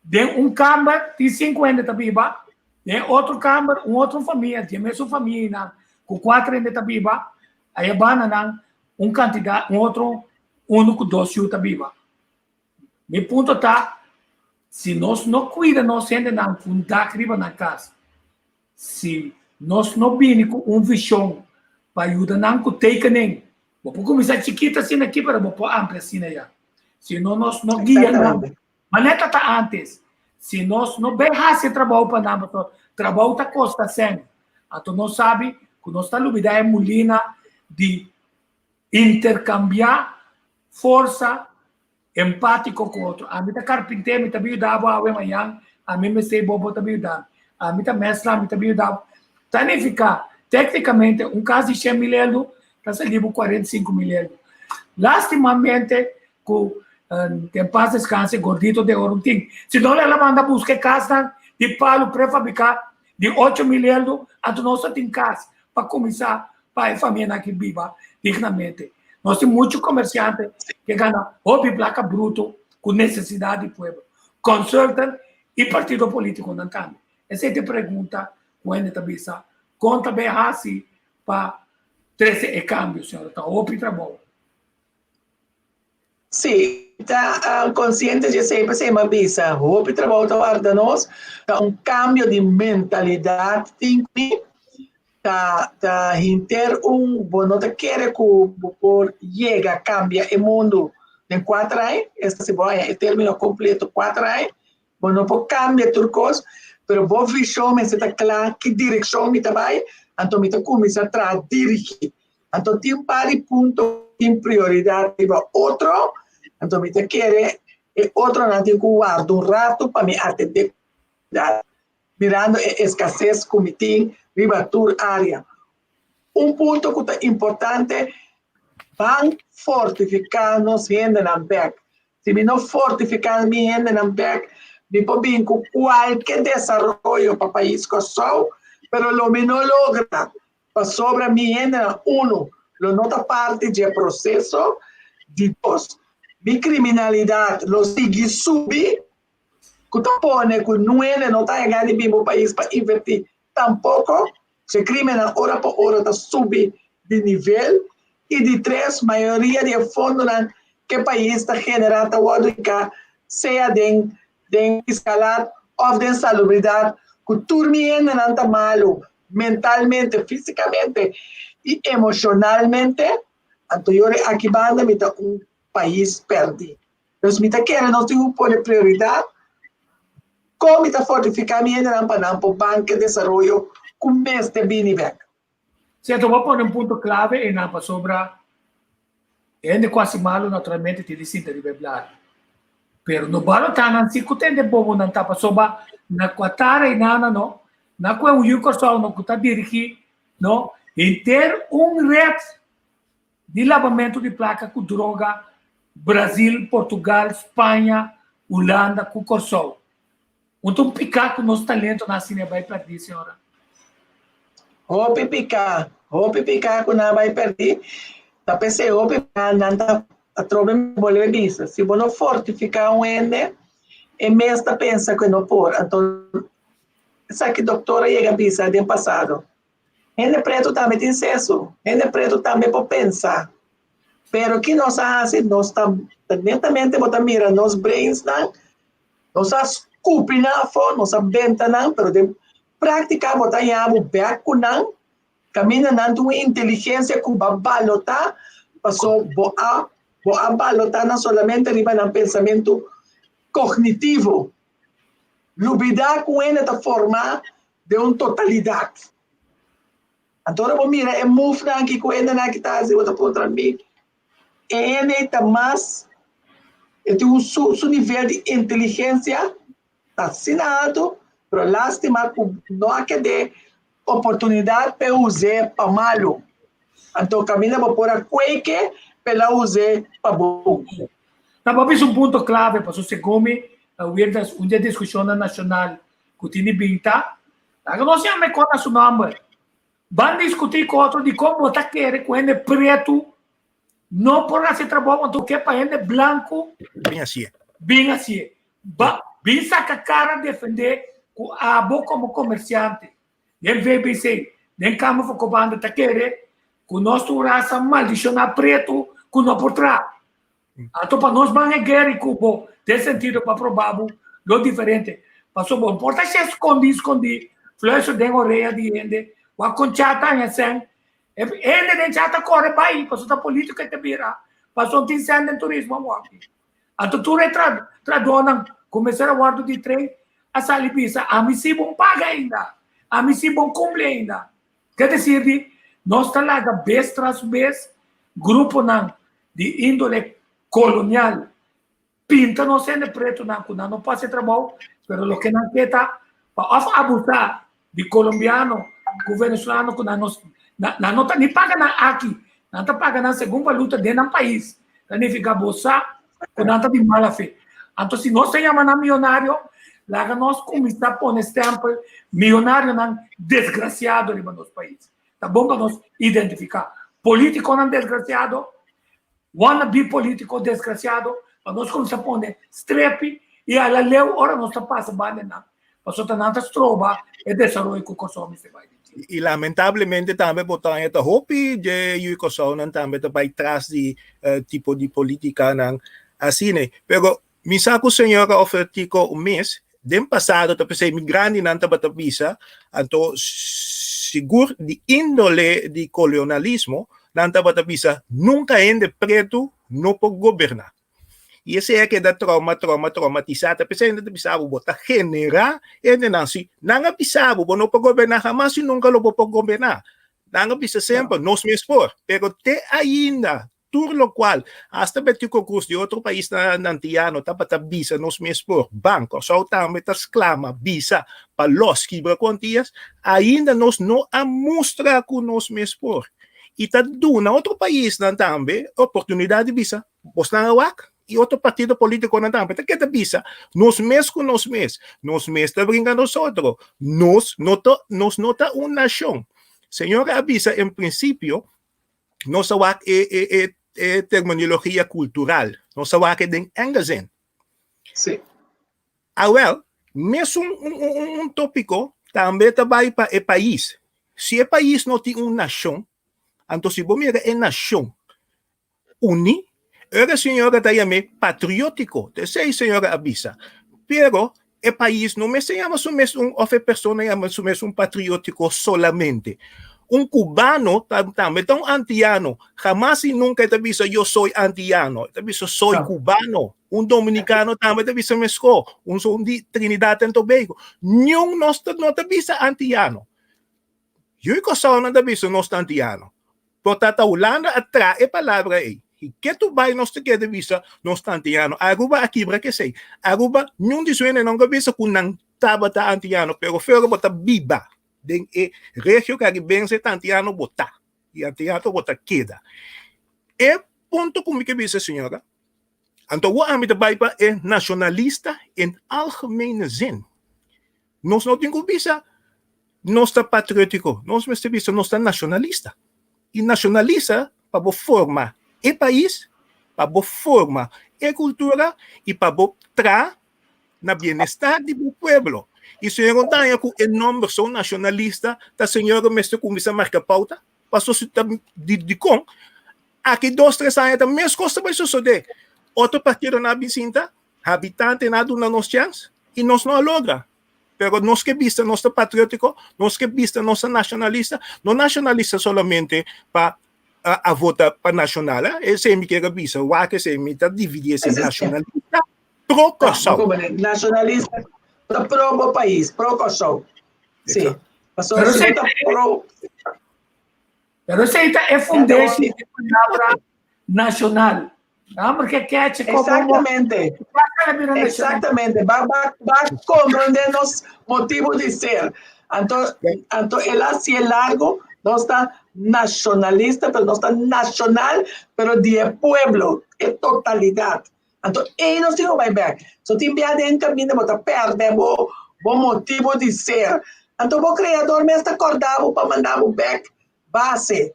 Den un kamber tin sinku hende ta biba, den otro kamber un otro famia, di e mesun famianan ku kuater hende ta biba, aya banda nan un kantidat, un otro unu ku dos yu ta biba. Mi punto ta, si nos no cuida nos hendenan cu un dak riba nan cas, si nos no bini cu un vision pa yuda nan cu tekening, bo por cuminsa chikito asina aki pero bo por amplia asina ya. Si no nos no guia nan, manera ta antes, si nos no bay haci e trabou pa nan, pasobra trabou ta costa cen, anto nos sabi cu nos ta lubida e mulina di intercambia forsa empátiko ku otro. Ami ta karpinté, mi ta bin yuda bo awe mañan, ami mester bo, bo ta bin yuda mi. Ami ta mèsla, mi ta bin yuda bo. Ta nifiká, téknikamente, un kas di 100 mil euro ta sali bo 45 mil euro. Lástimamente ku den pas deskanse Gordito de Oro tin. Si no el a manda buska e kasnan di palu prefabriká di 8000 euro, anto nos ta tin kas pa kuminsá pa e famianan aki biba dignamente. Nos tin muchu komersiante ke gana hopi plaka bruto ku nesesidat di pueblo. Consultant i partido politikonan tambe. Esei ta e pregunta ku hende ta bisa. Kon ta bay hasi pa trese e kambio, señora? Ta hopi trabou. Sí, ta konsiente di esei, p'esei mi a bisa, hopi trabou ta warda nos, ta un kambio di mentalidat tin ku bin, ta ta hinter un bo no ta kere ku bo por yega kambia e mundu den kuater aña, esta si bo haña e término kompleto kuater aña, Bo no por cambia tur cos, pero bo vision mester ta cla ki direccion mi ta bay, anto mi ta cuminsa traha dirigi. Anto tin un par di punto cu tin prioridad riba otro, anto mi ta kere e otronan tin cu warda un rato pa mi atende cu prioridad, mirando e escasez cu mi tin riba tur area. Un punto cu ta importante, ban fortifica nos hendenan bek. Si mi no fortifica mi hendenan bek, mi por bin cu cualke desaroyo pa pais Kòrsou, pero lo mi no logra, pasobra mi hendenan, uno, lo no ta parti dje proceso, di dos, mi criminalidad lo sigui subi, cu ta pone cu nuende no ta hega di bin bo pais pa inverti tampoco, dje crimennan ora pa ora ta subi di nivel, y di tres, mayoria di e fondonan cu e pais ta genera ta wordo hinca sea den den fiscalat of den salubridad, cu tur mi hendenan ta malo mentalmente, fisicamente y emocionalmente, anto yori aki banda mi ta un pais perdi. Dus mi ta kere nos tin ku pone prioridat kon mi ta fortifiká mi hendenan pa nan por ban ku e desaroyo ku mester bini bèk. Sierto, bo a pone un punto klave einan pasobra e hende ku hasi malu naturalmente tin di sinta riba e blad. Pero no balo ta nan si ku tende bobonan ta pasobra na Qatar einan no, na ku e un yu Kòrsou no ku ta dirigí no henter un ret di labamentu di plaka ku droga Brasil, Portugal, Spaña, Hulanda ku Kòrsou. Un ta un piká ku nos talentonan asina e bai pèrdí, señora? Hopi piká, hopi piká ku nan a bai pèrdí. Ta p'esei hopi piká nan ta atrobe mi bolbe bisa, si bo no fortifiká un hende, e mes ta pensa ku e no por. Anto esaki doktor a yega bisa den pasado. Hende pretu tambe tin sesu, hende pretu tambe por pensa. Pero ki nos a hasi? Nos ta netamente bo ta mira nos brainsnan, nos a skupi nan afó, nos a benta nan, pero den práktika bo ta haña bo bèk ku nan, kaminda nan tin un inteligensia ku bo a balotá, paso bo a bo a balotá nan solamente riba nan pensamentu kognitivo. Lubidá ku hende ta formá den un totalidat. Anto ora bo mira e move-nan aki ku hendenan aki ta hasi, bo ta puntra mi, e hende ei ta mas, e tin un su su nivel di inteligensia ta asina alto, pero lastima ku no a ked'é oportunidat p'e us'é pa malu. Anto kaminda bo por a kweke p'e la us'é pa bon. Ta bo a bisa un punto klave, pasobra segun mi, un di e diskushonnan nashonal ku tin di bin ta, laga nos yama e kos na su nòmber. Ban diskutí ku otro dikon bo ta kere ku hende pretu no por hasi trabou anto ke pa hende blanku Bin hasié. bin hasié. Ba bin saka kara defendé ku abo komo komersiante den VBC, den Kamer van Koophandel ta kere ku nos ta un rasa maldishoná pretu ku no por traha. Anto pa nos ban e guera i ku bo den sentido pa proba bo lo diferente. Pasobra bo no por ta hacié skondí skondí, fluister den orea di hende, wak kon chata haña sèn. E hende den chata kore bai pasobra ta político e ta bira, pasobra no tin sèn den turismo awoki. Anto tur e trahadónan ku mester a wòrdu di train a sali bisa, ami si bon paga ainda, ami si bon kumpli ainda. Ke desir di nos ta laga bes tras bes gruponan di índole kolonial pinta nos hende pretonan ku nan no por hasi trabou, pero loke nan ke ta pa òf abusá di kolombiano ku venezolano ku nan no nan no ta ni paga nan aki, nan ta paga nan segun valuta den nan pais. Ta nifiká bo sa ku nan ta di mala fe. Anto si nos ta yama nan mionario, laga nos kuminsá pone stèmpel mionarionan desgrasiado riba nos pais. Ta bon pa nos identifiká polítikonan desgrasiado, wannabe polítiko desgrasiado, pa nos kuminsá pone strepi i ala leu ora nos ta pasa banda nan. Pasobra ta nan ta stroba e desaroyo ku Kòrsou mester bai den dje. I lamentablemente tambe bo ta haña ta hopi dje yu Kòrsounan tambe ta bai tras di tipo di politikanan asina. Pero mi sa ku señora of Tico mes den pasado ta p'esei mi grandinan tabata bisa anto sigur di indole di kolonialismo nan tabata bisa nunka hende pretu no por goberná. I esei a keda trauma, trauma, traumatisá. Ta p'esei hende ta bisa bo, bo ta generá hendenan. Si nan a bisa bo, bo no por goberná hamas i nunka lo bo por goberná. Nan a bisa semper, nos mes por. Pero te ainda, tur lokual, asta Betico Cruz di otro paisnan antiano tabata bisa nos mes por, ban, Kòrsou tambe ta sklama, bisa pa lòs kibra ku Antias, ainda nos no a mustra ku nos mes por. I ta duna otro paisnan tambe oportunidat di bisa, Bosnan a wak i otro partido politiconan tambe ta keda bisa nos mes ku nos mes, nos mes ta bringa nosotro, nos no ta, nos no ta un nashon. Señor a bisa en principio nos a wak e e e e terminologia cultural, nos a wak e den enge zin. Sí. Awel, mesun un un un topico tambe ta bai pa e pais. Si e pais no tin un nashon, anto si bo mira e nashon Uní, ora señora ta yam'é patriótiko, ta esei señora a bisa. Pero e pais no mester yama su mes un òf e persona yama su mes un patriótiko solamente. Un kubano ta tambe ta un antiano. Hamas i nunka e ta bisa yo soy antiano, e ta bisa soy kubano. Un dominikano tambe ta bisa meskó, un un di Trinidad and Tobago. Niun nos ta no ta bisa antiano. Yu Kòrsou nan ta bisa nos ta antiano. Por ta ta Hulanda a traha e palabra ei. I ke tu bai nos ta keda bisa nos ta antiano. Aruba a kibra kesei. Aruba niun di su hende no ka bisa ku nan tabata antiano, pero fero bo ta biba den e regio karibense ta antiano bo ta. I antiano bo ta keda. E punto ku mi ke bisa señora, anto awor ami ta bai pa e nashonalista in algemene zin. Nos no tin ku bisa nos ta patriótiko, nos mester bisa nos ta nashonalista. I nashonalista pa bo forma e pais, pa bo forma e kultura i pa bo traha na bienestar di bo pueblo. I señor Montaña ku e nòmber so nashonalista ta señor mester kuminsá marka pauta? Paso si ta di dikon aki dos tres aña ta meskos ta bai sosodé. Otro partidonan a bin sinta Habitantenan a duna nos chèns i nos no a logra. Pero nos ke bista nos ta patriótiko, nos ke bista nos ta nashonalista, no nashonalista solamente pa a vota pa nashonal, eh. Esei mi kier a bisa, wak esei mi ta dividí esei nashonalista pro Kòrsou. Nashonalista ta pro bo pais, pro Kòrsou. Sí. Pasobra si bo ta pro. Pero esei ta e fundeshi di e palabra nashonal. Ah, porque catch como Exactamente. Exactamente. Va, va, va comprender nos motivo de ser. Anto, anto el así largo, no está nacionalista, pero no está nacional, pero de pueblo, e totalidad. Anto, ei nos tin bai back. So tin bia den camino bo ta perde bo, bo motivo de ser. Anto bo creador mes ta acordabo pa mandabo back base.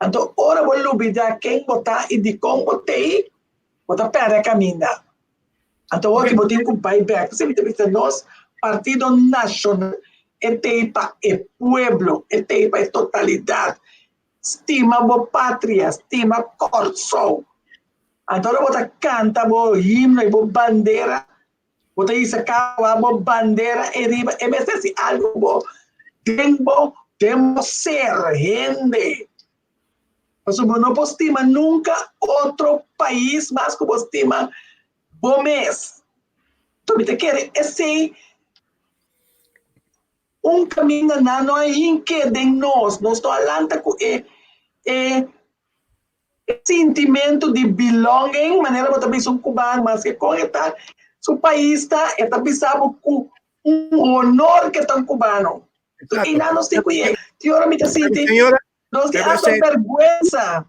Anto ora bo lubidá ken bo ta i dikon bo t'ei, bo ta pèrdè kaminda. Anto awor bo tin ku bai bèk. P'esei mi ta bisa nos Partido Nashonal e t'ei pa e pueblo, e t'ei pa e totalidat. Stima bo patria, stima Kòrsou. Anto ora bo ta kanta bo himno i bo bandera, Bo ta hisa kawa bo bandera e riba e mester si algo bo den bo den bo ser hende. Pasobra bo no por stima nunca otro pais mas ku bo stima bo mes. Enton mi ta kere esei un kaminda nan no a hinke den nos. Nos no a lanta ku e e E sintimentu di belonging, manera bo ta bisa un cubano, maske con e ta, su pais ta, e ta bisa bo cu un honor ke ta un cubano. Exacto. Y nan nos tin cu yega. Tin ora mi ta sinti, Señora, nos tin pero hasta esey- vergüenza.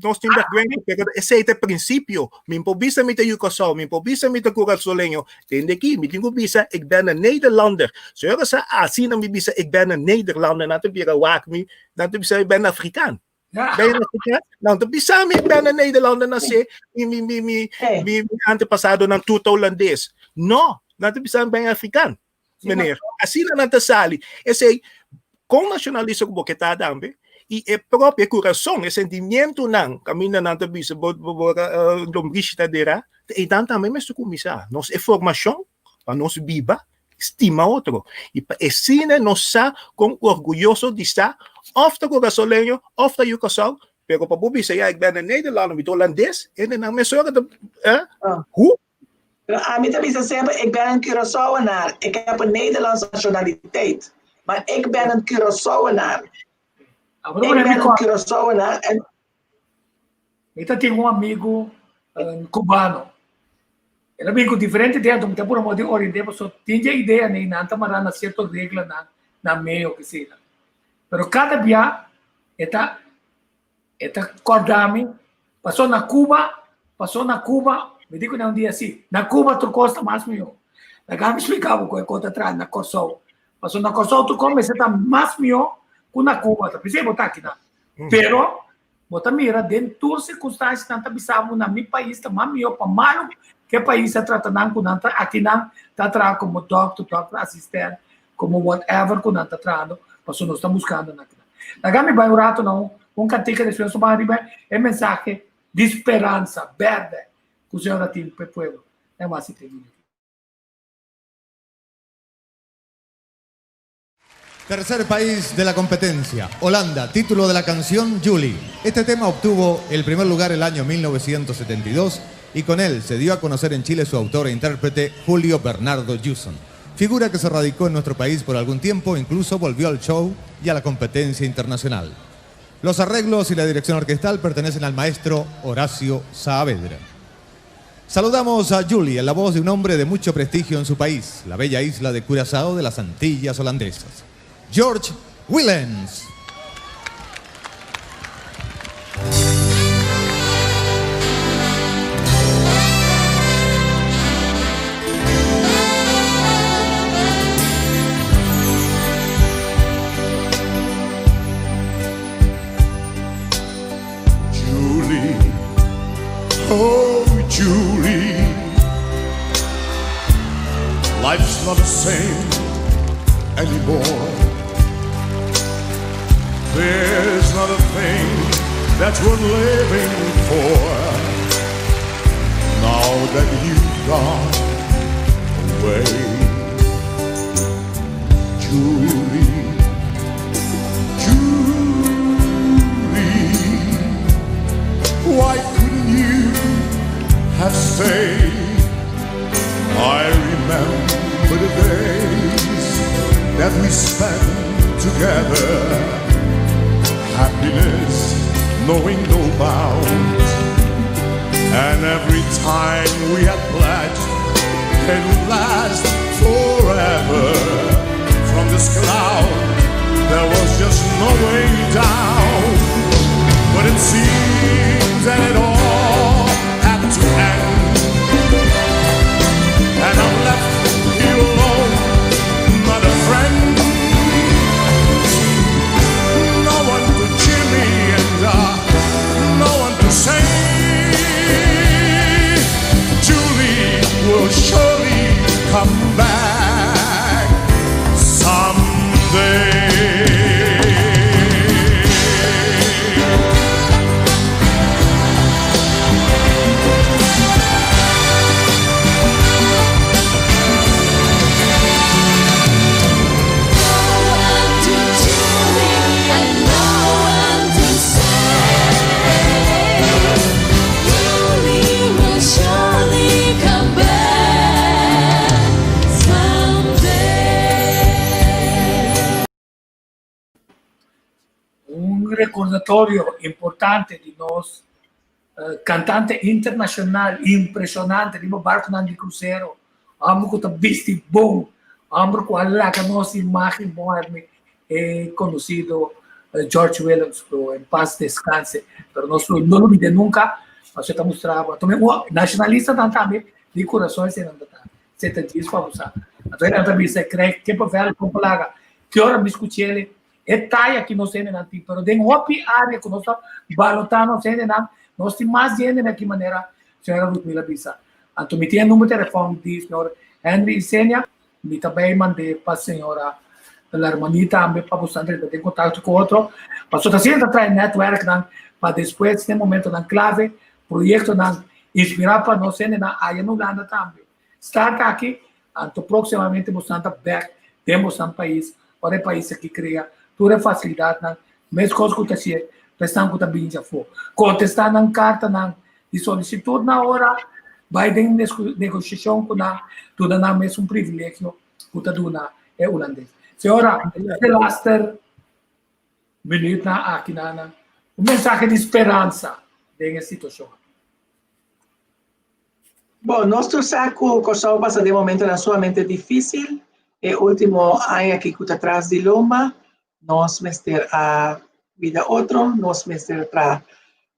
Nos tin vergüenza, pero esey ta e principio. Mi por bisa mi ta yu Kòrsou, mi por bisa mi ta Kurasoleño. Tende aki, mi tin ku bisa ik ben een Nederlander. Señora sa asina mi bisa ik ben een Nederlander, nan ta bira wak mi, nan ta bisa ik ben Afrikaan. Ben je Afrikaan? Nou, ta bisa mi, ik ben een Nederlander na se, mi, mi, mi, mi, mi, mi antepasado nan tur ta Holandes. No, nan ta bisa mi ben Afrikaan. Meneer, asina nan ta sali. Esei, kon nacionalista ku bo ke ta tambe, i e propio kurason, e sentimientonan, kaminda nan ta bisa bo bo bo lombrishi ta derá, ta einan tambe mester kuminsá. Nos e formashon pa nos biba, stima otro. I pa esina nos sa kon orguyoso di sa òf ta kurasoleño òf ta yu Kòrsou, pero pa bo bisa ya ik ben een Nederlander, mi ta holandes, hendenan mesora ta, eh, hoe? Pero ami ta bisa semper, ik ben een Curaçaoenaar. Ik heb een Nederlandse nationaliteit, maar ik ben een Curaçaoenaar. Ik ben een Curaçaoenaar. En... Mi ta tin un amigo um, cubano. El a bin cu diferente idea, anto mi ta pura modo di orienté, pasobra tin dje idea nei nan ta mará na cierto reglanan na medio ke sina. Pero cada bia e ta E ta kòrda mi, pasó na Cuba, pasó na Cuba, mi di ku nan un dia si, na Cuba tur kos ta mas mihó. Laga mi splika bo ku e kos ta traha na Kòrsou. Pasó na Kòrsou tur kos mester ta mas mihó ku na Cuba. Ta p'esei bo ta akinan. Pero bo ta mira den tur sirkunstansia nan ta bisa bo na mi pais ta mas mihó pa malu ku e pais a trata nan ku nan ta akinan ta traha komo dòkter, dòkter asistènt, komo whatever ku nan ta trahando pasobra nos ta buskando nan akinan. Laga mi bai un rato na un kantika despues nos ban riba e mensahe di speransa berde ku Señor a tin pa e pueblo. Nan wak si te video. Tercer país de la competencia, Holanda, título de la canción Julie. Este tema obtuvo el primer lugar el año 1972 y con él se dio a conocer en Chile su autor e intérprete Julio Bernardo Hewson. Figura que se radicó en nuestro país por algún tiempo, incluso volvió al show y a la competencia internacional. Los arreglos y la dirección orquestal pertenecen al maestro Horacio Saavedra. Saludamos a Julie en la voz de un hombre de mucho prestigio en su país, la bella isla de Curazao de las Antillas Holandesas. George Willems. Julie, oh Julie, life's not the same anymore. There's not a thing that's worth living for. Now that you've gone away, Julie. Julie, why couldn't you have stayed? I remember the days that we spent together. Happiness knowing no bounds. And every time we had pledged it would last forever. From this cloud, there was just no way down. But it seems that it all had to end. And I'm left here alone, not a friend. No one to cheer me and uh, no one to say Julie will surely come back someday. Un recordatorio importante di nos cantante internacional impresionante riba barconan di crucero, homber cu ta bisti bon, homber cu a laga nos imagen bon hermi, e conocido George Willems, cu en paz descanse, pero nos lo no lubida nunca, pasobra ta mustra bo, tambe un nacionalistanan tambe di curason eseinan ta ta, esei ta djis pa bo sa. Anto nan ta bisa, krijg kippenvel con plaga, ki ora mi scuch'el, E taya ki nos hendenan tin, pero den hopi área ku nos ta balotá nos hendenan, nos tin mas di hendenan ki manera señora Ruthmila bisa. Anto mi tin e number telefòn di señor Henry Isenia. Mi ta bay mand'é pa señora Larmonie tambe pa boso drenta den contacto cu otro. Pasobra ta asina ta trae netwerknan pa despues den momentonan clave, proyectonan inspira pa nos hendenan aya na Hulanda tambe. Start aki, anto proximamente bosonan ta bek den bosonan pais, ora e pais aki crea tur e facilidadnan, mescos cu ta hacié pa esnan cu ta bini djafó. Contesta nan cartanan di solicitud na ora bai den negociacion cu nan, duna nan mesun privilegio cu ta duna e Hulandes. Señora, e laster minuutnan aki nan, un mensahe di speransa den e situacion aki. Bon, nos tur sa ku Kòrsou pasa den momentonan sumamente difísil. E último aña aki ku ta tras di lomba, nos mester a bida otro, nos mester traha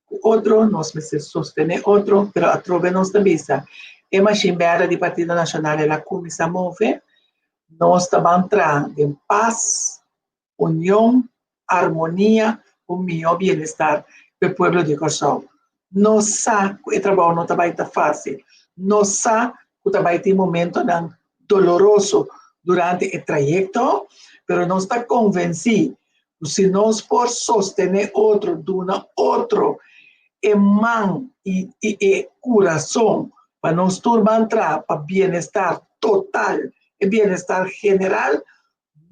ku otro, nos mester sostené otro, pero atrobe nos ta bisa e mashin bèrdè di Partido Nashonal el a kuminsá move, nos ta ban traha den pas, union, armonia, un mihó bienestar pa e pueblo di Kòrsou. Nos sa ku e trabou no ta bai ta fásil. Nos sa ku ta bai tin momentonan doloroso durante e trayekto, pero nos ta konvensí ku si nos por sostené otro, duna otro e man i e kurason pa nos tur ban traha pa bienestar total, e bienestar general,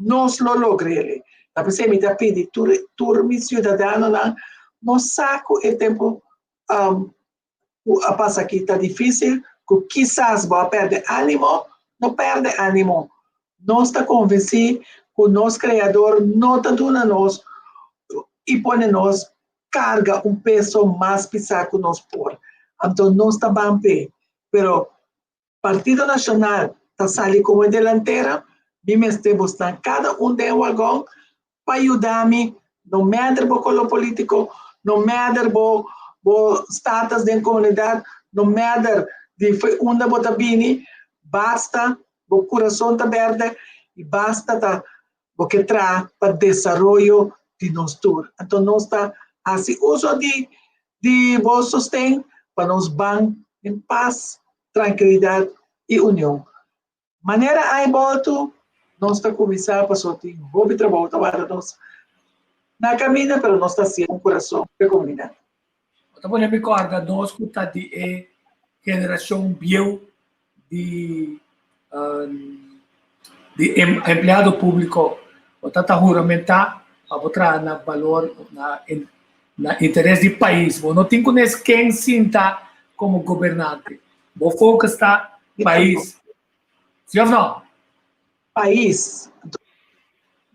Nos lo logr'e. Ta p'esei mi ta pidi tur tur mi siudadanonan, nos sa ku e tempu ku a pasa aki ta difísil, ku kisas bo a pèrdè ánimo, no pèrdè ánimo. Nos ta konvensí ku nos Kreador no ta duna nos i pone nos karga un peso mas pisá ku nos por. Anto nos ta ban p'e. Pero Partido Nacional ta sali como e delantera, mi mester bosnan cada un den e wagon pa yuda mi, no matter bo color politico, no matter bo bo status den comunidad, no matter di fo'i unda bo ta bini, basta bo curason ta berde y basta ta bo ke traha pa desaroyo di nos tur. Anto nos ta hasi uso di di bo sosten pa nos ban den pas, trankilidat i union. Manera ai boltu, nos ta kuminsá pasobra tin hopi trabou ta warda nos na kaminda, pero nos ta hasié ku kurason pa e komunidat. Bo ta pone mi kòrda nos ku ta di e generashon bieu di di empleado públiko bo ta ta huramentá pa bo traha na balor na na interes di pais. Bo no tin ku nes ken sinta komo gobernante. Bo focus ta pais. Si òf no? Pais.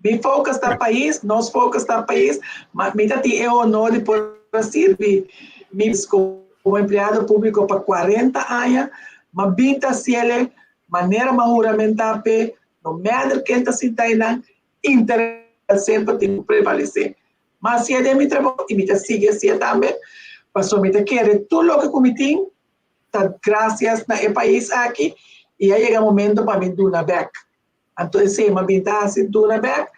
Mi focus ta pais, nos focus ta pais, ma mi ta tin e honor di por a sirbi mi como empleado publico pa 40 aña, ma bin ta haciele manera m'a huramenta p'e, no matter ken ta sinta einan, interes semper tin cu prevalece. M'a hacié den mi trabou y mi ta sigui hacié tambe, pasobra mi ta kere tur loke cu mi tin ta gracias na e pais aki y a yega momento pa mi duna bek. Anto esei m'a bin ta haci duna bek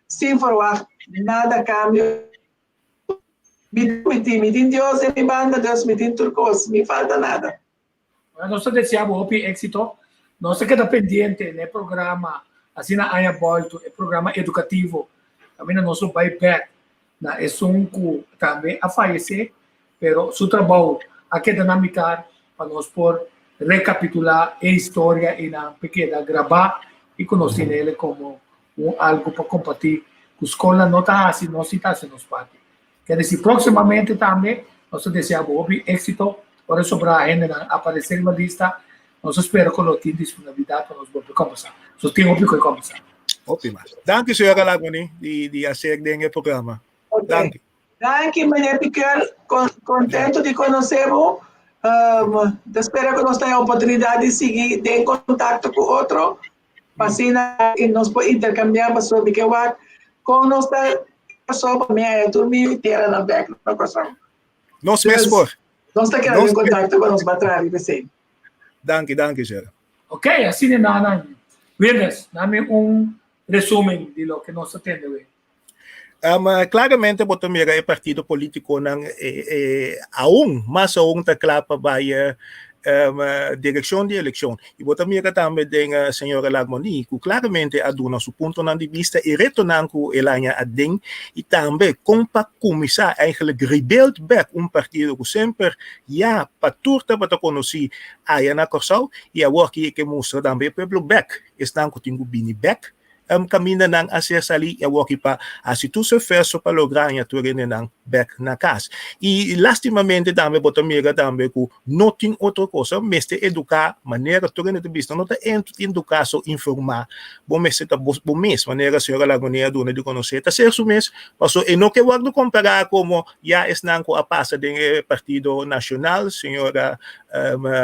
sin verwacht nada cambio. Mi mi tin, mi tin Dios den mi banda, dus mi tin tur cos, mi falta nada. Bueno, nos ta desea bo hopi éxito. Nos ta keda pendiente na e programa asina aña bolto, e programa educativo. Caminda nos lo bai bek na esun cu tambe a fayece, pero su trabou a keda na mitar pa nos por recapitula e historia y nan pe keda graba y cu nos tin ele como un algo pa comparti cu scolnan no ta haci, nos si ta haci nos parti. Ker deci proximamente tambe nos ta desea bo hopi exito ora sobra hendenan aparece riba lista, nos ta spera cu lo tin disponibilidad pa nos bolbe combersa. Nos tin hopi cu e combersa. Hopi mas. Danki señora Lagoni di di a ser den e programa. Ok. Danki. Danki meneer Piquel, con contento di conoce bo. Um, ta spera cu nos ta e oportunidad di sigui den contacto cu otro, pa asina nos por intercambia pasobra mi ke wak con nos ta pasobra pa mi haya tur mi teranan bek na Kòrsou. Nos mes por. Nos ta keda den contacto pa nos ba traha riba esei. Danki, danki Shera. Ok, asina nan. Wildes, dame un resumen di loke nos a tende wei. Um, claramente bo ta mira e partido politiconan eh, eh, aún, mas aún ta kla pa bai eh, Direkshon di elekshon. I bo ta mira tambe den señora Larmonie ku klaramente a duna su puntonan di bista i retonan ku el a haña aden i tambe kon pa kuminsá eigenlijk rebuild bek un partido ku semper ya pa tur tabata konosí aya na Kòrsou i awor ki e ke mustra tambe e pueblo bek esnan ku tin ku bini bek Kaminda nan a ser salí i awoki pa hasi tur su esfuerso pa logra haña tur hendenan bèk na kas. I lastimamente tambe bo ta mira tambe ku no tin otro kos. Bo mester eduká manera tur hende ta bisa. No ta eduká so informá. Bo mester ta bo mes, manera señora Lagonia a duna di konosé. Ta ser su mes pasobra e no ke wòrdu kompará komo ya esnan ku a pasa den e Partido Nashonal, señora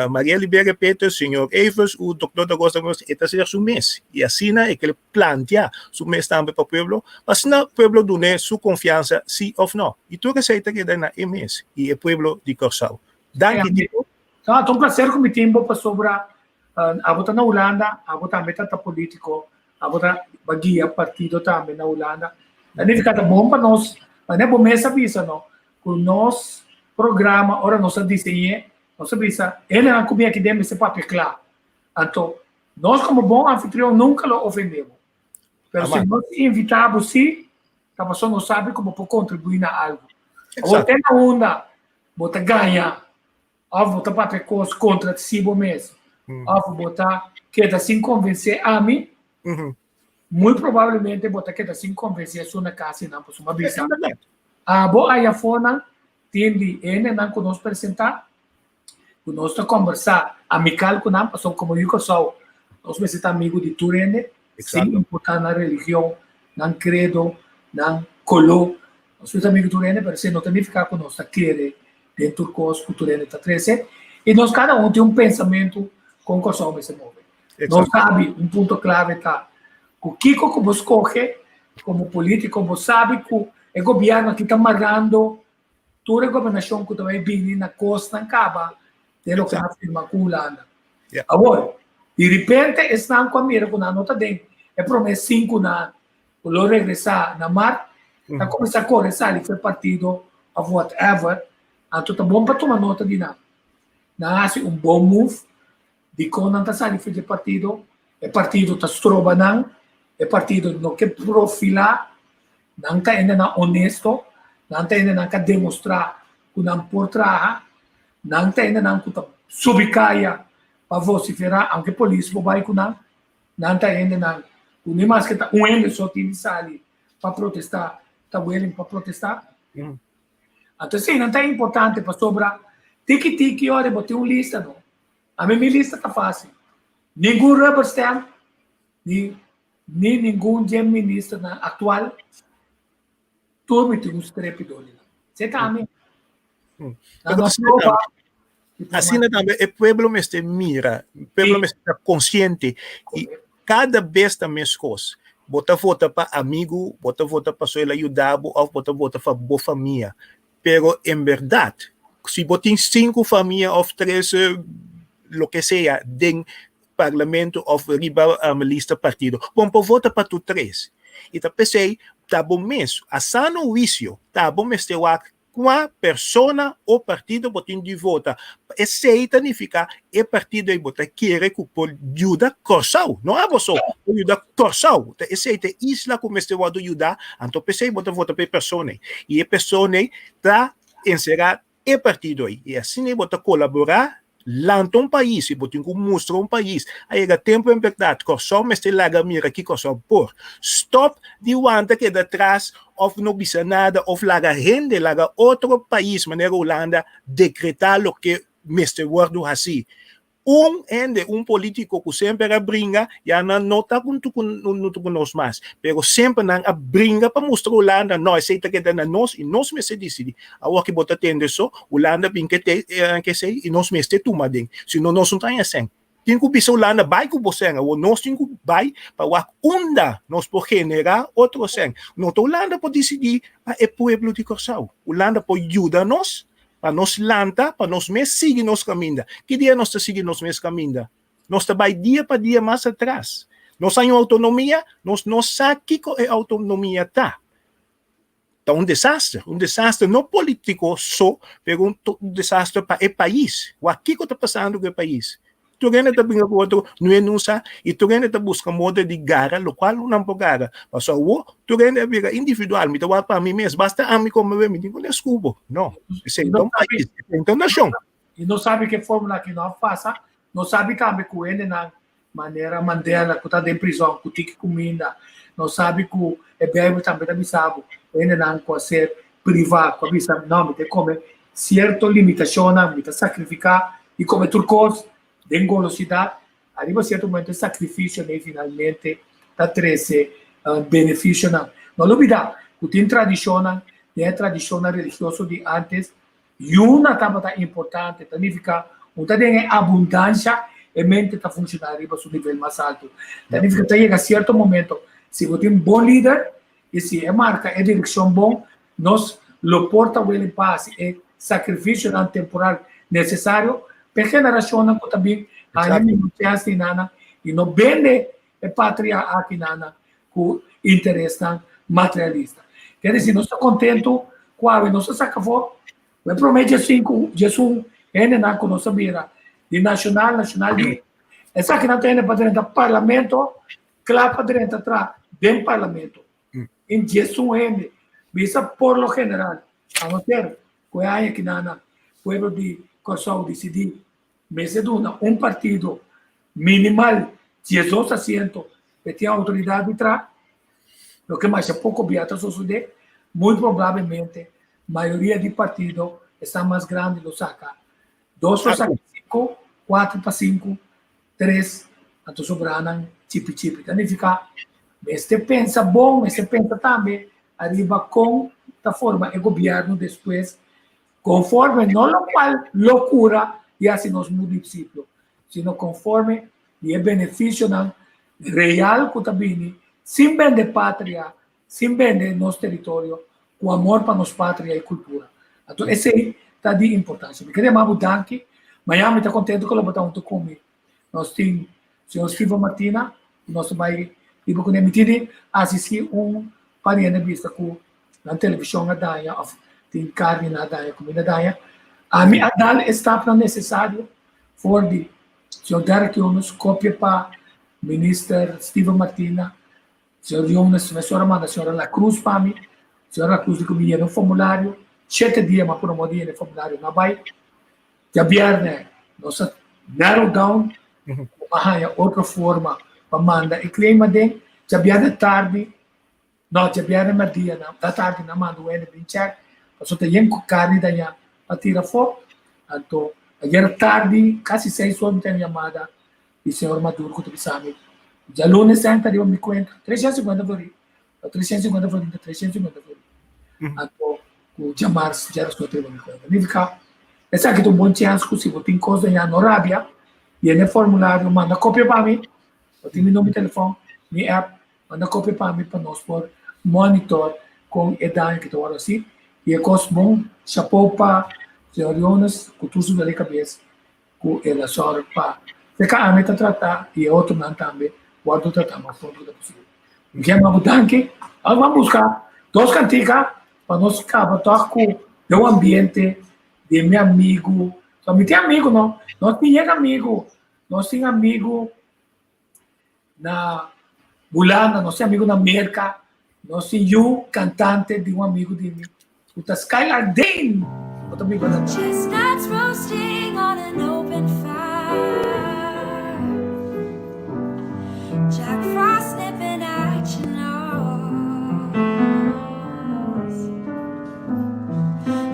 Maria Liberia Peters, señor Evers u Doctor Da Rosa Mos, e ta ser su mes. I asina e kere plantea su mes tambe pa pueblo, pa asina pueblo dun'é su konfiansa si òf nò. I tur esei ta keda na e mes i e pueblo di Kòrsou. Danki Tito. Ta un placer ku mi tin bo pasobra abo ta na Hulanda, abo tambe ta ta politico, abo ta guia partido tambe na Hulanda. Ta nifica ta bon pa nos, manera bo mes a bisa no, Ku nos programa ora nos a diseñ'é, nos a bisa, Hendenan ku bin aki den mester papia kla. Anto, nos komo bon anfitrion nunka lo ofendé bo. Pero si nos invitá bo sí, ta pasobra nos sabi ku bo por kontribuí na algu. Awor te na unda bo ta gaña òf bo ta papia kos kontra si bo mes òf bo ta keda sin konvensé ami, Muy probablemente bo ta keda sin konvensé esun na kas einan pasobra mi a bisa abo aya afonan tin di hendenan ku nos presentá, ku nos ta kombersá amikal ku nan pasobra komo yu Kòrsou nos mester ta amigu di tur hende sin importá nan religion, nan kredo, nan koló. Nos mester ta amigu di tur hende pero esei no ta nifiká ku nos ta kere den tur kos ku tur hende ta trese i nos kada un tin un pensamentu kon Kòrsou mester move. Nos sabi, un punto clave ta cu kico cu bo scoge como politico, bo sabi cu e gobierno aki ta marando tur e gobernacion cu ta bay bini na cosnan caba den loke nan a firma cu Hulanda. Awor, di ripente esnan cu a mira cu nan no ta den e prome cinconan cu lo regresa na mart, ta cuminsa core sali for e partido of whatever, anto ta bon pa tuma nota di nan. Nan a haci un bon move. Dikon nan ta sali for di e partido? E partido ta stroba nan, e partido no ke profilá, nan ta hendenan honesto, nan ta hendenan ku a demostrá ku nan por traha, nan ta hendenan ku ta subi kaya pa vosiferá aunke polis por bai ku nan, nan ta hendenan ku ni maske ta un hende so tin di sali pa protestá, ta willing pa protestá. Anto eseinan ta importante pasobra tiki tiki ora bo tin un lista no. Ami mi lista ta fácil. Ningun rubber stamp, ni ni ningun dje ministernan actual, tur mi tin un strepi dor di nan. Esei ta ami. Nan no proba. Asina tambe e pueblo mester mira, e pueblo mester ta consciente y cada bes ta mescos. Bo ta vota pa amigo, bo ta vota pasobra el a yuda bo of bo ta vota pa bo famia. Pero en berdad, si bo tin sinku famia of tres loke sea den parlamento of riba lista partido, bo no por vota pa tur tres. I ta p'esei ta bo mes, a sano huisio, ta bo mester wak kua persona o partido bo tin di vota. Esei ta nifiká e partido ei bo ta kere ku por yuda Kòrsou, no abo so, por yuda Kòrsou. Ta esei ta e isla ku mester wòrdu yudá, anto p'esei bo ta vota pa e persona ei. I e persona ei ta enserá e partido ei. I asina ei bo ta kolaborá lanta un pais i bo tin ku mustra un pais. A yega tempu en bèrdat Kòrsou mester laga mira ki Kòrsou por. Stòp di wanta keda tras òf no bisa nada òf laga hende, laga otro pais manera Hulanda dekretá loke mester wòrdu hasí. Un hende, un polítiko ku semper a bringa, ya nan no ta huntu ku huntu ku nos mas, pero semper nan a bringa pa mustra Hulanda, no, esei ta keda na nos i nos mester disidí. Awor ki bo ta tende so, Hulanda bin ke te ke esei i nos mester tuma aden, si no nos no ta haña sèn. Tin ku bisa Hulanda bai ku bo sèn, awor nos tin ku bai pa wak unda nos por generá otro sèn. No ta Hulanda por disidí pa e pueblo di Kòrsou. Hulanda por yuda nos Pa nos lanta, pa nos mes sigui nos kaminda. Ki dia nos ta sigui nos mes kaminda? Nos ta bai dia pa dia mas atras. Nos haña un outonomia, nos no sa kiko e outonomia ta. Ta un desaster, un desaster no polítiko so, pero un desaster pa e pais. Wak kiko ta pasando ku e pais. Tur hende ta bringa ku otro, no e nusa, i tur hende ta buska moda di gara lokual nan por gara. Pasobra awor tur hende a bira individual, mi ta wak pa mi mes, basta ami kome be, mi tin ku nesku bo. No, esei ta un pais, esei ta un nashon. I no sabi ke formula ki no a pasa, no sabi tambe ku hendenan manera Mandela ku ta den prizòn ku tiki kuminda, nos sabi ku e Beibel tambe ta bisa bo hendenan ku a ser privá ku a bisa no mi ta kome sierto limitashonnan, mi ta sakrifiká di kome tur kos den golosidat, ariba sierto momento e sakrifisio nei finalmente ta trese benefisionan. No lubidá ku tin tradishonnan den e tradishonnan religioso di ántes. Yuna tabata importante, ta nifiká un ta den e abundansha, e mente ta funshoná riba su nivel mas altu. Ta nifiká ta yega sierto momento, si bo tin bon lider i si e marka e direkshon bon, nos lo por ta willing pa hasi e sakrifisionan temporal nesesario pa e generashonnan ku ta bin haña mihó chèns di nan i no bende e patria aki nan ku interesnan materialista. Ker disi nos ta kontentu ku awe nos a saka afó ku e promé diesinku, diesun hendenan ku nos a bira di nashonal, nashonal di esakinan ta hende pa drenta parlamento, kla pa drenta tra den parlamento. In diesun hende, bisa por lo general, a no ser ku e aña kinan pueblo di Kòrsou disidí Mester duna un partido minimal 12 asiento pe tin autoridad di tra, loke masha poco bia ta sosode, muy probablemente mayoria di partido esnan mas grandi lo saca dos lo saca cinco, cuatro pa cinco, tres, anto sobranan chipi chipi. Ta nifica mester pensa bon, mester pensa tambe ariba con ta forma e gobierno despues Conforme, no locual locura di haci nos municipio, sino conforme di e beneficionan real cu ta bini sin bende patria, sin bende nos teritorio, cu amor pa nos patria y cultura. Anto esey ta di importancia. Mi kere yama bo danki. Mañana mi ta contento cu lo bo ta hunto cu mi. Nos tin señor Steven Martina, cu nos ta bay riba cune. Mi tin di asisti un pariente bisa cu nan televishon a daña of tin karni nan a daña, kumida a daña. Ami a dal e stapnan nesesario for di señor Derek Jonas kopia pa Minister Steven Martina, señor Jonas mesora manda señora La Cruz pa mi, señora La Cruz di ku mi yena un formulario, shete dia mi a pone moda yena e formulario no a bai. Djabièrnè nos a narrow down ku a haña otro forma pa manda e claim aden. Djabièrnè tardi No, djabièrnè merdia nan, ta tardi nan manda un hende bin chèk, pasobra ta yen ku karni dañá pa tira afó. Anto, ayera tardi, kasi seis or mi ten yamada di señor Maduro ku ta bisa mi, djalunes sèn ta riba mi kuenta, 350 florin, pa 350 florin ta 350 florin. Anto, ku djamars djarason ta riba mi kuenta. Nifiká, esaki ta un bon chèns ku si bo tin kos dañá no rabia, yena e formulario, manda kopia pa mi, bo tin mi number di telefòn, mi app, Manda kopia pa mi pa nos por monitor kon e daño ki ta wòrdu hasi. I e kos bon, shapou pa señor Jonas ku tur su dole kabes ku el a sòru pa seka ami ta tratá i e otronan tambe wòrdu tratá mas pronto ku ta posibel. Mi ke yama bo danki. Nos ban buska dos kantika pa nos kaba tòg ku den un ambiente di mi amigu. So mi tin amigu no, nos tin yega amigu, nos tin amigu. na Hulanda, nos tin amigu na Merka, nos tin yu kantante di un amigu di mi ku ta Skylar Dane, bo ta biba na. Chestnuts roasting on an open fire. Jack Frost nipping at your nose.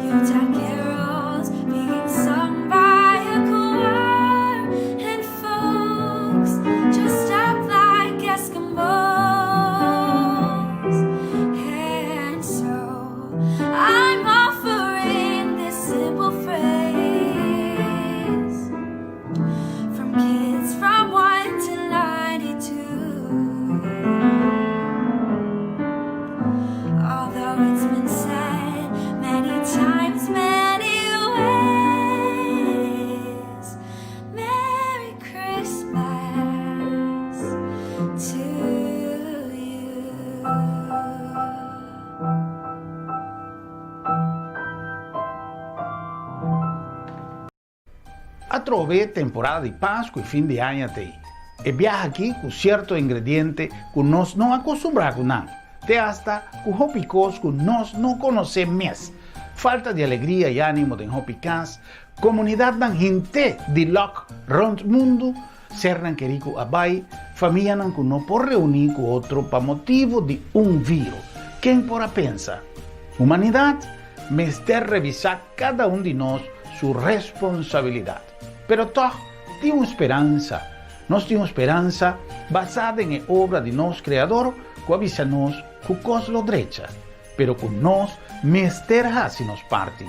Yuletide carols being sung by a choir and folks dressed up like Eskimos. And so I'm offering this simple phrase from kids from 1 to 92. Although it's been said many times, many. Atrobe temporada di Pasku i fin di aña t'ei. E biaha aki ku sierto ingrediente ku nos no a kustumbrá ku nan, te asta ku hopi kos ku nos no konosé mes. Falta di alegria i ánimo den hopi kas, komunidatnan hint'é di lòk rònt mundu, sernan kerí ku a bai, famianan ku no por reuní ku otro pa motibu di un viro. Ken por a pensa? Humanidat mester revisá kada un di nos su responsabilidat. Pero tòg tin un speransa. Nos tin un speransa basá den e obra di nos Kreador ku a bisa nos ku kos lo drecha, pero ku nos mester hasi nos parti.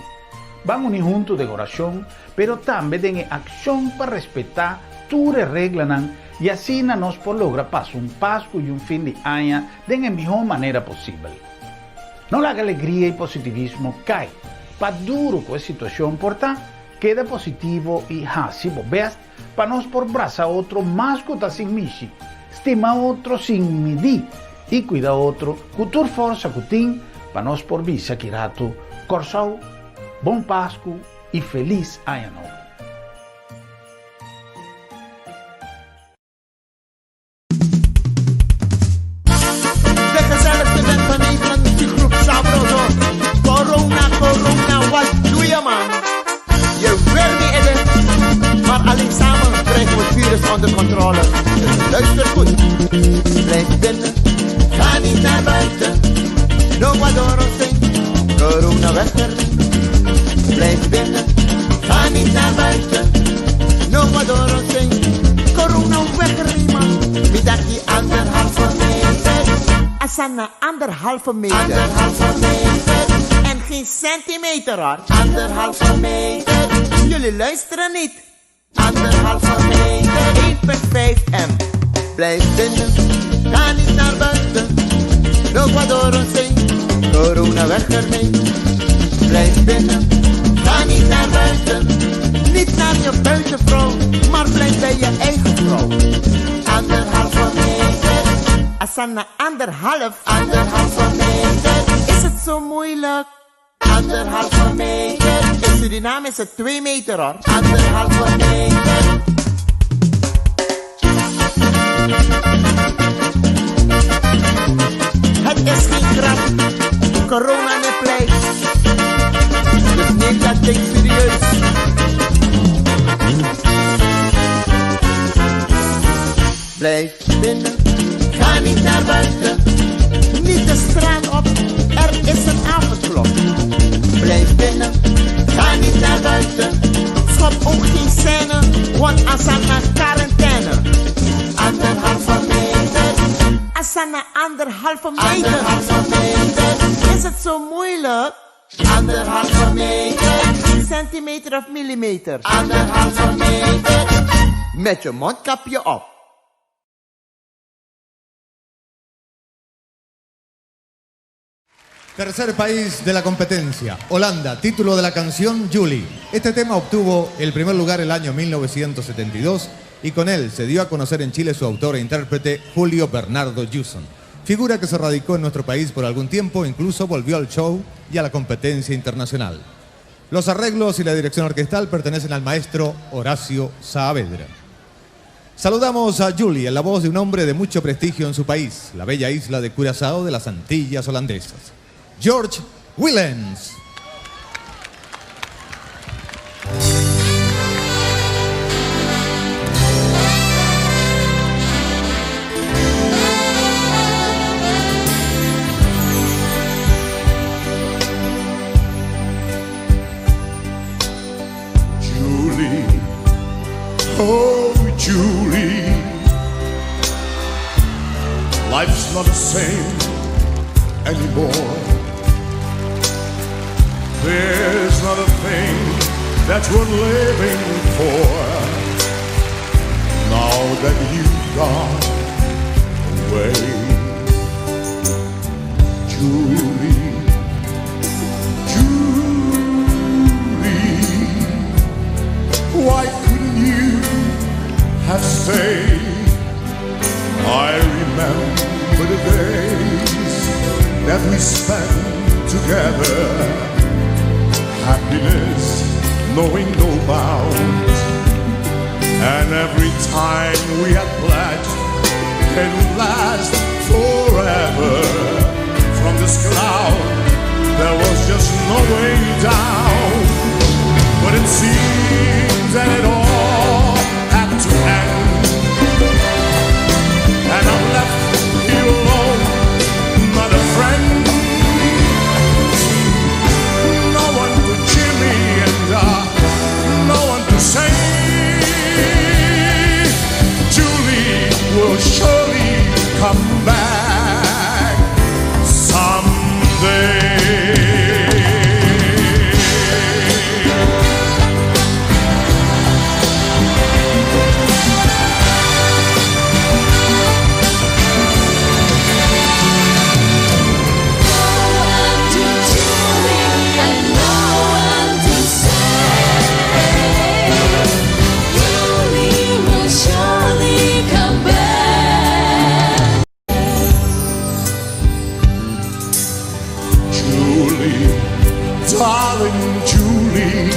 Ban uni huntu den orashon, pero tambe den e akshon pa respetá tur e reglanan i asina nos por logra pasa un Pasku i un fin di aña den e mihó manera posibel. No laga alegria i positivismo kai. Pa duru ku e situashon por ta, keda positivo i hasi bo bèst pa nos por brasa otro mas ku ta sin mishi, stima otro sin midí i kuida otro ku tur forsa ku tin pa nos por bisa ki ratu, Kòrsou, Bon Pasku i Felis Aña Nobo! De gezelligste band van Nederland, muziekgroep Sabroso. Corona, corona, wat doe je man? Je wil niet eten, maar alleen samen krijgen we het virus onder controle. Dus luister goed. Blijf binnen, ga niet naar buiten. No adoro corona weg ermee. Blijf binnen, ga niet naar buiten. No adoro corona weg ermee man. Mi dati anderhalve meter. Asana anderhalve meter. Anderhalve meter. En geen centimeter hoor. Anderhalve meter. Jullie luisteren niet. Anderhalve meter. 1,5 m. Blijf binnen, ga niet naar buiten. No adoro corona weg ermee. Blijf binnen, ga niet naar buiten. Niet naar je buitenvrouw, maar blijf bij je eigen vrouw. Anderhalve meter. Asana anderhalf. Anderhalve meter. Is het zo moeilijk? Anderhalve meter. In Suriname is het 2 meter hoor. Anderhalve meter. Het is geen grap. Corona ne pleit. Dus neem dat ding serieus. Blijf binnen, ga niet naar buiten. Niet de straat op, er is een avondklok. Blijf binnen, ga niet naar buiten. Schop ook geen scène, want Asana quarantaine. Anderhalve meter. Asana anderhalve meter. Anderhalve meter. Is het zo moeilijk? Anderhalve meter. Centimeter of millimeter? Anderhalve meter. Met je mondkapje op. Tercer país de la competencia, Holanda, título de la canción Julie. Este tema obtuvo el primer lugar el año 1972 y con él se dio a conocer en Chile su autor e intérprete Julio Bernardo Hewson, figura que se radicó en nuestro país por algún tiempo, incluso volvió al show y a la competencia internacional. Los arreglos y la dirección orquestal pertenecen al maestro Horacio Saavedra. Saludamos a Julie en la voz de un hombre de mucho prestigio en su país, la bella isla de Curazao de las Antillas Holandesas. George Willems. Julie, oh Julie, life's not the same anymore. There's not a thing that's worth living for. Now that you've gone away, Julie, Julie, why couldn't you have stayed? I remember the days that we spent together. Happiness knowing no bounds. And every time we had pledged it would last forever. From this cloud, there was just no way down. But it seems that it all had to end. And I'm left here alone, not a friend. No one to cheer me and no one to say Julie will surely come back someday. Surely come back. Julie, darling Julie,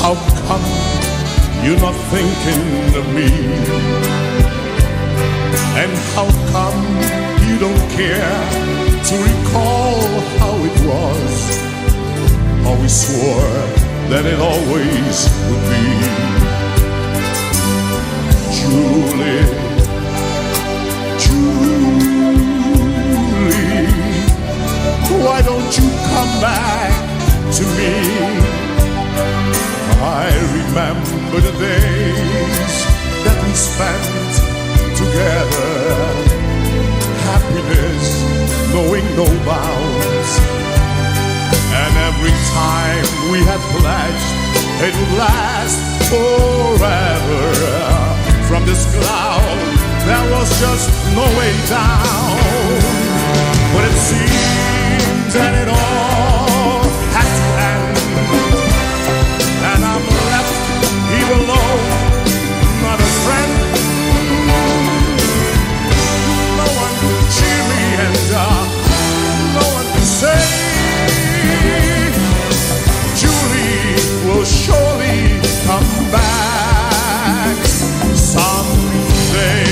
how come you're not thinking of me? And how come you don't care to recall how it was? How we swore that it always would be. Julie, Julie, why don't you come back to me? I remember the days that we spent together. Happiness knowing no bounds. And every time we had pledged it would last forever. From this cloud, there was just no way down. But it seems that it all had to end. And I'm left here alone, not a friend. No one to cheer me and no one to say Julie will surely come back someday.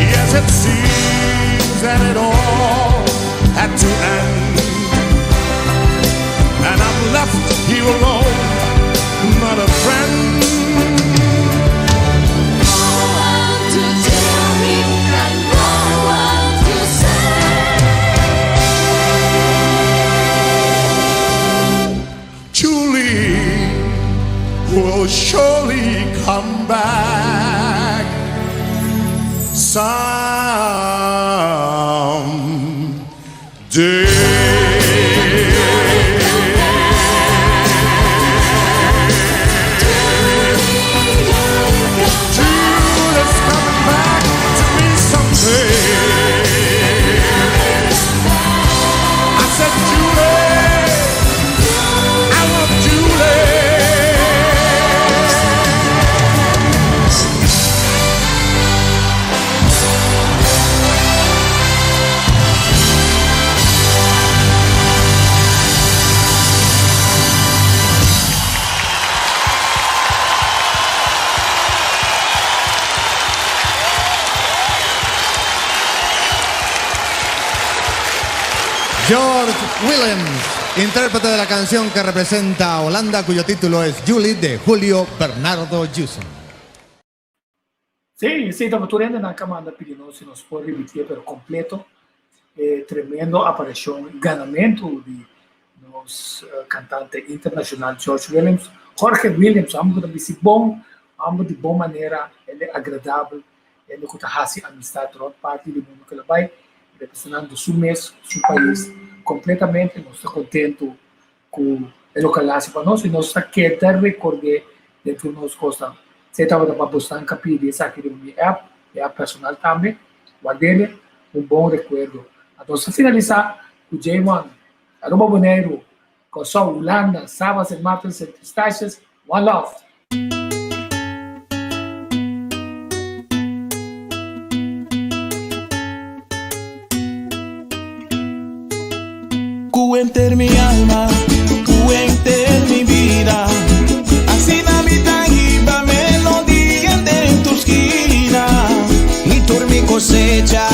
Yes, it seems that it all had to end. And I'm left here alone, not a friend. No one to tell me and no one to say. Julie will surely come back someday. Julie's coming back to me someday. I said, Julie, I want Julie. George Williams, intérprete de la canción que representa a Holanda, cuyo título es Julie de Julio Bernardo Jewson. Sí, tabata tur hende a manda pidi nos si nos por ripití, pero kompleto. Tremendo aparishon, ganamentu di nos kantante internashonal George Williams. Jorge Williams, ambos ta bon, ambos di bon manera, e ta agradabel, e ta hasi amistat rònt parti di mundu ku el a bai, representando su mes, su pais, kompletamente. Nos ta kontentu ku e loke el a hasi pa nos i nos ta keda rekord'é den nos kos. Si tabata pa boso pidi esaki den mi app, e app personal tambe, ward'é un bon rekuerdo. Anto, finalisá ku J1, Aruba Boneiru, Kòrsou, Hulanda, Saba, St. Martin, St. Eustatius, One Love. Ku henter mi alma, ku henter mi bida. Asina mi ta. cosecha,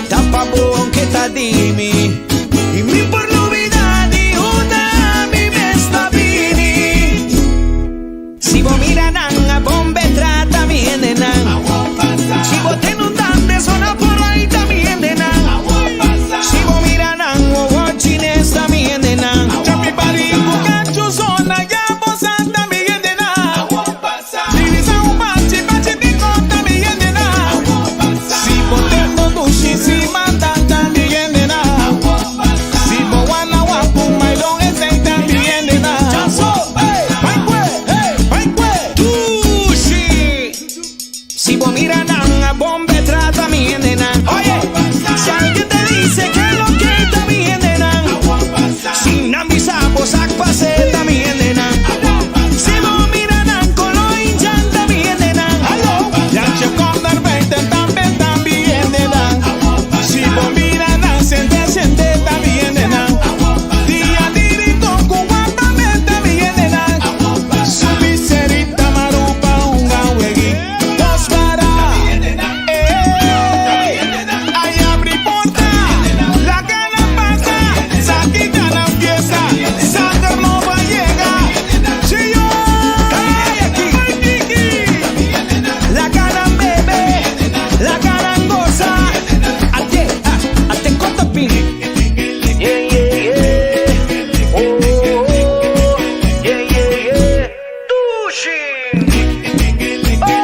tapa bon que ta di mi. Y mi por lubida di unda mi mes ta bini. Si bo mira nan a bon be trata mi hendenan. Si bo tende un dande sona por ahí ta mi hendenan. Si bo mira nan wowo chines ta mi hendenan. Chapi bari ku kachu zona ya bo sa ta mi hendenan. Divisa un bachi bachi di kon ta mi hendenan. Si bo tende un dushi si manda ta mi hendenan. Si bo wana wapu mailon esei ta mi hendenan. Hey, bai kue, hey, bai kue. Dushi. Si bo mira nan a bon be trata mi hendenan. Oye, si alguien te dice que lo que ta mi hendenan. Si nan bisa bo sak pase ta mi hendenan. Si bo mira nan kolo indjan ta mi hendenan. Jantje kom naar buiten tambe ta mi hendenan. Si bo mira nan sende sende ta mi hendenan. Dia di Rincon ku guapamente ta mi hendenan. Subi serita marupa hunga weg'i dos para. Ey, ay abri porta, laga nan pasa, saki ta nan fiesta, sanger nobo a yega. Chiyo, ay Kiki, laga nan bebe, laga nan gosa. Ate, ah, ate konta pin. Yeah, yeah, yeah. Oh, oh, oh. Yeah, yeah, yeah. Dushi. Oh,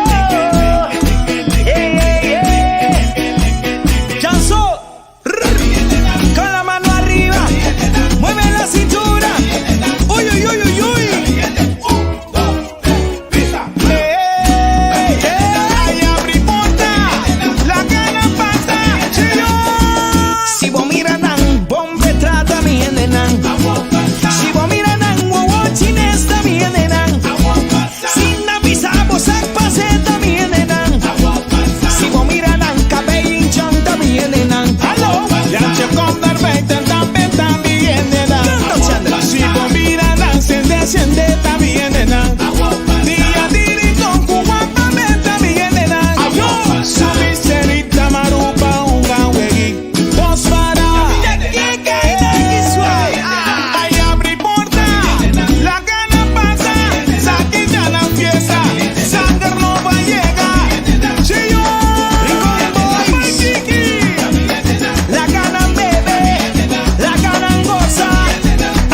yeah, yeah, yeah. Chanso. Con la mano arriba, mueve la cintura. Uy, uy, uy, uy, uy. Ey, ay, abri porta, laga nan pasa, chiyo. Si bo mira nan, bon be trata mi hendenan. Si bo mira nan, wowo chines ta mi hendenan. Si nan bisa bo sak pase ta mi hendenan. Si bo mira nan, kabei indjan ta mi hendenan. Hallo, Jantje kom naar buiten, tambe ta mi hendenan. Si bo mira nan, sende sende ta mi hendenan. Dia di Rincon ku guapamente ta mi hendenan. Subi serita marupa hunga weg'i dos para. Ay abri porta, laga nan pasa, saki ta nan fiesta, sanger nobo a yega. Chiyo, Rincon Boys, Kiki, laga nan bebe, laga nan gosa.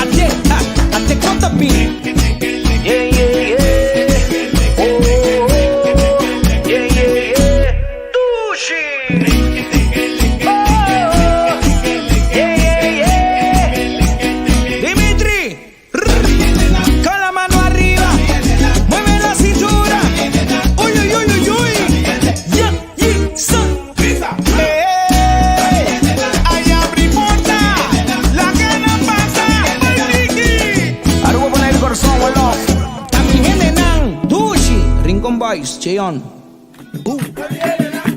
Ate, ah, ate konta pin. Yeah, yeah, yeah. Oh, oh, oh. Yeah, yeah, yeah. Dushi. Oh, yeah, yeah, yeah. Dimitri, rrr, con la mano arriba, mueve la cintura. Uy, uy, uy, uy, uy. Yeah, yeah, son. Ey, ay abri porta, laga nan pasa, ay Kiki. Aruba Bonaire Corazón, one love. Ta mi hendenan, Dushi, Rincon Boys, Cheon. Boom.